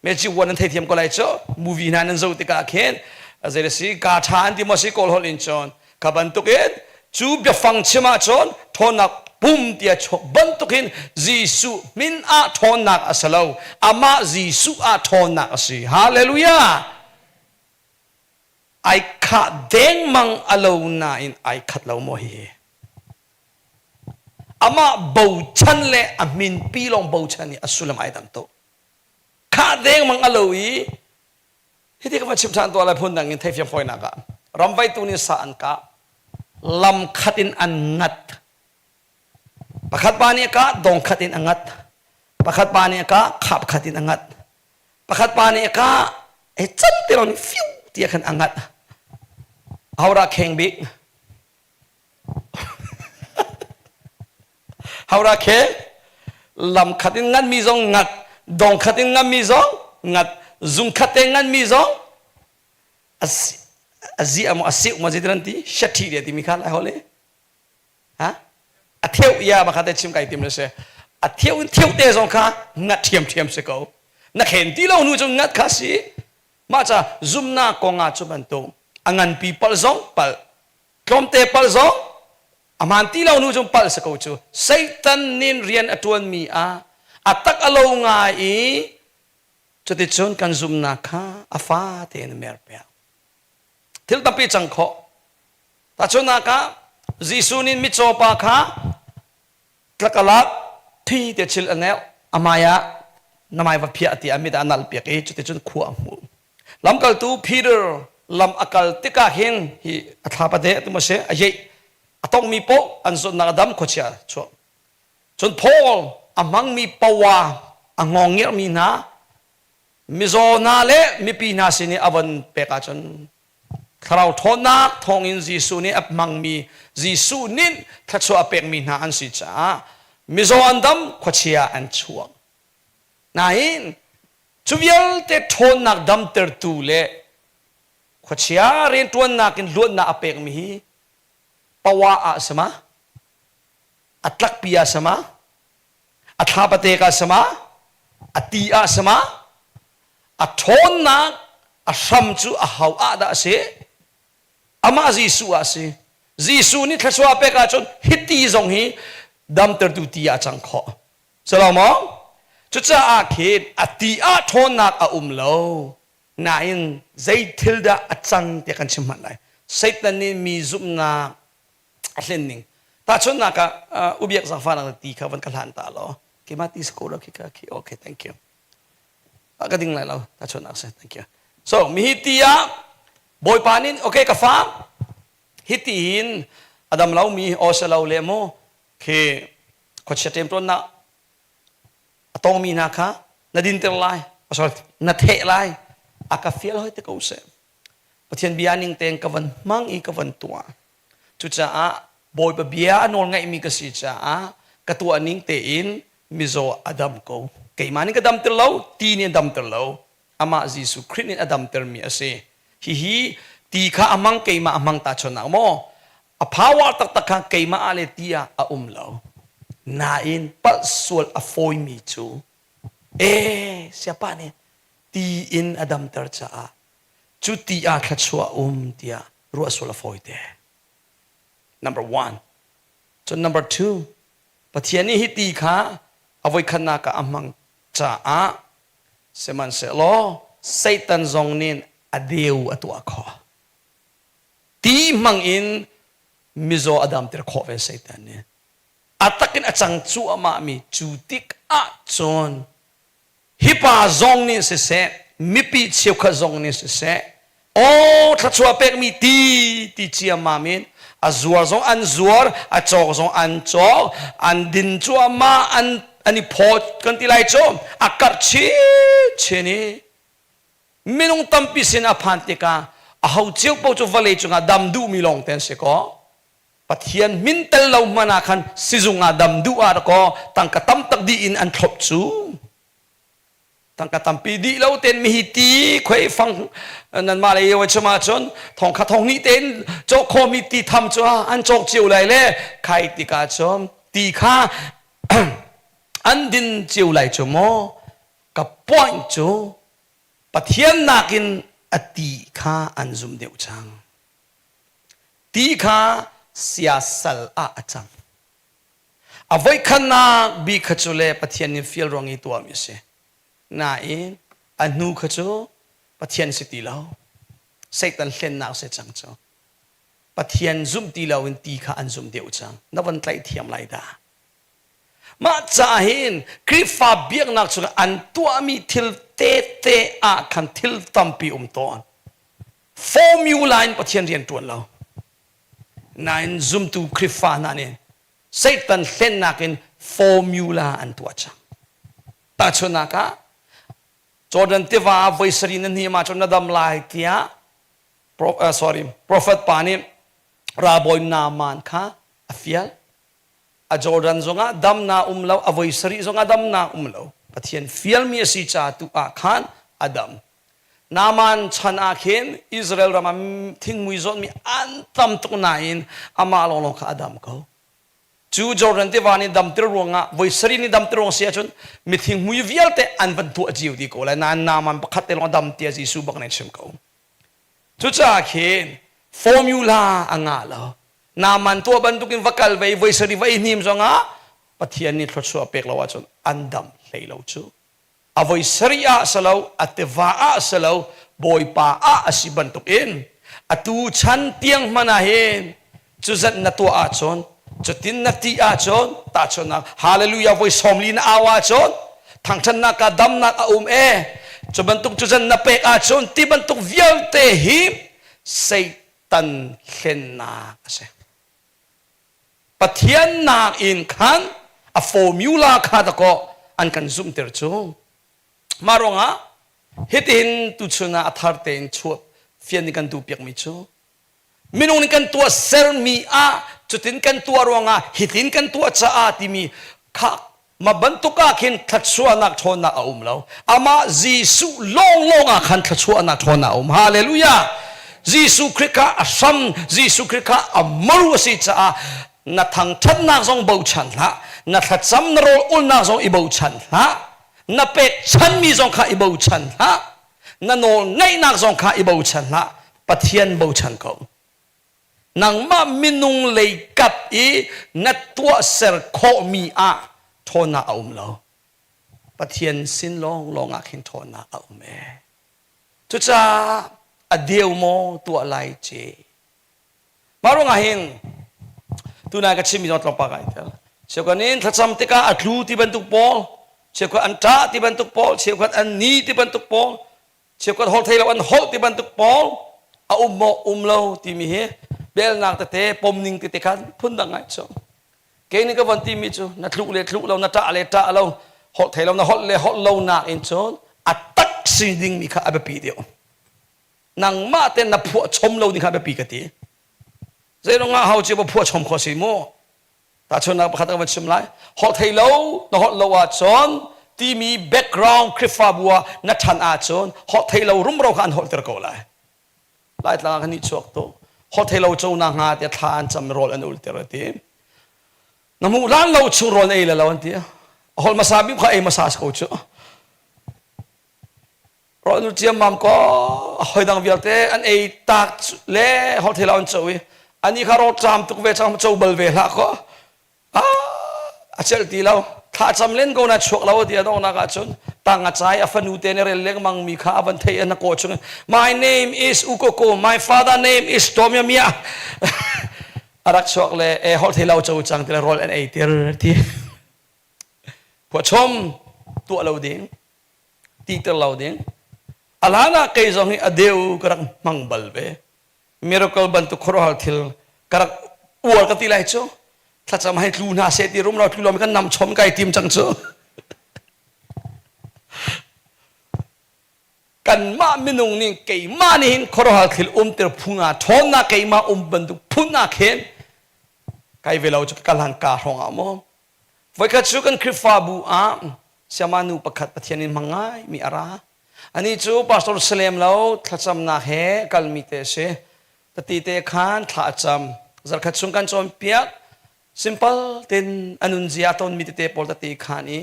magic work nan theithiam ko lai cu movie hna nan zoh tikah khin zei si ka ṭha an ti maw si kawl holh in cun kha bantuk in cu biafang chim ahcun ṭhawnnak pum tiah chuak bantuk in Jesuh min ah ṭhawnnak a si lo amah Jesuh ah ṭhawnnak a si hallelujah ai khah dengmang a lo nain ai khat lo maw hihi Amah bochan le a minpi lawng bochan i a sullam ai dang tuk. Khah dengmang a lo i hiti ka va chim ṭhan tuah lai phun dang in theifiang fawinak ah ramvaitu nih sa an kah lam khat in an ngat pakhat pa nih a kah dong khat in a ngat pakhat pa nih a kah khap khat in a ngat pakhat pa nih a kah he can te lawng nih fiu tiah khan a ngat ahodah kheng bik Hawra khe lam khat in nganmi zong ngat, dong khat in nganmi zong ngat, zung khat te nganmi zong a zi a a siu ma zeitin an ti shathi dia timi kha lai hole ha a theu ya ba kha te chim kai tim le se a theu in theu te zong kha ngat thiam thiam si ko na khen ti lo nu cu ngat kha si mah ca zumnak kong ah cu bantuk a nganpi pal zong pal tlawmte palh zong a hmaan ti lo nu cung palh si ko cu Satan nin rian a ṭuanmi ah a tak a lo ngai i cuticun kan zumhnak kha a fa tein a mer piak thil tampi cang khawh. Tahchunhnak ah Jesuh nih mitcaw pa kha tlakalak thi te chil a neu a hmai ah na hmai va phiah tiah a mit ah a nal piak i cuticun khua a hmu. Lamkaltu Peter lam a kal tikah hin hi a thlapa de tu ma si a yeih a tongmi paoh an zawtnak a dam khuachia chuak. Cun Paul a hmangmi power a ngawng ngerhmi hna mizaw hna le mipi hna sin i a von pek ahcun thlarau ṭhawnnak thawngin Jesuh nih a hmangmi Jesuh nih thluachuah a pekmi hna an si caah mizaw an dam khuachia an chuak. Nain cu vialte ṭhawnnak damtertu le khuachia rianṭuannak in luatnak a pekmi hi pawa ah a si ma? A tlakpi ah a si ma? A thlapatek ah si ma? A ti ah si ma? A ṭhawnnak a hram cu a ho ah dah a si? Amah Jesuh ah a si. Jesuh nih thluachuah pek ahcun hiti zong hi damtertu ti ah a cang khawh. Silo maw? Cucaah khin a ti ah ṭhawnnak a um lo. Nain zei thil dah a cang tiah kan chim hmanh lai. Satan nih mi zumhnak a hlen ning tahchunhnak ah ubiak zaangfahnak ti kha van ka hlan ta law keimah ti si ko lo khi ka khi okay thank you ka ding lai lo tahchunhnak si thank you so mi hi ti ah bawipa nih okay ka fa hi ti hin a dam lo mi aw se lo le mu khi khuachia ṭemṭawnnak a tongmi hna kha na dinter lai sorry na theh lai a ka fial hoi te ko seh Pathian bia ning tein ka van hmang i ka van tuah. Cucaah Bawipa bia a nawl ngaihmi ka si caah ka tuah ning tein mizaw a dam ko. Keimah nih ka damter lo, ti nih a damter lo. Amah Jesuh Khrih nih a damtermi a si. Hihi ti kha a hmang keimah a hmang tahchunhnak maw? A power taktak kha keimah ah le ti ah a um lo. Nain palh sual a fawimi cu ee siapa nih ti in a damter caah cu ti ah thluachuah um tiah ruah sual a fawite. Number one. Cun number two, Pathian nih hi ti kha a voikhatnak ah a hmang caah sihmanhsehlaw Satan zong nih a deu a tuah khawh. Ti hmang in mizaw a damter khawh ve Satan nih. A takin a cang cuahmahmi cu tik ah cun Hi pa zong nih siseh, mipi cheukhat zong nih siseh, aw thluachuah pekmi ti ti ciammam in a zuar zong an zuar, a cawk zong an cawk, an din cuahmah, an an i phawt kan ti lai cu, a karh chinchin i minung tampi sin a phan tikah aho cio paoh cu vawlei cungah dam duhmi lawng te an si kaw Pathian min tel lo hmanh ah khan sizung ah dam duh ah kaw tangka tam tak dih in an thlop cu tangka tampi dih lo ten mi hi ti khoi fang nanmah le yo chim ahcun thong kha thong hnih tein cawk khawmi ti tham cu an cawk cio lai le khai tikah cun ti kha an din cio lai cu maw ka point cu Pathian nakin a ti kha an zum deuh cang Ti kha siasal ah a cang. A voikhatnak bik kha cu le Pathian nih fial ruang i tuahmi a si. Nain a hnu kha cu Pathian si ti lo. Satan hlennak si cang cu. Pathian zumh ti loin ti kha an zumh deuh cang. Na von tlaih thiam lai dah. Mah caah hin Khrihfa biaknak chungah an tuahmi thil tete ah khan thil tampi um tawn. Formula in Pathian rian ṭuan lo. Nain zumtu Khrihfa hna nih Satan hlennak in formula an tuah cang. Tahchunhnak ah, Jordan tiva ah voi sarih na hnim ahcun na dam lai tiah sorry, prophet pa nih ralbawi Naaman kha a fial. A Jordan zongah damnak um lo, a voi sarih zongah damnak um lo. Pathian fialmi a si ca tu ah khan a dam. Naaman chan ah khin Israel ram ah thingmui zawtmi an tam tuk nain amah lawnglawng kha a dam ko. Cu Jordan tiva nih damter ruangah voi sarih nih damter ruang si ahcun mi thingmui vialte an van tuah cio dih ko lai nain Naaman pakhat te lawng a dam tiah Jesuh bak nih a chim ko. Cucaah khin formula a ngah lo. Naaman tuah bantukin va kal ve i voi sarih va i hnim zongah Pathian nih thluachuah pek lo ahcun an dam hlei lo cu. A voi sarih ah si lo, a tiva ah si lo, Bawipa ah a si bantukin atu chan tiang hmanh ah hin. Cu zat na tuah ahcun, cutin na ti ahcun, tahchunhnak hallelujah voi 40 na au ahcun, thangṭhatnak ka damnak a um e. Cu bantuk cu zan na pek ahcun ti bantuk vialte hi Satan hlennak a si. Pathian nakin khan a formula kha dakaw an kan zumhter cu. Mah ruangah hitin tuchun ah a thar tein chuah fian in kan duh piakmi cu minung nih kan tuah sermi ah cutin kan tuah ruangah hitin kan tuah caah timi kha ma bantuk ah khin thluachuahnak ṭhawnnak a um lo. Amah Jesuh lawnglawng ah khan thluachuahnak ṭhawnnak a um. Hallelujah! Jesuh Khrih kha a hram, Jesuh Khrih kha a maru a si caah na thangṭhatnak zong bochan hlah, na thlacam na rawl ulnak zong i bochan hlah, na pekchanmi zong kha i bochan hlah, na nawl ngaihnak zong kha i bochan hlah, Pathian bochan ko. Nangmah minung lei kap i na tuahser khawhmi ah ṭhawnnak a um lo. Pathian sin lawnglawng ah khin ṭhawnnak a um ee. Cucaah a deu maw tuah lai ci. Mah ruangah hin tunai ka chimmi zong tlawmpal kai tel. Cheukhat nih thlacam tikah a tlu ti bantuk pawl, cheukhat an ṭah ti bantuk pawl, cheukhat an ni ti bantuk pawl, cheukhat holh thei lo an holh ti bantuk pawl a um maw um lo timi hi belnak tete pomning tete khan phundang ngai cu kei nih ka von timi cu na tluk le tluk lo na ṭah le ṭah lo holh thei lo na holh le holh lo nak in cun a tak si dingmi kha a biapi deuh nangmah te na phuah chom lo ding kha a biapi ka ti zeirong ah hau ci ba phuah chom kho si mu Tahchunhnak pakhat ka van chim lai. Holh thei lo na holh lo ahcun timi background Khrihfabu ah na ṭhan ahcun holh thei lo rumro kha an holhter ko lai. Laitlang ah kan nih chuak tu. Holh thei lo co na hnga tiah thla an cam rawl an ulter a ti. Na hmuh lan lo chung rawl na ei le lo an ti. A holh hmasa bik kha ei hmasa si ko cu. Rawl nu ciammam ko hoi dang vialte an ei tak le holh thei lo an co i ani kha rawl ṭam tuk ve cang co bal ve hlah ko a celh ti lo thla cam len ko na chuak lo ti a donghnak ahcun tang a cai a fanu te nih rel lengmang mi kha a van theih na kaw chung my name is Ukoko my father name is Tomia Mia a rak chuak le e holh thei lo co cang ti le rawl an ei tir ti phuachom tuah lo ding titer lo ding a hlan ah kei zong hi a deu ka rak hmang bal ve miracle bantuk khuaruahhar thil ka rak uar ka ti lai cu thlacam hei tlu hna seh ti rum lo tlu lo kan nam chom kai tim cang cu kanmah minung nih keimah nih hin khuaruahhar thil umter phun ah ṭhawnnak keimah um bantuk phun ah khin kai ve lo cu ka hlan ka hrawng ah maw Voikhat cu kan Khrihfabu ah sayama nu pakhat Pathian in hmang ngaimi a ra. Anih cu Pastor Salem lo thlacamnak he kalmi te a si. Tati te khan thla a cam. Zarkhat chung kan cawnpiak. Simple ten a nunzia tonmi tete pawl tati khan i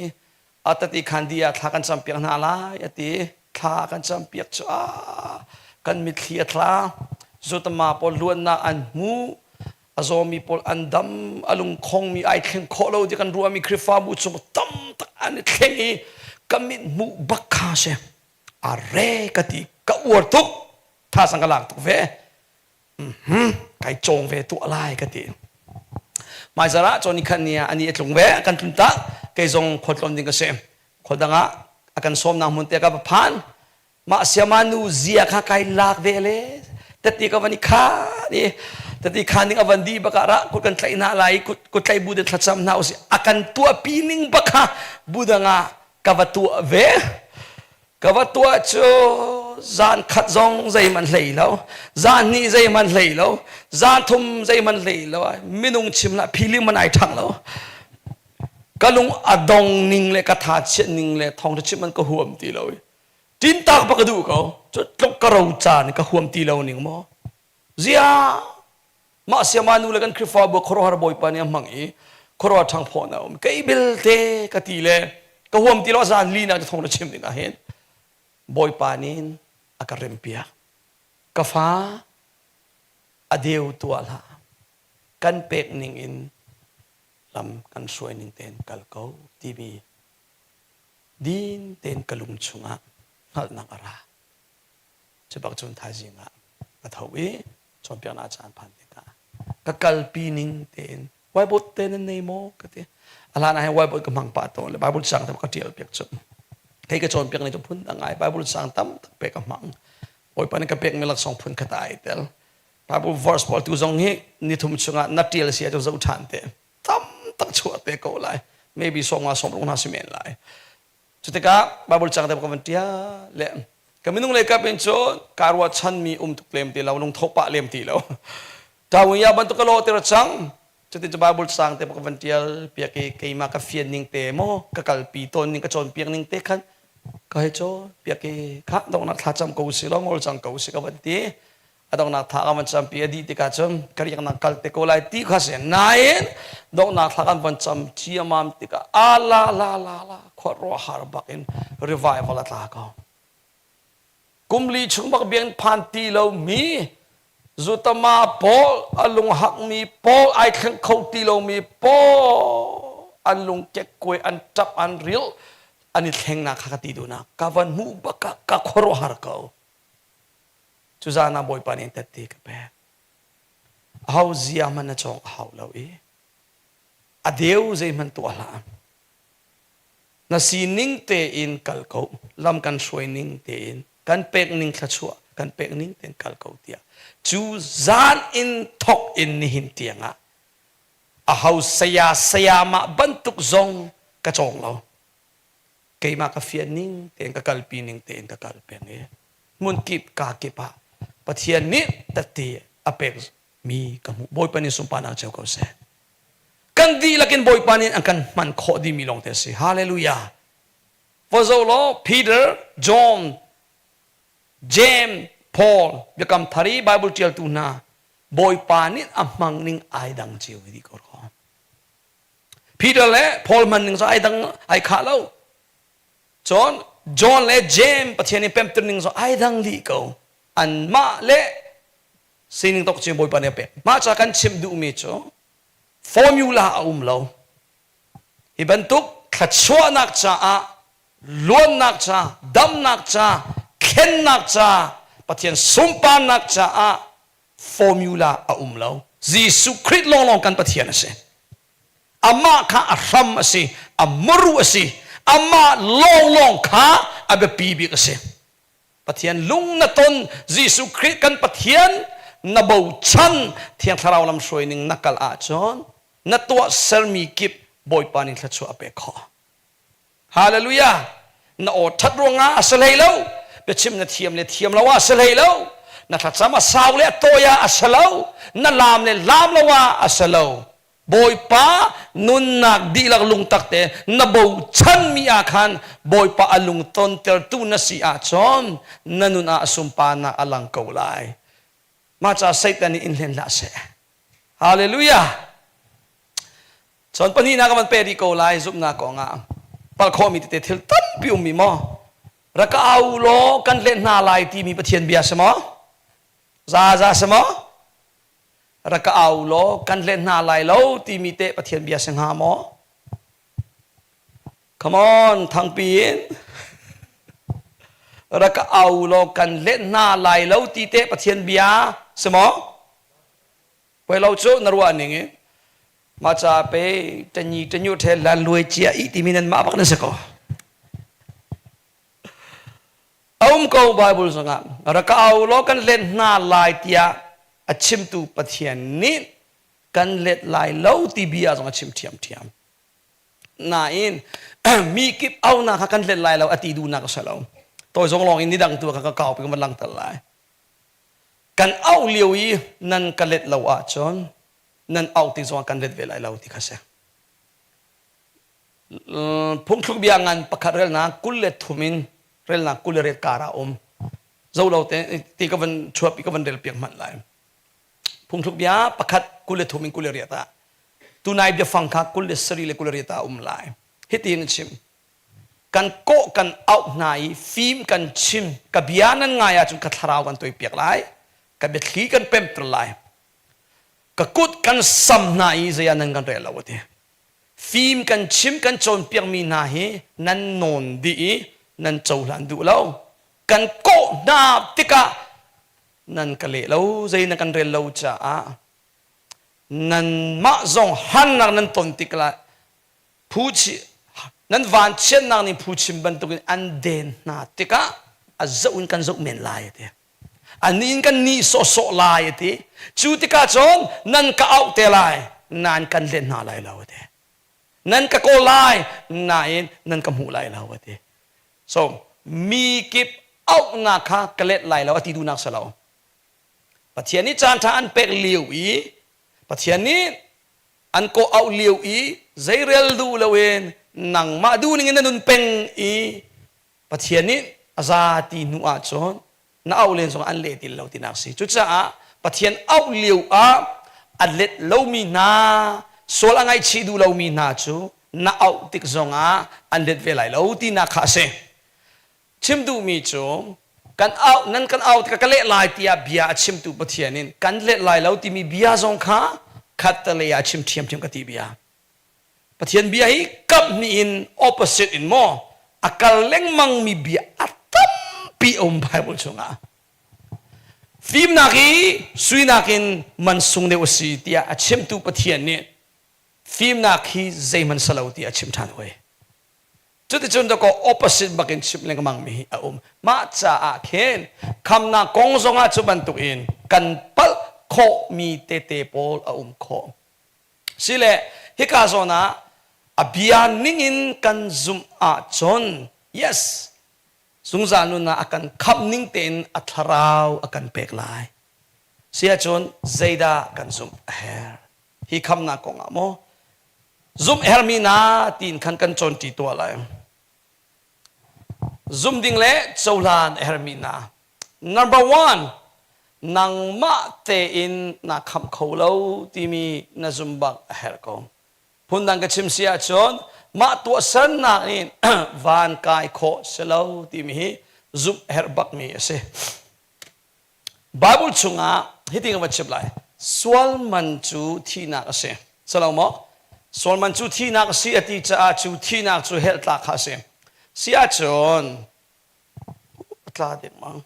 a tati khan di ah thla kan campiak hna lai a ti. Thla kan campiak cu ah kan mitthli a tla. Zutama pawl luatnak an hmu. A zawmi pawl an dam, a lungkhongmi ai thleng khawh lo ti kan ruahmi Khrihfabu chung tam tak an i thleng i ka mit hmuh bak kha si. A re ka ti, ka uar tuk, thazang ka lak tuk ve. Mhm, kai cawng ve tuah lai ka ti. Hmaizar ah cawn khan ni ah ani a tlung ve, kan tlun tak, kei zong khualtlawn ding ka si. Khual dang ah a kan sawmnak hmun te ka va phan. Mah siama nu zia kha kai lak ve le tati ka van i khan i tati khan ning a van di bak ah ra kut kan tlaih hna lai kut kut tlaih bu de thlacam hna usih a kan tuah pi ning bak kha budang ah ka va tuah ve ka va tuah cu zan khat zong zeihmanh hlei lo zan hnih zeihmanh hlei lo zan thum zeihmanh hlei lo minung chim lah philing man ai ṭhang lo ka lung a dong ning le ka tha chiat ning le thong chim man ka huam ti lo Tintak bak ka duh ko. Cu tluk ka ro caan ka huam ti lo ning maw. Zia mah siama nu le kan Khrihfabu khuaruahhar bawipa nih a hmang i khuaruahhar ṭhangphawh na um. Kei belte ka ti le ka huam ti lo zan li nak thong na chim ding ah hin bawipa nih a ka rempiak. Ka fa a deu tuah hlah. Kan pek ning in lam kan hruai ning tein kal ko timi din tein ka lung chungah hngalhnak a ra. Cu bak cun thaizing ah ka tho i cawnpiaknak caan phan tikah Ka kalpi ning tein whiteboard te nan nei maw ka ti. A hlan ah hin whiteboard ka hmang pah tawn le Bible cang te ka tial piak cu. Kei ka cawnpiak ni cu phun dang ai Bible cang tam tak pe ka hmang. Bawipa nih ka pek mi laksawng phun khat ai tel. Bible verse pawl tu zong hi nithum chungah na tial si ahcun zoh ṭhan te. Tam tak chuah te ko lai. Maybe sawm nga sawm ruk hna si men lai. Cutikah Bible cang te ka van ṭial le ka minung lei kap in cun kaa ruahchanmi um tuk lem ti lo lungtho pah lem ti lo. Tawin ya bantuk ka lawh tir cang. Cutin cu Bible cang te ka van ṭial piak i keimah ka fian ning te maw ka kalpi tawn ning ka cawnpiak ning te khan ka hei cawn piak i kha donghnak thlacam ko si law ngol cang ko si ka van ti. A donghnak thla kan van campi a dih tikah cun ka riaknak kal te ko lai ti kha si. Nain donghnak thla kan van cam ciamam tikah a la la la la khuaruahhar bak in revival a tla ko. Kum li chung bak biakinn phan ti lomi zutama pawl a lunghakmi pawl ai thleng kho ti lomi pawl an lung kekkuai an ṭap an ril an i thlengnak kha ka ti duhnak ka van hmuh bak ah ka khuaruahhar ko. Cu zan ah Bawipa nih tette ka pek. Aho zia hmanh na cawng a hau lo i a deu zeihmanh tuah hlah. Na sining tein kal ko. Lam kan hruai ning tein kan pek ning thluachuah kan pek ning tein kal ko tiah. Cu zan in thok in nihin tiangah aho saya sayamah bantuk zong ka cawng lo. Keimah ka fian ning tein ka kalpi ning tein ka kal peng i hmunkip kaa kip ah Pathian nih tette a pek mi ka hmuh. Bawipa nih sunparnak cio ko seh. Kan dihlak in Bawipa nih an kan hman khawh dihmi lawng te a si. Hallelujah. Va zoh law Peter, John, James, Paul biakam thar i Bible ṭialtu hna Bawipa nih a hmang ning ai dang cio dih ko rua. Peter le Paul hman ning cu ai dang ai khah lo. Cun John le James Pathian i pemter ning cu ai dang dih ko. Anmah le sining tok cu Bawipa nih a pek. Mah ca kan chim duhmi cu formula a um lo. Hi bantuk thluachuahnak caah luannak ca, damnak ca, thlennak ca, Pathian sunparnak caah formula a um lo. Jesuh Khrih lawnglawng kan Pathian a si. Amah kha a hram a si, a muru a si, amah lawnglawng kha a biapi bik a si. Pathian lung na ton, Jesuh Khrih kan Pathian na bochan, Thiang Thlarau lam hruai ning na kal ahcun na tuah sermi kip Bawipa nih thluachuah a pek khawh. Hallelujah! Na aw ṭhat ruangah a si hlei lo. Biachim na thiam le thiam lo ah a si hlei lo. Na thlacam a sau le a tawi ah a si lo. Na laam le laam lo ah a si lo. Bawipa nunnak dihlak lungtak te na bochanmi ah khan Bawipa a lungtontertu na si ahcun na nun ah sunparnak a lang ko lai. Mah caah Satan nih in hlen hlah seh. Hallelujah! Cun pahnihnak ka van pe rih ko lai zumhnak kongah palh khawhmi tete thil tampi ummi maw rak ka au law kan let hna lai timi Pathian bia si maw za za si maw rak ka au law kan let hna lai lo timi te Pathian bia si hnga maw come on thangpi in rak ka au law kan let hna lai lo ti te Pathian bia si maw Poi lo cu na ruah ning in mah ca pe ṭanyi ṭanyu ṭhe lan luai cia i timi nan mah bak na si ko. A um ko Bible zongah rak ka au law kan let hna lai tiah a chimtu Pathian nih kan let lai lo ti bia zong a chim ṭhiamṭhiam. Nain mi kip aunak kha kan let lai lo a ti duhnak a si lo. Toi zong lawng in nidang tu kha ka kau pi ka van langhter lai. Kan auh lio i nan ka let lo ahcun nan auh tik zongah kan let ve lai lo ti kha si. Phungthluk bia ngan pakhat relnak 23 in relnak 28 kar ah um. Zo lo te ti ka van chuap i ka van rel piak hmanh lai. Phungthluk bia pakhat 23 in 28 ah tunai biafang kha 27 le 28 ah um lai. Hitin a chim. Kan kawh kan auh hna i fim kan chim ka bia nan ngai ahcun ka thlarau kan tuaipiak lai ka biathli kan pemter lai ka kut kan sam hna i zei ah nan kan rel lo a ti fim kan chim kan cawnpiakmi hna hi nan nawn dih i nan cohlan duh lo kan kawh hna tikah nan ka leh lo zei na kan rel lo caah. Nanmah zong harnak nan ton tik lai phu chi nan vanchiatnak nih phuchim bantukin an den hna tikah a zoh in kan zoh men lai a ti. An in kan nih sawhsawh lai a ti. Cu tikah cun nan ka auh te lai, nan kan let hna lai lo a ti. Nan ka kawl lai, nain nan ka hmuh lai lo a ti. So mi kip auhnak kha ka let lai lo a ti duhnak si lo. Pathian nih caan ṭha an pek lio i Pathian nih an kawh auh lio i zeirel duh loin nangmah duhning in na nun peng i Pathian nih a za ti hnu ahcun na auh len zong an leh ti lo tinak si. Cucaah Pathian auh lio ah a let lomi hna, sual a ngaihchih duh lomi hna cu na auh tik zongah an let ve lai lo tinak kha a si. Chim duhmi cu kan au nan kan au tikah ka leh lai tiah bia a chimtu Pathian in kan let lai lo timi bia zong kha khattelei ah a chim ṭhiamṭhiam ka ti bia. Pathian bia hi kap hnih in opposite in maw a kal lengmangmi bia a tampi a um Bible chungah. Fimnak hi suinak in man sung deuh a si tiah a chimtu Pathian nih fimnak hi zeihmanh si lo tiah a chim ṭhan hoi. Cuticun dakaw opposite bakin chimh lengmang mi hi a um. Mah caah khin khamnak kong zongah cu bantukin kan palh khawhmi tete pawl a um khawh. Sile hika zawn ah a bia ningin kan zumh ahcun yes zungzal nun ah a kan khamh ning tein a thlarau a kan pek lai. Si ahcun zeidah kan zumh a herh? Hi khamnak kong ah maw zumh hermi na tiin khan kan cawnṭi tuah lai. Zum ding le cohlan a hermi na. Number one, nangmah tein naa khamh kho lo timi na zum bak a herh ko. Phundang ka chim si ahcun mah tuahsernak in van kai khawh si lo timi hi zumh herh bakmi a si. Bible chungah hitin ka va chim lai. Sual man cu thihnak a si. Salo maw? Sual man cu thihnak a si a ti caah cu thihnak cu hell tlak kha a si. Si ahcun a tla dengmang.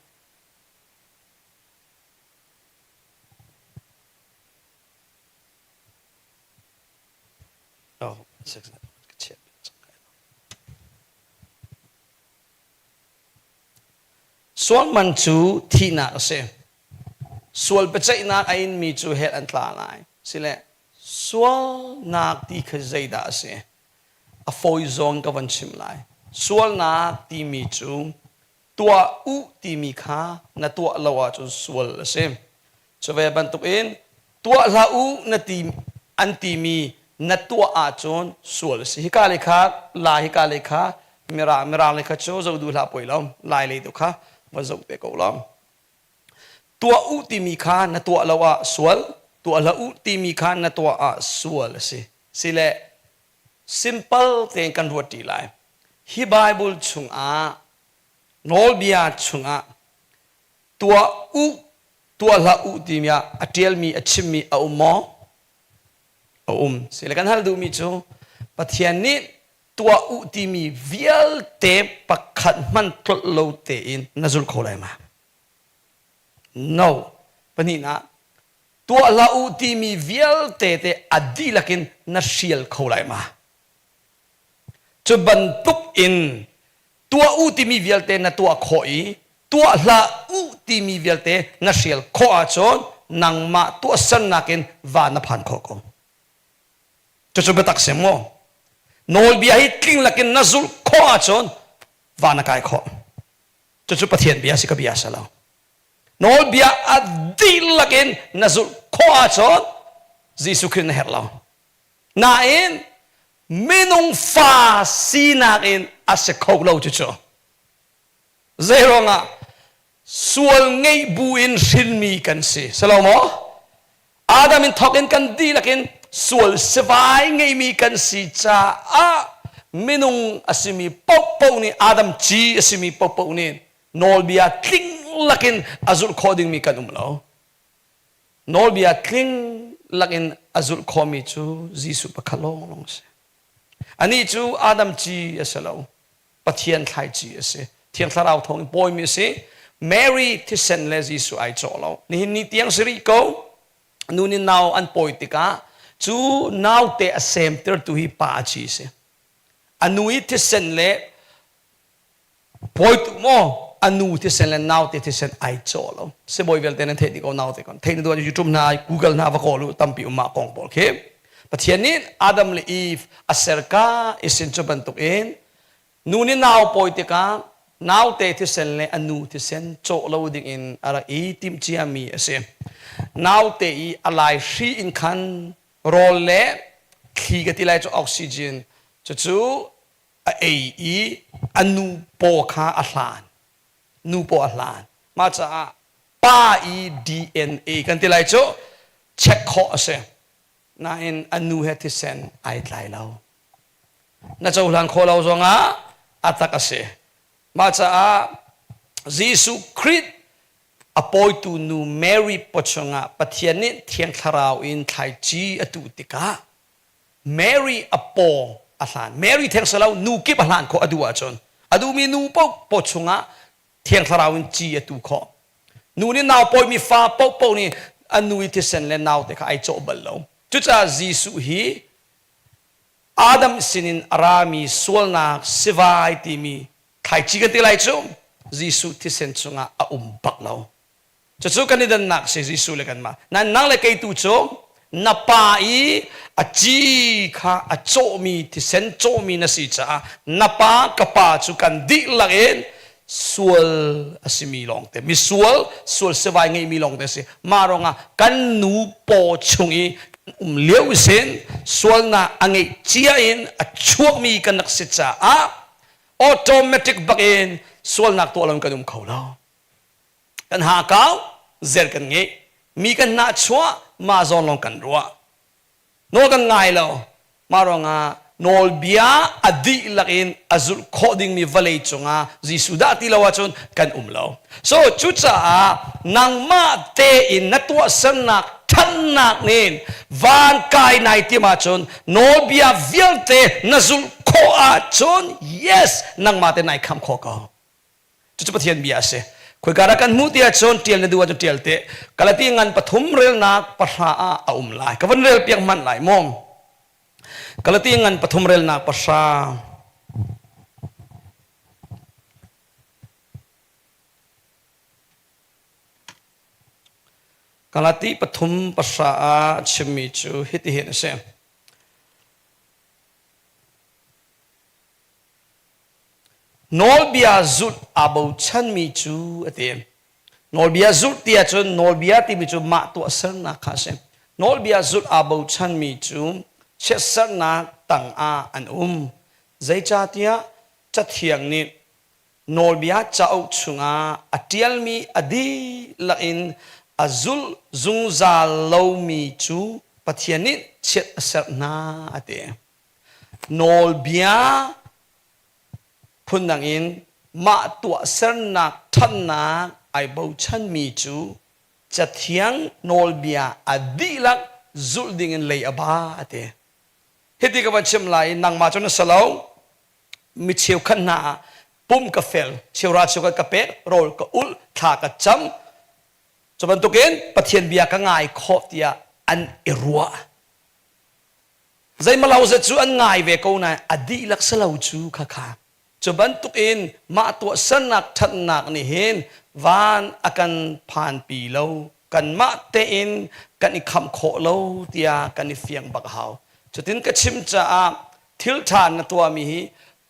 Oh, Sual man cu thihnak a si. Sual biaceihnak a inmi cu hell an tla lai. Sile sualnak ti kha zeidah a si? A fawi zawn ka van chim lai. Sualnak timi cu tuah u timi kha na tuah lo ahcun sual a si. Cuve bantukin tuah hlah u na ti an timi na tuah ahcun sual a si. Hika lei kha lai hika lei kha mirang mirang lei kha cu zoh duh hlah poi lo lai lei tu kha va zoh te ko lo. Tuah u timi kha na tuah lo ah sual, tuah hlah u timi kha na tuah ah sual a si. Sile simple tein kan ruat ṭi lai. Hi Bible chungah nawlbia chungah tuah u tuah hlah u timi ah a ṭialmi a chimmi a um maw? A um. Sile kan hal duhmi cu Pathian nih tuah u timi vialte pakhat hmanh tlolh lo tein na zul kho lai ma? No. Pahnihnak tuah hlah u timi vialte te a dihlak in na hrial kho lai ma? Cu bantuk in tuah u timi vialte na tuah khawh i tuah hlah u timi vialte na hrial khawh ahcun nangmah tuahsernak in va na phan khawh ko. Cucu biatak si maw? Nawlbia hi tling lakin na zulh khawh ahcun va na kai khawh. Cucu Pathian bia si ka bia si lo. Nawlbia a dihlak in na zulh khawh ahcun Jesuh Khrih na herh lo. Nain minung fa sinak in a si kho lo cucu. Zeiruangah sual ngeih bu in hrinmi kan si. Si lo maw? Adam in thawk in kan dihlak in sual sivai ngeimi kan si caah minung a simi paohpaoh nih Adam ci a simi paohpaoh nih nawlbia tling lakin a zulh khawh dingmi kan um lo. Nawlbia tling lakin a zulh khawhmi cu Jesuh pakhat lawnglawng a si. Anih cu Adam ci a si lo. Pathian thlaici a si. Thiang Thlarau thawng in pawimi a si. Mary thisen le Jesuh ai cawh lo. Nihin ni tiang si rih ko. Nu nih nau an pawi tikah cu naute a semtertu hi pa a ci si. A nu i thisen le pawitu maw a nu thisen le naute thisen ai cawh lo. Sibawi vialte nan theih dih ko naute kon. Theih na duh YouTube hna Google hna va kawl u tampi um mah kong pawl khi. Pathian nih Adam le Eve a serka isin cu bantuk in Nu nih nau pawi tikah naute thisen le a nu thisen cawh lo dingin a rak i timhciami a si. Naute i a lai hri in khan rawl le thli ka ti lai cu oxygen cucu a ei i a nu paw kha a hlan. Nu paw a hlan. Mah caah pa i DNA kan ti lai cu check khawh a si. Nain a nu he thisen ai tlai lo. Na cohlan khawh lo zongah a tak a si. Mah caah Jesuh Khrih a pawitu nu Mary pawchungah Pathian nih Thiang Thlarau in thlaici a tuh tikah Mary a paw a hlan. Mary theng si lo nu kip a hlan khawh a duh ahcun a duhmi nu paoh paw chungah Thiang Thlarau in ci a tu khawh. Nu nih nau pawimi fa paohpaoh nih a nu i thisen le naute kha ai cawh bal lo. Cucaah Jesuh hi Adam sinin a rami sualnak sivai timi thlaici kan ti lai cu Jesuh thisen chungah a um bak lo. Cucu kan i dannak si Jesuh le kanmah. Nain nang le kei tu cu na pa i a ci kha a cawhmi thisen cawhmi na si caah na pa ka pa cu kan dihlak in sual a simi lawngte misual sual sivai ngeimi lawngte a si mah ruangah kan nu paw chung i kan um lio sin sualnak a ngeih cia in a chuakmi kan rak si caah automatic bak in sualnak tuah lo in kan um kho lo kan hakau zer kan ngei mi kan nahchuah mah zawn lawng kan ruah Nawl kan ngai lo. Mah ruangah nawlbia a dihlak in a zulh khawh dingmi vawlei cungah Jesuh dah ti lo ahcun kan um lo. So cucaah nangmah tein na tuahsernak ṭhannak nin van kai nai tim ahcun nawlbia vialte na zulh khawh ahcun yes nangmah te nai khamh khawh ko. Cucu Pathian bia a si. Khoika dah kan hmuh ti ahcun ṭial na duh ahcun ṭial te. Galati ngan pathum relnak pahra ah a um lai. Ka van rel piak hmanh lai maw? Galati ngan pathum relnak pahra. Galati pathum pahra ah chimmi cu hitihin a si. Nawlbia zulh aa bochanmi cu a ti. Nawlbia zulh ti ahcun nawlbia timi cu mah tuahsernak kha a si. Nawlbia zulh aa bochanmi cu chiatsernak tangah an um. Zeicahtiah Cathiang nih nawlbia cauk chungah a ṭialmi a dihlak in a zulh zungzal lomi cu Pathian nih chiat a serh hna a ti. Nawlbia phundang in mah tuahsernak ṭhatnak ai bochanmi cu Cathiang nawlbia a dihlak zulh dingin lei a ba a ti. Hiti ka van chim lai i nangmah cu na si lo, mi cheukhat hna ah pum ka fel, cheuhra cheukhat ka pek, rawl ka ulh, thla ka cam, cu bantukin Pathian bia ka ngai khawh tiah an i ruah. Zeimalo zet cu an ngai ve ko nain a dihlak si lo cu khakha. Cu bantukin mah tuahsernak ṭhatnak nih hin van a kan phanpi lo, kanmah tein kan i khamh khawh lo tiah kan i fiang bak a hau. Cutin ka chim caah thil ṭha na tuahmi hi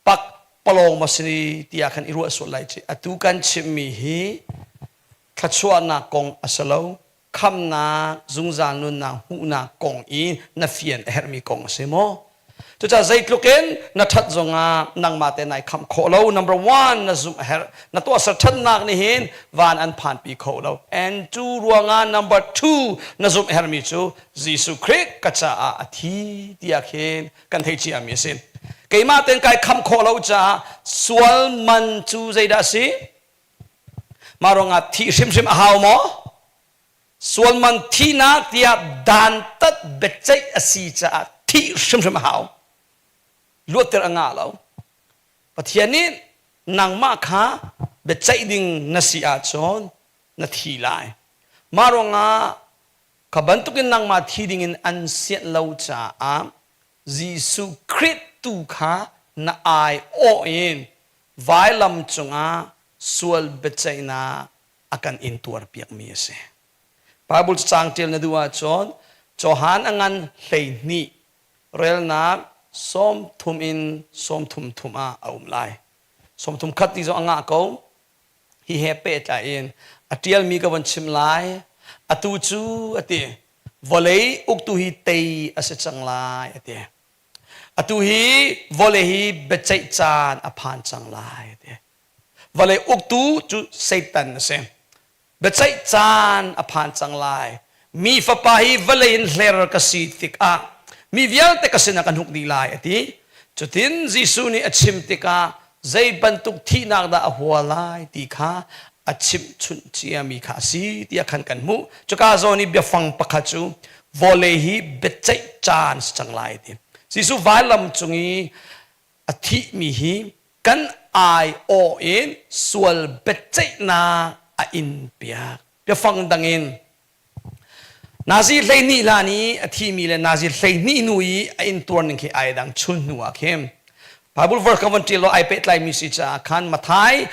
pak palawng maw si tiah khan i ruah sual lai ci. Atu kan chimmi hi thluachuahnak kong a si lo, khamnak zungzal nunnak hmuhnak kong i na fian a herhmi kong a si maw? Cucaah zeitluk in na ṭhat zongah nangmah te nai khamh khawh lo. Number one, na zumh a herh. Na tuahser ṭhatnak nih hin van an phanpi kho lo. And cu ruangah number two, na zumh a herhmi cu Jesuh Khrih ka caah a thi tiah khin kan theih ciami a si. Keimah tein kai khamh khawh lo caah sual man cu zeidah a si? Mah ruangah thih hrimhrim a hau maw? Sualman thihnak tiah dantat biaceih a si caah thih hrimhrim a hau. Luatter a ngah lo. Pathian nih nangmah kha biaceih ding na si ahcun na thi lai. Mah ruangah Kha bantukin nangmah thi dingin an sianh lo caah Jesuh Khrih tu kha na aiawh in vailam cungah sual biaceihnak a kan intuarpiakmi a si. Bible cacang ṭial na duh ahcun Johan a ngan 12 relnak 30 in 33 ah a um lai. 31 ti zong a ngah ko. Hi he pehtlai in a ṭialmi ka von chim lai. Atu cu a ti, vawlei uktu hi tei a si cang lai a ti. Atu hi vawlei hi biaceih caan a phan cang lai a ti. Vawlei uktu cu Satan a si. Biaceih caan a phan cang lai. Mi fapa hi vawlei in hler ka si tikah mi vialte ka sinah kan huk dih lai a ti. Cutin Jesuh nih a chim tikah zei bantuk thihnak dah a hua lai ti kha a chimhchunh ciami kha a si tiah khan kan hmuh. Cuka zawn i biafang pakhat cu vawlei hi biaceih caan si cang lai a ti. Jesuh vailam cung i a thihmi hi kan aiawh in sual biaceihnak a in piak. Biafang dang in nazi 12 hlan i a thimi le nazi 12 hnu i a intuar ning khi ai dang chun hnu ah khin Bible verse ka von ṭial lo ai pehtlaimi si caah khan Matthai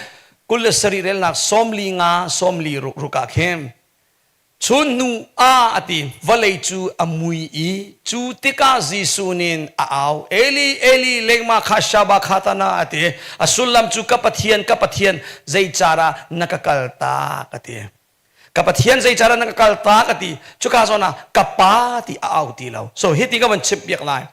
27 relnak 45 46 ah khin Chun hnu ah a ti, vawlei cu a mui i cu tikah Jesuh nih a au, Eli, Eli, lengmah kha shaba khatana a ti. A sullam cu ka Pathian, ka Pathian, zeicarah na ka kaltak a ti. Ka Pathian zeicarah na ka kaltak a ti. Cuka zawn ah ka pa ti a au ti lo. So hiti ka van chimh piak lai.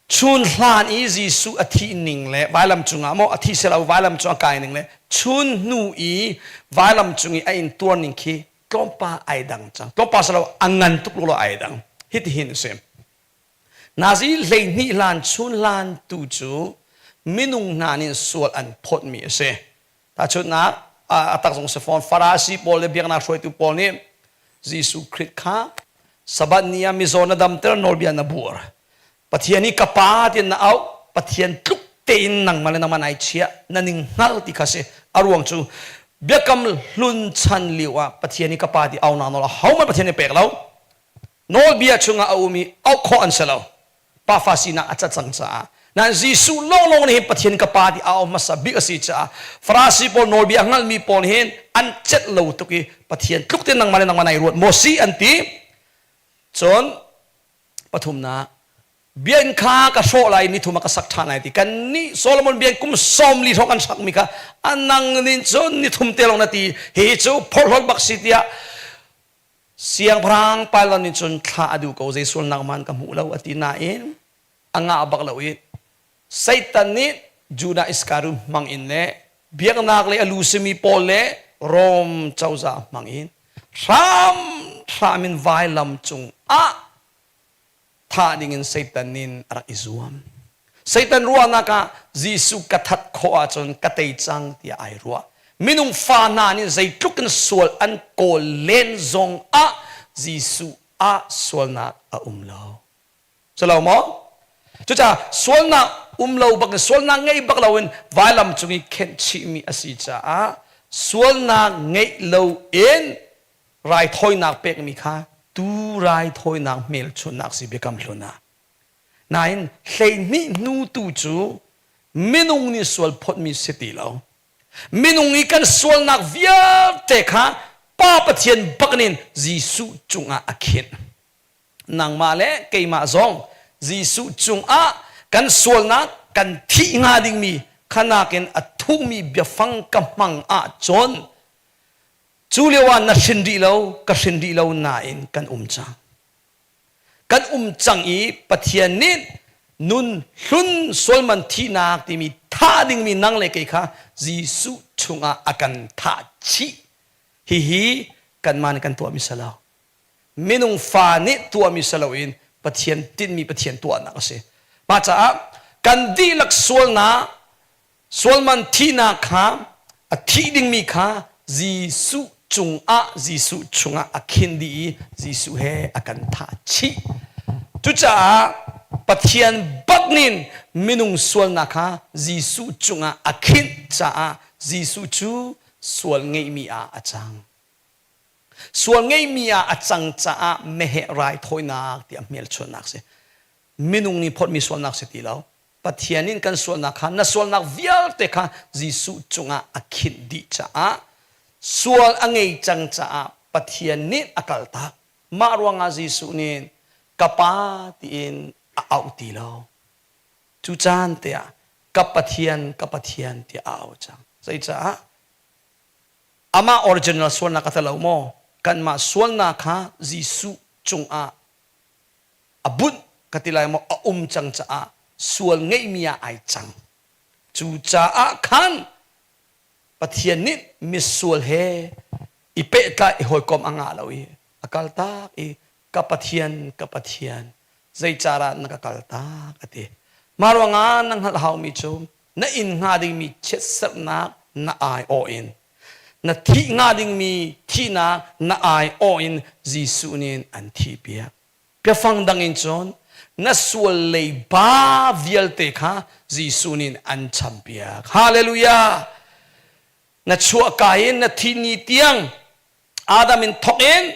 Chun hlan i Jesuh a thih ning le vailam cungah maw a thi silo vailam cung a kai ning le chun hnu i vailam cung i a intuar ning khi tlawmpal ai dang cang. Tlawmpal silo a ngan tuk lo ai dang. Hitihin a si. Nazi 12 hlan chun hlan tu cu minung hna nih sual an phawtmi a si. Tahchunhnak a tak zong si fawn Farasi pawl le biaknak hruaitu pawl nih Jesuh Khrih kha Sabbath ni ah mizaw na damter nawlbia na buar. Pathian i ka pa tiah na auh Pathian tluk tein nangmah le nangmah nai chiah na ning hngal ti kha si. A ruang cu biakam hlun chan lio ah Pathian i ka pa ti aunak nawl ahohmanh Pathian nih pek lo. Nawlbia chungah a um i auh khawh an si lo. Pafa sinak a cat cang caah. Nain Jesuh lawnglawng nih hin Pathian ka Pa ti a au hmasa bik a si caah Farasi pawl nawlbia a hngalmi pawl hin an celh lo tuk i Pathian tluk tein nangmah le nangmah nai ruat maw si an ti. Cun pathumnak biakinn kha ka hrawh lai ni thum ah ka sak ṭhan lai ti kan nih Solomon biakinn kum 40 hrawng kan sakmi kha a nang nin cun ni thum te lawng na ti hi cu phorhlawt bak si tiah Siangpahrang Pilate nih cun thlah a duh ko zei sualnak hmanh ka hmuh lo a ti nain a ngah bak lo i Satan nih Judah Iskariot hmang in le biaknak lei a lu simi pawl le Rom cozah hmang in hramhram in vailam cung ah thah dingin Satan nih a rak i zuam. Satan ruahnak ah Jesuh ka that khawh ahcun ka tei cang tiah ai ruah. Minung fa hna nih zeitluk in sual an kawl len zong ah Jesuh ah sualnak a um lo. Culo maw? Cucaah sualnak um lo bak in sualnak ngei bak loin vailam cung i khenh chihmi a si caah sualnak ngeih loin raithawinak pekmi kha tu raithawinak hmelchunhnak si biakam hlun ah nain 12 hnu tu cu minung nih sual phawtmi si ti lo minung i kan sualnak vialte kha Pa Pathian bak nin Jesuh cungah a khinh nangmah le keimah zong Jesuh cungah kan sualnak kan thih hnga dingmi khanakin a thukmi biafang ka hmang ahcun Cu lio ah na hrin rih lo, ka hrin rih lo nain kan um cang. Kan um cang i Pathian nih nun hlun sualman thihnak timi thah dingmi nang le kei kha Jesuh chungah a kan thah chih. Hihi kanmah nih kan tuahmi si lo. Minung fa nih tuahmi si loin Pathian tinhmi Pathian tuahnak a si. Mah caah kan dihlak sualnak Sualman thihnak kha a thih dingmi kha Jesuh cungah Jesuh chungah a khin dih i Jesuh he a kan thah chih. Cucaah Pathian bak nin minung sualnak kha Jesuh cungah a khinh caah Jesuh cu sual ngeihmi ah a cang. Sual ngeimi ah a cang caah meheh raithawinak tiah hmelchunhnak si. Minung nih phawtmi sualnak si ti lo. Pathian in kan sualnak kha na sualnak vialte kha Jesuh cungah a khinh dih caah sual a ngei cang caah Pathian nih a kaltak. Mah ruangah Jesuh nih ka pa tiin a auh ti lo. Cu caan te ah ka Pathian, ka Pathian tiah a au cang. Zeicah? Amah original sualnak a talo maw? Kanmah sualnak kha Jesuh cungah a bunh ka ti lai maw a um cang caah sual ngeihmi ah ai cang. Cucaah khan Pathian nih misual he i pehtlai i hawikom a ngah lo i a kaltak i ka Pathian, ka Pathian, zeicarah na ka kaltak a ti. Mah ruangah na hngalh haumi cu na inn hnga dingmi chiatserhnak na aiawh in na thih hnga dingmi thihnak na aiawh in Jesuh nih an thihpiak. Biafang dang in cun na sual leiba vialte kha Jesuh nih an champiak. Hallelujah! Na chuahka in na thih ni tiang Adam in thawk in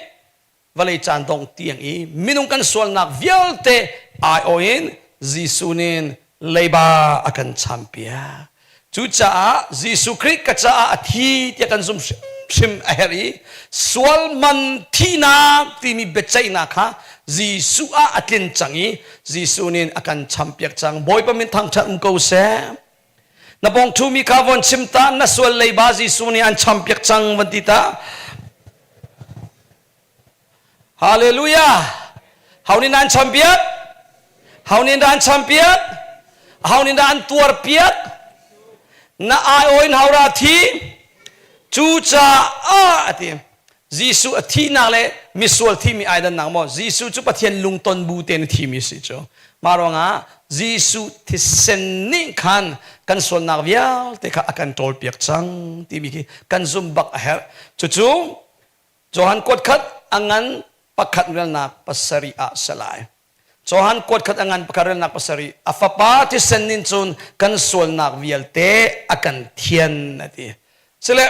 vawlei caan dongh tiang i minung kan sualnak vialte aiawh in Jesuh nih leiba a kan champiak. Cucaah Jesuh Khrih ka caah a thi tiah kan zumh hrimhrim a herh i sual man thihnak timi biaceihnak kha Jesuh ah a tlin cang i Jesuh nih a kan champiak cang. Bawipa min thangṭhat um ko seh. Na pawng ṭhumi kha von chim ta, na sual leiba Jesuh nih an champiak cang van ti ta. Hallelujah! Ho nih an champiak? Ho nih dah an champiak? Ho nih dah an tuarpiak? Na aiawh in hora thi? Cucaah a ti. Jesuh a thihnak le misual thimi ai dannak maw? Jesuh cu Pathian lungton bu tein a thimi si cu. Mah ruangah Jesuh thisen nih khan kan sualnak vialte kha a kan ṭawlpiak cang timi khi kan zumh bak a herh. Cucu Johan kuat khat a ngan pakhat relnak pasarih ah si lai. Johan kuat khat a ngan pakhat relnak pasarih a fapa thisen nin cun kan sualnak vialte a kan thian a ti. Sile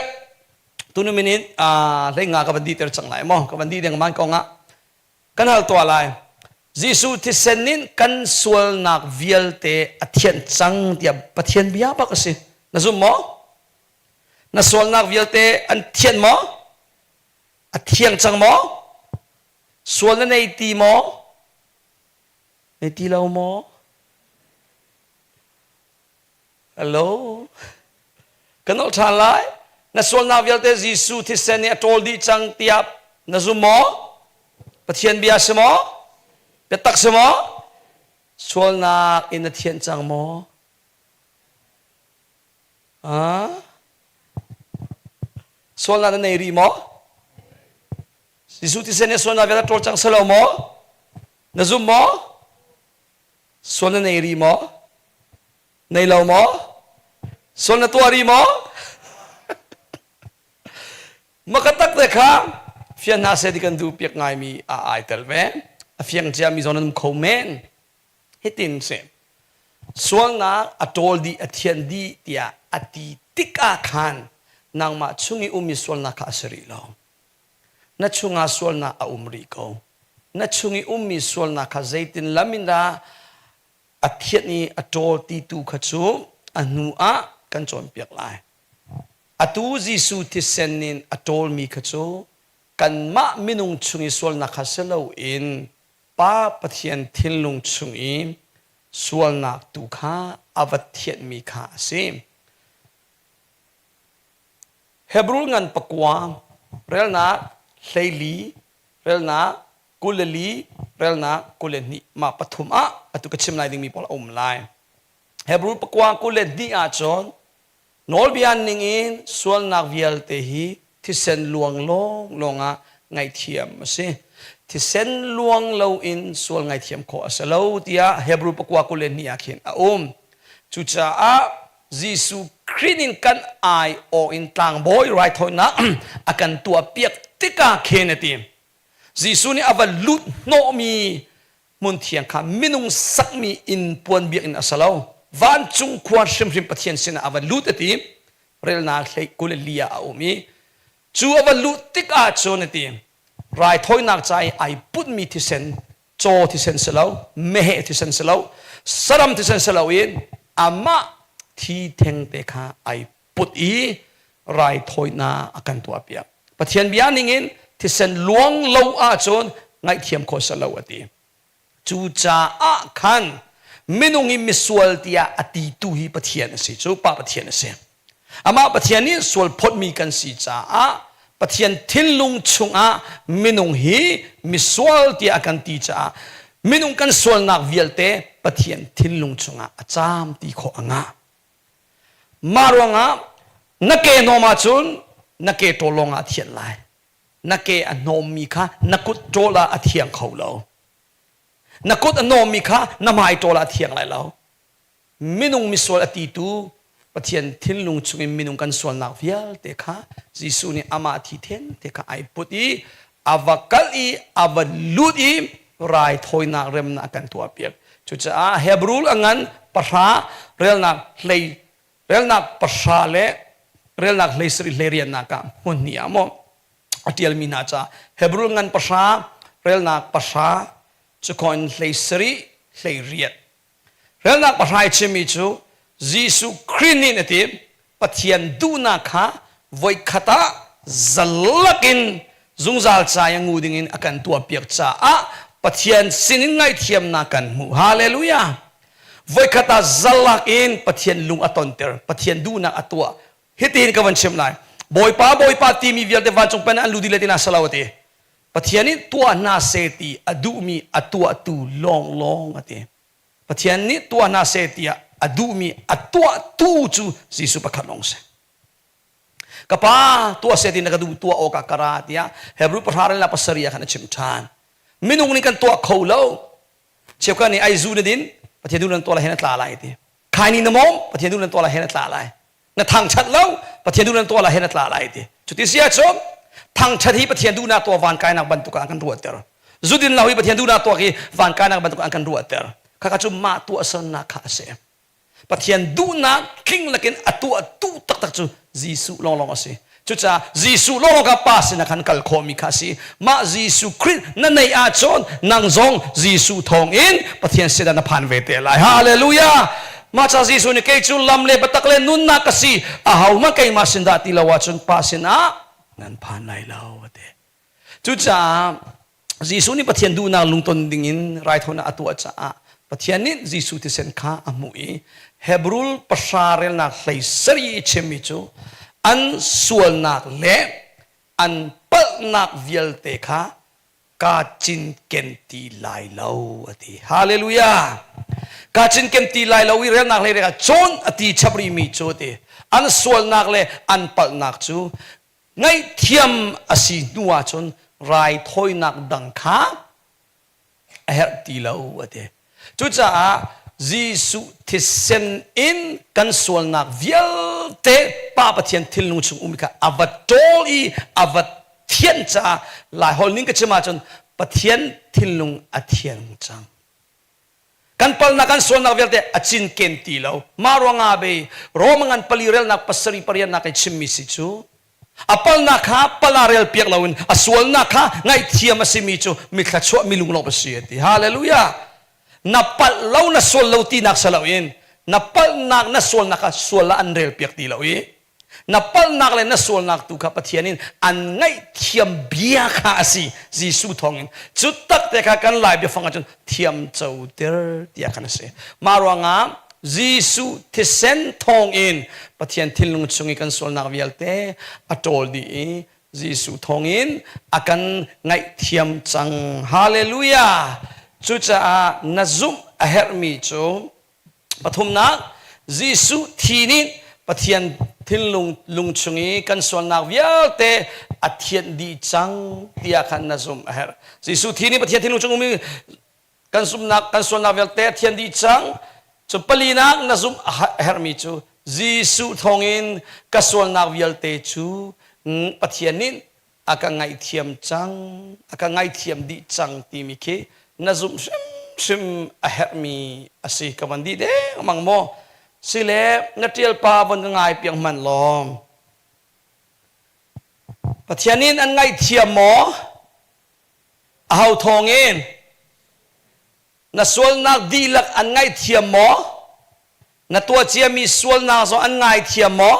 tunu minute hlei nga ka van dih ter cang lai maw ka van dih deng man kong ah kan hal tuah lai. Jesuh thisen in kan sualnak vialte a thianh cang tiah Pathian bia bak a si. Na zum maw? Na sualnak vialte an thianh maw? A thiang cang maw? Sual na nei ti maw? Nei ti lo maw? Hello? Kan nolh ṭhan lai. Na sualnak vialte Jesuh thisen nih a ṭawl dih cang tiah na zum maw? Pathian bia si maw? Biatak si maw? Sualnak in na thianh cang maw? Ah? Sualnak na nei rih maw? Jesuh thisen nih sualnak vialte ṭawl cang si lo maw? Na zum maw? Sual na nei rih maw? Nei lo maw? Sual na tuah rih maw? Maka tak te kha fian hna seh ti kan duh piak ngaimi a ai tel ve. A fiang ciami zong nan um kho men. Hitin si. Sualnak a ṭawl dih, a thian dih tiah a ti tikah khan nangmah chung i ummi sualnak kha a si rih lo. Na chungah sualnak a um rih ko. Na chung i ummi sualnak kha zeitin lam in dah a thianh i a ṭawl ti tu kha cu a hnu ah kan cawnpiak lai. Atu Jesuh thisen in a ṭawlmi kha cu kanmah minung chung i sualnak kha si loin Pa Pathian thinlung chung i sualnak tu kha a va thianhmi kha a si. Hebrew ngan pakua relnak 14 relnak 24 relnak 22 mah pathum ah atu ka chim lai dingmi pawl a um lai. Hebrew pakua 22 ah cun Nawlbia ningin sualnak vialte hi thisen luang lawnglawng ah ngaihthiam a si. Thisen luang loin sual ngaihthiam khawh a si lo tiah Hebrew pakua 22 ah khin a um. Cucaah Jesuh Khrih in kan aiawh in tlangbawi raithawinak a kan tuahpiak tikah khin a ti. Jesuh nih a va lut hnawhmi hmunthiang kha minung sakmi inn puan biakinn a si lo. Vancung khua hrimhrim Pathian sinah a va lut a ti. Relnak hlei 24 ah a um i cu a va luh tikah cun a ti. Raithawinak ca i ai putmi thisen, caw thisen si lo, meheh thisen si lo, saram thisen si loin amah thi thengte kha ai put i raithawinak a kan tuahpiak. Pathian bia ningin thisen luang lo ahcun ngaihthiam khawh si lo a ti. Cucaah khan minung hi misual tiah a titu hi Pathian a si cu Pa Pathian a si. Amah Pathian nih sual phawtmi kan si caah Pathian thinlung chungah minung hi misual tiah a kan ti caah minung kan sualnak vialte Pathian thinlung chungah a caam ti khawh a ngah. Mah ruangah na ke hnawm ahcun na ke ṭawl lawngah a thian lai. Na ke a hnawmmi kha na kut ṭawl ah a thiang kho lo. Na kut a hnawmmi kha na hmai ṭawl ah a thiang lai lo. Minung misual a titu Pathian thinlung chungin minung kan sualnak vialte kha Jesuh nih amah thi thengte kha ai put i a va kal i a va lut i raithawinak remnak a kan tuahpiak. Cucaah Hebrew a ngan pahra relnak hlei relnak pahra le relnak 17 hleiriannak ah hmun hnih ah maw a ṭialmi hna ca Hebrew ngan pahra relnak pahra cukhon 17 hleiriat relnak pahra i chimmi cu Jesuh Khrih nih na ti Pathian duhnak kha voikhat ah zalak in zungzal ca i ngu dingin a kan tuahpiak caah Pathian sinin ngaihthiamnak kan hmuh. Hallelujah! Voikhat ah zalak in Pathian lung a tonter, Pathian duhnak a tuah. Hitin ka van chimh lai. Bawipa, Bawipa timi vialte vancung pen an lu dih le tina salo ati. Pathian nih tuah hna seh ti a duhmi a tuahtu lawnglawng a ti. Pathian nih tuah hna seh tiah a duhmi a tuahtu cu Jesuh pakhat lawng si. Ka pa tuah seh ti na ka duh tuah awkah ka ra tiah Hebrew pahra le pasarih ah khan a chim ṭhan. Minung nih kan tuah kho lo. Cheukhat nih ai zu na din Pathian duh nan tuah lai hen a tla lai ti. Khaini na mawm Pathian duh nan tuah lai hen a tla lai. Na thangṭhat lo Pathian duh nan tuah lai hen a tla lai ti. Cuti si ahcun thangṭhat hi Pathian duhnak tuah van kainak bantuk ah an kan ruahter. Zudin lo hi Pathian duhnak tuah hi van kainak bantuk ah an kan ruahter. Khakha cu mah tuahsernak kha a si. Pathian duhnak tling lakin a tuahtu taktak cu Jesuh lawnglawng a si. Cucaah Jesuh lawnglawng kha Pa sinah khan kal khawhmi kha a si. Mah Jesuh Khrih na neih ahcun nang zong Jesuh thawngin Pathian sinah na phan ve te lai. Hallelujah! Mah ca Jesuh nih kei cu lam le biatak le nunnak ka si. Ahohmanh keimah sin dah ti lo ahcun Pa sinah nan phan lai lo a ti. Cucaah Jesuh nih Pathian duhnak lungton dingin raithawinak a tuah caah Pathian nih Jesuh thisen kha a hmuh i Hebrew pahra relnak hlei sarih i chimmi cu an sualnak le an palhnak vialte kha kaa cinken ti lai lo a ti. Hallelujah! Kaa cinken ti lai lo i relnak hlei rek ah cawn a ti chap rihmi cu a ti. An sualnak le an palhnak cu Ngaihthiam a si hnu ahcun raithawinak dang kha a herh ti lo a ti. Cucaah Jesuh thisen in kan sualnak vialte Pa Pathian thinlung chung ummi kha a va ṭawl i a va thianh caah Laiholh ning ka chim ahcun Pathian thinlung a thiang cang. Kan palnak kan sualnak vialte a cinken ti lo. Mah ruangah bei Rome ngan pali relnak pasarih pariatnak i chimmi si cu a palnak kha pala rel piak loin a sualnak kha ngaihthiam a simi cu mithla mi lunglawmh a si a ti. Hallelujah! Na palh lo na sual lo tinak si loin na palhnak na sualnak kha sual ah an rel piak ti lo i Na palhnak le na sualnak tu kha Pathian in an ngaihthiam bia kha a si Jesuh thawngin. Cu tak te kha kan Lai biafang ahcun thiam coter tiah khan a si. Mah ruangah Jesuh thisen thawngin Pathian thinlung chung i kan sualnak vialte a ṭawl dih i Jesuh thawngin a kan ngaihthiam cang. Hallelujah! Cucaah na zumh a herhmi cu Pathumnak, Jesuh thi nih Pathian thinlung lungchung i kan sualnak vialte a thianh dih cang tiah khan na zumh a herh. Jesuh thi nih Pathian thinlung chung ummi kan zumhnak kan sualnak vialte a thianh dih cang. Cu palinak na zumh a herhmi cu Jesuh thawngin ka sualnak vialte cu Pathian nih a ka ngaihthiam cang, a ka ngaihthiam dih cang timi khi na zumh hrimhrim a herhmi a si. Ka van dih dengmang maw? Sile na ṭial pa von ka ngai piak hmanh law. Pathian in an ngaihthiam maw? Aho thawngin? Na sualnak dihlak an ngaihthiam maw? Na tuah ciami sualnak zong an ngaithiam maw?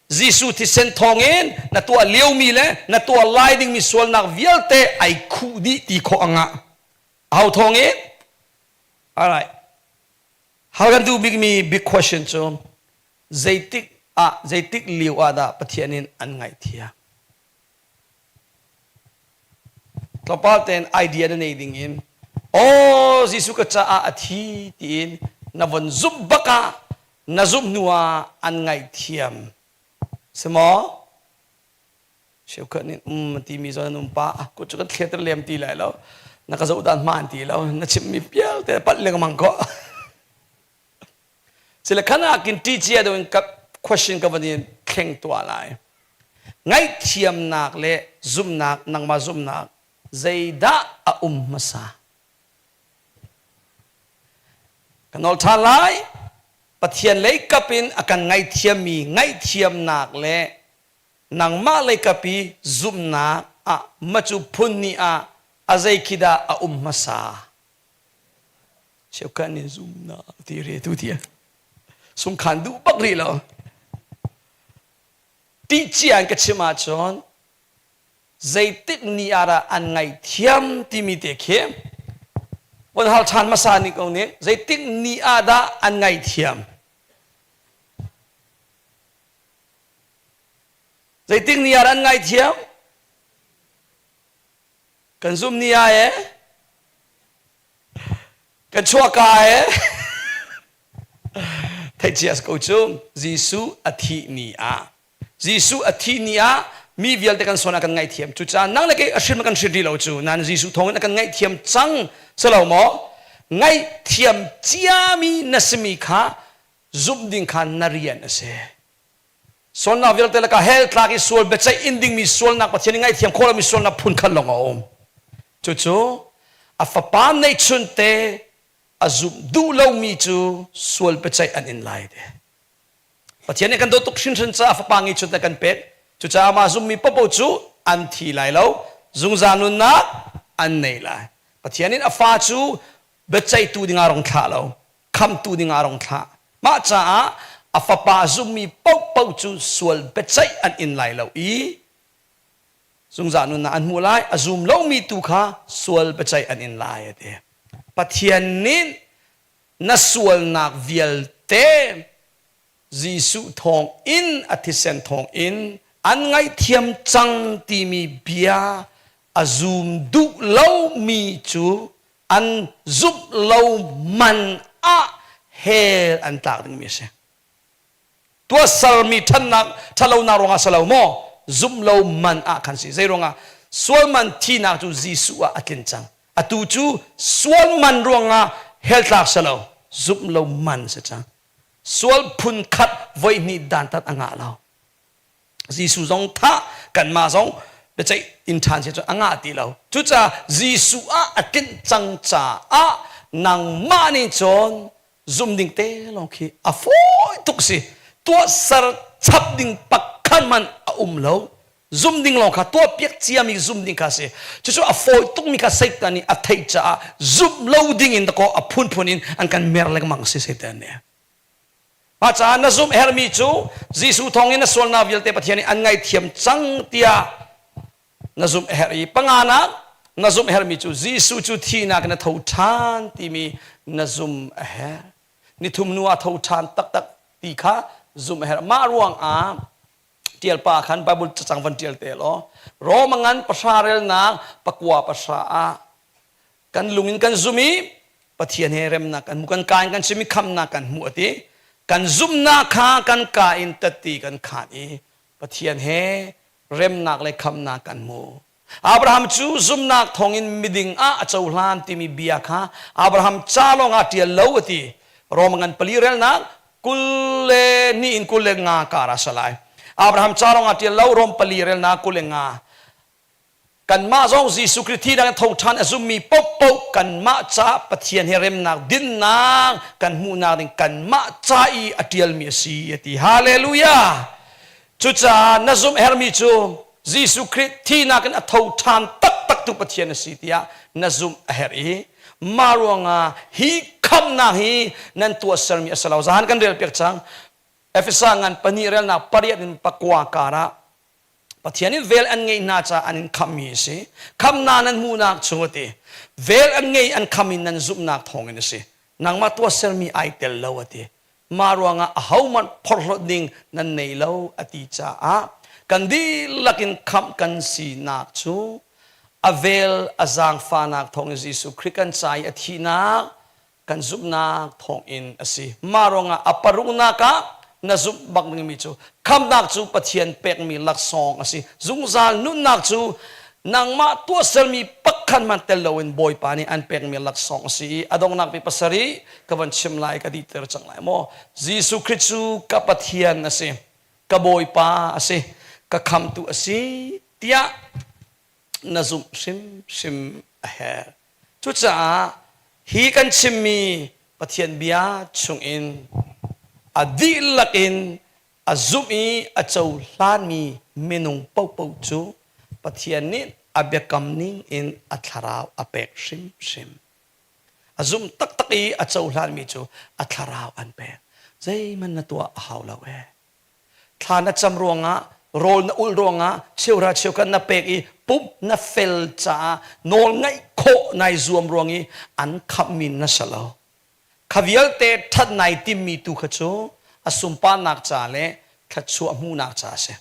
Jesuh thisen thawngin na tuah liomi le na tuah lai dingmi sualnak vialte ai khuh dih ti khawh a ngah. Aho thawngin? Alright. Hal kan duh bikmi big question cu zeitik ah zeitik lio ah dah Pathian in an ngaihthiam? Tlawmpal tein idea na nei ding in aw Jesuh ka caah a thi tiin na von zumh bak ah na zumh hnu ah an ngaihthiam. Si maw? Cheukhat nih um timi zawn an um pa kut cu kan thleter lem ti lai lo na ka zoh dan hmaan ti lo na chimmi pialte palh lengmang ko Sile khan ah kin ṭi cia deuh in ka question ka van in thleng tuah lai. Ngaihthiamnak le zumhnak nangmah zumhnak zeidah a um hmasa? Ka nawl ṭhan lai. Pathian lei kap in a kan ngaihthiammi ngaihthiamnak le nangmah lei kap i zumhnak ah macu phun hnih ah a zei khi dah a um hmasa? Cheukhat nih zumnak ti re tu tiang sungkhan duh bak rih lo. Ti cia in ka chim ahcun zeitik ni ah dah an ngaihthiam timi te khi von hal ṭhan hmasa nih ko nih zeitik ni ah dah an ngaihthiam zeitik ni ah dah an ngaihthiam Kan zumh ni ah ee kan chuahka ee theihcia ko cu Jesuh a thih ni ah Jesuh a thih ni ah mi vialte kan sual ah kan ngaihthiam cucaah nang le kei a hrim kan hrin rih lo cu nan Jesuh thawngin a kan ngaihthiam cang si lo maw ngaihthiam ciami na simi kha zumh ding kha na rian a si Sualnak vialte lakah hell tlak i sual biaceih in dingmi sualnak Pathian nih ngaihthiam khawh lomi sualnak phun khat lawng a um. Cucu a fapa neihchun te a zumh duh lomi cu sual biaceih an in lai te. Pathian nih kan dawt tuk hringhran caah fapa ngeihchun te kan pek. Cucaah amah zummi paohpaoh cu an thi lai lo, zungzal nunnak an nei lai. Pathian in a fa cu biaceihtu dingah rong thlah lo. khamtu ding ah rong thlah. Mah caah a fapa zummi paohpaoh cu sual biaceih an in lai lo i zungzal nunnak an hmu lai. A zum lomi tu kha sual biaceih an in lai a ti. Pathian nih na sualnak vialte Jesuh thawng in a thisen thawng in an ngaihthiam cang timi bia a zum duh lomi cu an zumh lo man ah hell an tlak dingmi a si. Tuahsermi ṭhannak ṭhalonak ruangah si lo maw? Zumh lo man ah khan si. Zei ruangah? Sual man thinak cu Jesuh ah a tlin cang. Atu cu sual man ruangah hell tlak si lo, zumh lo man si cang. Sual phun khat voihnih dantat a ngah lo. Jesuh zong thah kanmah zong biaceih in ṭhan si cu a ngah ti lo. Cucaah Jesuh ah a tlinh cang caah nangmah nih cun zum ding te lawng khi a fawi tuk si. Tuahser chap ding pakhat hmanh a um lo. Zum ding lawng kha tuahpiak ciami zum ding kha si. Cucu a fawi tukmi kha Satan nih a theih caah zumh lo ding in dakaw a phunphun in an kan mer lengmang si Satan nih. Mah caah na zumh herhmi cu Jesuh thawngin na sualnak vialte Pathian nih an ngaihthiam cang tiah na zumh herh i panganak na zumh herhmi cu Jesuh cu thihnak in a tho ṭhan timi na zumh a herh. Nithum hnu ah tho ṭhan taktak ti kha zumh a herh. Mah ruangah ṭial pa khan Bible cacang van ṭial te law Roma ngan pahra relnak pakua pahra ah kan lung in kan zum i Pathian he remnak kan hmu kan ka in kan chim i khamnak kan hmu a ti kan zumhnak kha kan ka in tatti kan khaan i Pathian he remnak le khamnak kan hmu Abraham cu zumhnak thawngin miding ah a cohlan timi bia kha Abraham ca lawngah ṭial lo a ti Rom ngan pali relnak kul le ni in 25 kar ah salai Abraham ca lawngah ṭial lo Rom pali relnak 25 Kanmah zong Jesuh Khrih thihnak in tho ṭhan a zummi paohpaoh kanmah caah Pathian he remnak dinnak kan hmuhnak ding kanmah ca i a ṭialmi a si a ti. Hallelujah! Cucaah na zumh herhmi cu Jesuh Khrih thihnak in a tho ṭhan taktak. taktak tu Pathian a si tiah na zumh a herh i mah ruangah hi khamhnak hi nan tuahsermi a si lo. Zahan kan rel piak cang. Efesa ngan pahnih relnak pariat in pakua karah Pathian in vel an ngeih hna caah an in khamhmi a si. Khamhnak nan hmuhnak cu a ti. Vel an ngei an kham in nan zumhnak thawngin a si. Nangmah tuahsermi ai tel lo a ti. Mah ruangah ahohmanh phorhlawt ding nan nei lo a ti caah kan dihlak in khamh kan sinak cu a vel a zaangfahnak thawngin Jesuh Khrih kan ca i a thihnak kan zumhnak thawngin a si. Mah ruangah a paruknak ah na zumh bak dingmi cu khamhnak cu Pathian pekmi laksawng a si. Zungzal nunnak cu nangmah tuahsermi pakhat hmanh tel loin Bawipa nih an pekmi laksawng a si i a donghnak pi pasarih ka van chim lai ka dihter cang lai maw Jesuh Khrih cu ka Pathian a si ka Bawipa a si ka khamtu a si tiah na zumh hrimhrim a herh cucaah hi kan chimmi Pathian bia chungin a dihlak in a zumh i a cohlanmi minung paohpaoh cu Pathian nih a biakam ning in a thlarau a pek hrimhrim. A zumh taktak i a cohlanmi cu a thlarau an pek. Zeihmanh na tuah a hau lo ee. Thla na cam ruangah, rawl na ulh ruangah, cheuhra cheukhat na pek i pumh na fel caah nawl ngaih khawh nai zuam ruang i an khamhmi na si lo. Kha vialte ṭhat nai timmi tu kha cu a sunparnak ca le thluachuah hmuhnak ca a si.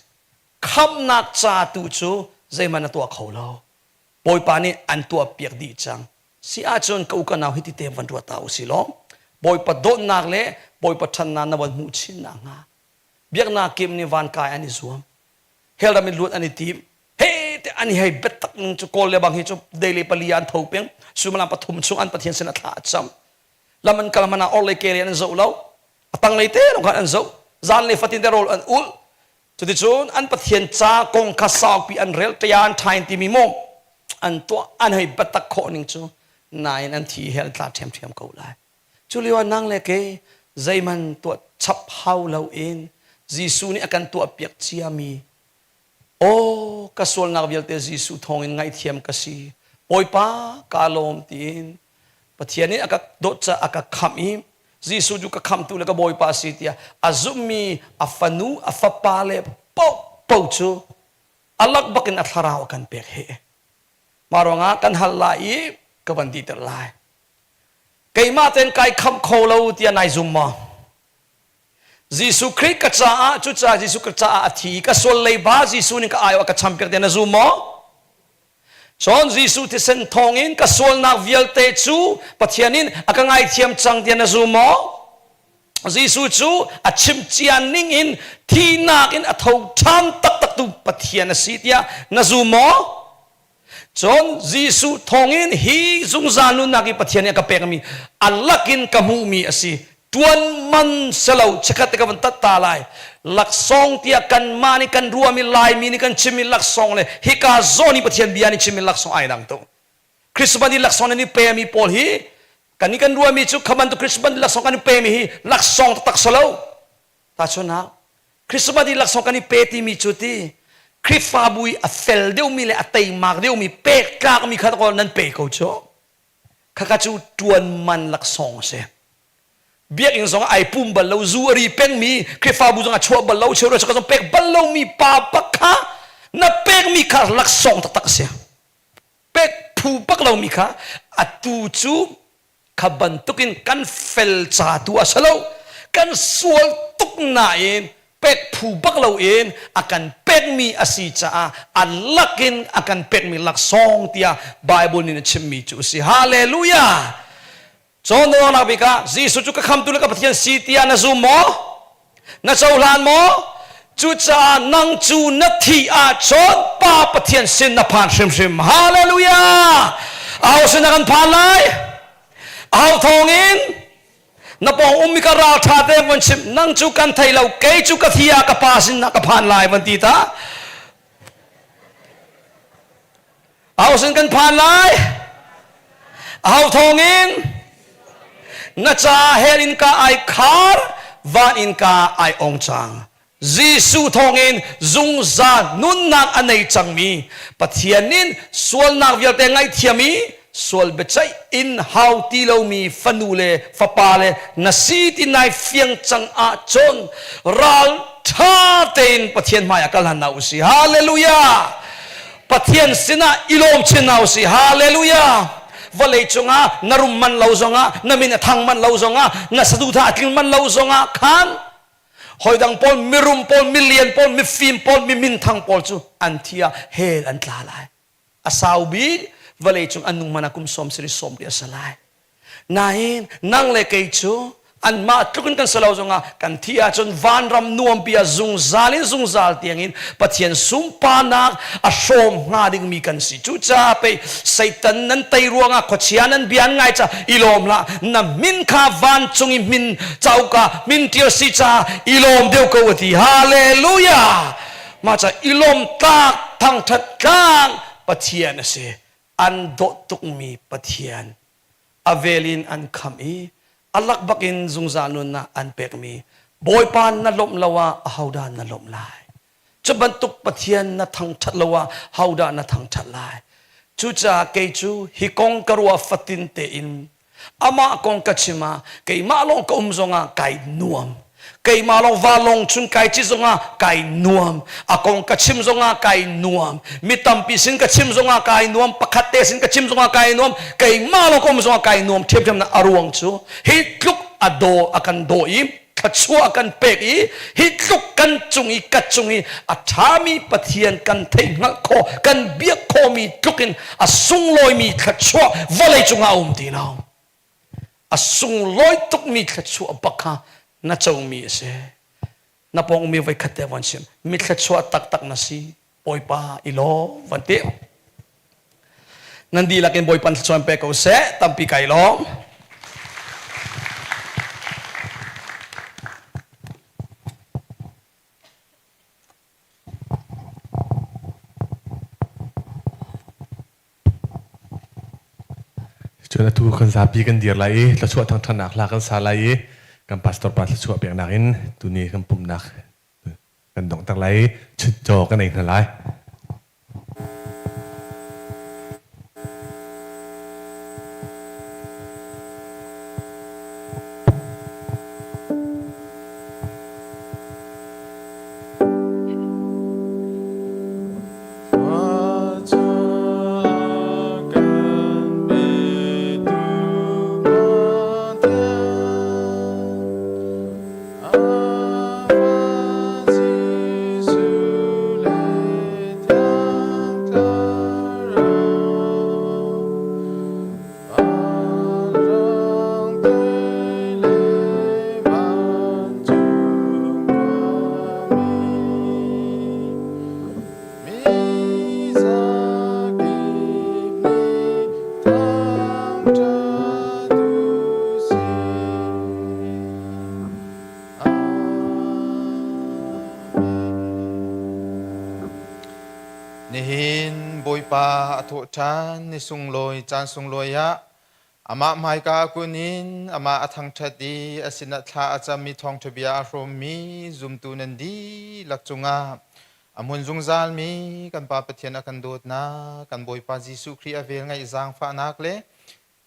Khamhnak ca tu cu zeihmanh na tuah kho lo. Bawipa nih an tuahpiak dih cang. Si ahcun ka u ka nau hiti te van ruat ta u si law Bawipa dawtnak le Bawipa ṭhatnak na van hmuh chin nakhnga biaknak kim nih van kai an i zuam. Hell ram in luat an i tim. He te an i hei biatak ning cu kawl le bang hi cu daily pali an tho peng suimilam pathum chung an pathian sin a thla a cam lam an kal hmanh ah orhlei ke an zoh lo a tanglei te lawng khan an zoh zan le fatin te rawl an ul cuticun an pathian ca kong kha saupi an rel ṭia an ṭhain timi maw an tuah an hei biatak khawh ning cu nain an thi hell tla ṭhiamṭhiam ko lai cu lio ah nang le kei zeihmanh tuah chap hau loin Jesuh nih a kan tuah piak ciami Aw ka sualnak vialte Jesuh thawngin ngaihthiam ka si. Bawipa ka lawm tiin Pathian nih a ka dawt caah a ka khamh i Jesuh cu ka khamhtu le ka Bawipa a si tiah a zumhmi a fanu a fapa le paohpaoh cu a lak bakin a thlarau a kan pek he. Mah ruangah kan hal lai i ka van dihter lai. Keimah tein kai khamh kho lo tiah nai zum maw? Jesuh Khrih ka caah cucaah Jesuh ka caah a thi i ka sual leiba Jesuh nih ka aiawh a ka champiak tiah na zum maw? Cun Jesuh thisen thawngin ka sualnak vialte cu Pathian in a ka ngaithiam cang tiah na zum maw? Jesuh cu a chim cia ning in thihnak in a tho ṭhan taktaktu Pathian a si tiah na zum maw? Cun Jesuh thawngin hi zungzal nunnak i Pathian nih a ka pekmi a lakin ka hmuhmi a si. Ṭuan man selo chikkhat te ka van tat ta lai. Laksawng tiah kanmah nih kan ruahmi Laimi nih kan chimmi laksawng le hika zawn i Pathian bia nih chimmi laksawng ai dang tuk. Christmas i laksawng nan i pemi pawl hi kan nih kan ruahmi cu kha bantuk Christmas laksawng kan i pemi hi laksawng taktak si lo. Tahchunhnak, Christmas i laksawng kan i pe timi cu ti Khrihfabu i a fel deuhmi le a teimak deuhmi pek tlakmi kha kaw nan pe ko cu. Khakha cu ṭuan man laksawng a si. Biakinn zong ai pum bal lo, zu a ri pengmi, Khrihfabu zong a chuah bal lo, cheu ka zong pek bal lomi pa bak kha na pekmi kha laksawng taktak a si. Pek phu bak lomi kha atu cu kha bantukin kan fel ca tu a si lo kan sual tuk nain pek phu bak loin a kan pekmi a si caah a lakin a kan pekmi laksawng tiah Bible nih a chimmi cu a si hallelujah Cawn nak bik ah Jesuh cu ka khamtu le ka Pathian si tiah na zum maw na cohlan maw cucaah nang cu na thih ahcun Pa Pathian sin na phan hrimhrim hallelujah aho sin na kan phan lai aho thawngin na pawng ummi ka ral ṭha te van chim nang cu kan thei lo kei cu ka thi ah ka pa sin ah ka phan lai van ti ta Aho sin kan phan lai? Aho thawngin? Na ca hell in ka ai khar, van in ka ai ong cang. Jesuh thawngin zungzal nunnak a nei cangmi Pathian in sualnak vialte ngaihthiam i sual biaceih in hau ti lomi fanu le fapa le na si ti nai fiang cang ahcun ral ṭha tein Pathian hmai ah kal hna usih. Hallelujah! Pathian sinah i lawm chin hna usih. Hallelujah! Vawlei cungah na rum man lo zongah, na min a thang man lo zongah, na saduhthah a tling man lo zongah khan Hoidang pawl, mirum pawl, milian pawl, mifim pawl, mi minthang pawl cu an thi ah hell an tla lai. A sau bik vawlei cung an nung man ah kum sawm sari sawm ri a si lai. Nain nang le kei cu anmah tluk in kan si lo zongah kan thih ahcun vanram nuampi ah zungzal in zungzal tiangin Pathian sunparnak a hrawm hnga dingmi kan si. Cucaah pei Satan nan tei ruangah khuachia nan bia an ngai ca i lawm hlah. Na min kha vancung i min cauk ah min ṭial si caah i lawm deuh ko a ti. Hallelujah! Mah ca i lawm tlak, thangṭhat tlak Pathian a si. An dawt tukmi Pathian. A vel in an khamh i a lak bak in zungzal nunnak an pekmi Bawipa na lawmh lo ah ahodah na lawmh lai? Cu bantuk Pathian na thangṭhat lo ah hodah na thangṭhat lai? Cucaah kei cu hi kong ka ruah fatin tein amah kong ka chim ah keimah lawng ka um zongah kai nuam. Keimah lawng vanlawng chung kai ci zongah kai nuam. A kong ka chim zongah kai nuam. Mi tampi sin ka chim zongah kai nuam. Pakhat te sin ka chim zongah kai nuam. Keimah lawng ka um zongah kai nuam ṭhiamṭhiam na a ruang cu hi tluk a daw a kan daw i thluachuah a kan pek i hi tluk kan cung i ka cung i a ṭhami Pathian kan theihhngalh khawh kan biak khawhmi tluk in a sunglawimi thluachuah vawlei cungah a um ti lo. A sunglawi tukmi thluachuah bak kha na comi a si. Na pawngmi voikhat te van sim mi thluachuah taktak na si Bawipa i lawm van ti. Nan dihlak in Bawipa thluachuah in pe ko seh tampi kai lawm. Cun atu kan zapi kan dir lai i thluachuah thangṭhatnak hla kan sa lai i kan pastor pa thluachuah peknak in tuni kan pumhnak kan donghter lai i chuncaw kan ei hna lai. Nihin Bawipa a thawh ṭhan ni sunglawi caan sunglawi ah amah hmaika kun in amah a thangṭhat i a sinah thla a cam i thawngṭha bia a hrawmmi zumtu nan dihlak cungah a hmun zungzalmi kan Pa Pathian a kan dawtnak kan Bawipa Jesuh Khrih a velngeih zaangfahnak le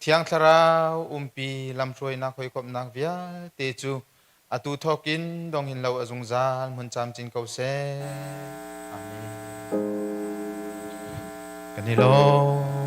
Thiang Thlarau umpi lamhruainak hawikomhnak vialte cu atu thawkin dong hin lo a zungzal hmun camcin ko seh. Amen. Kan i lawm.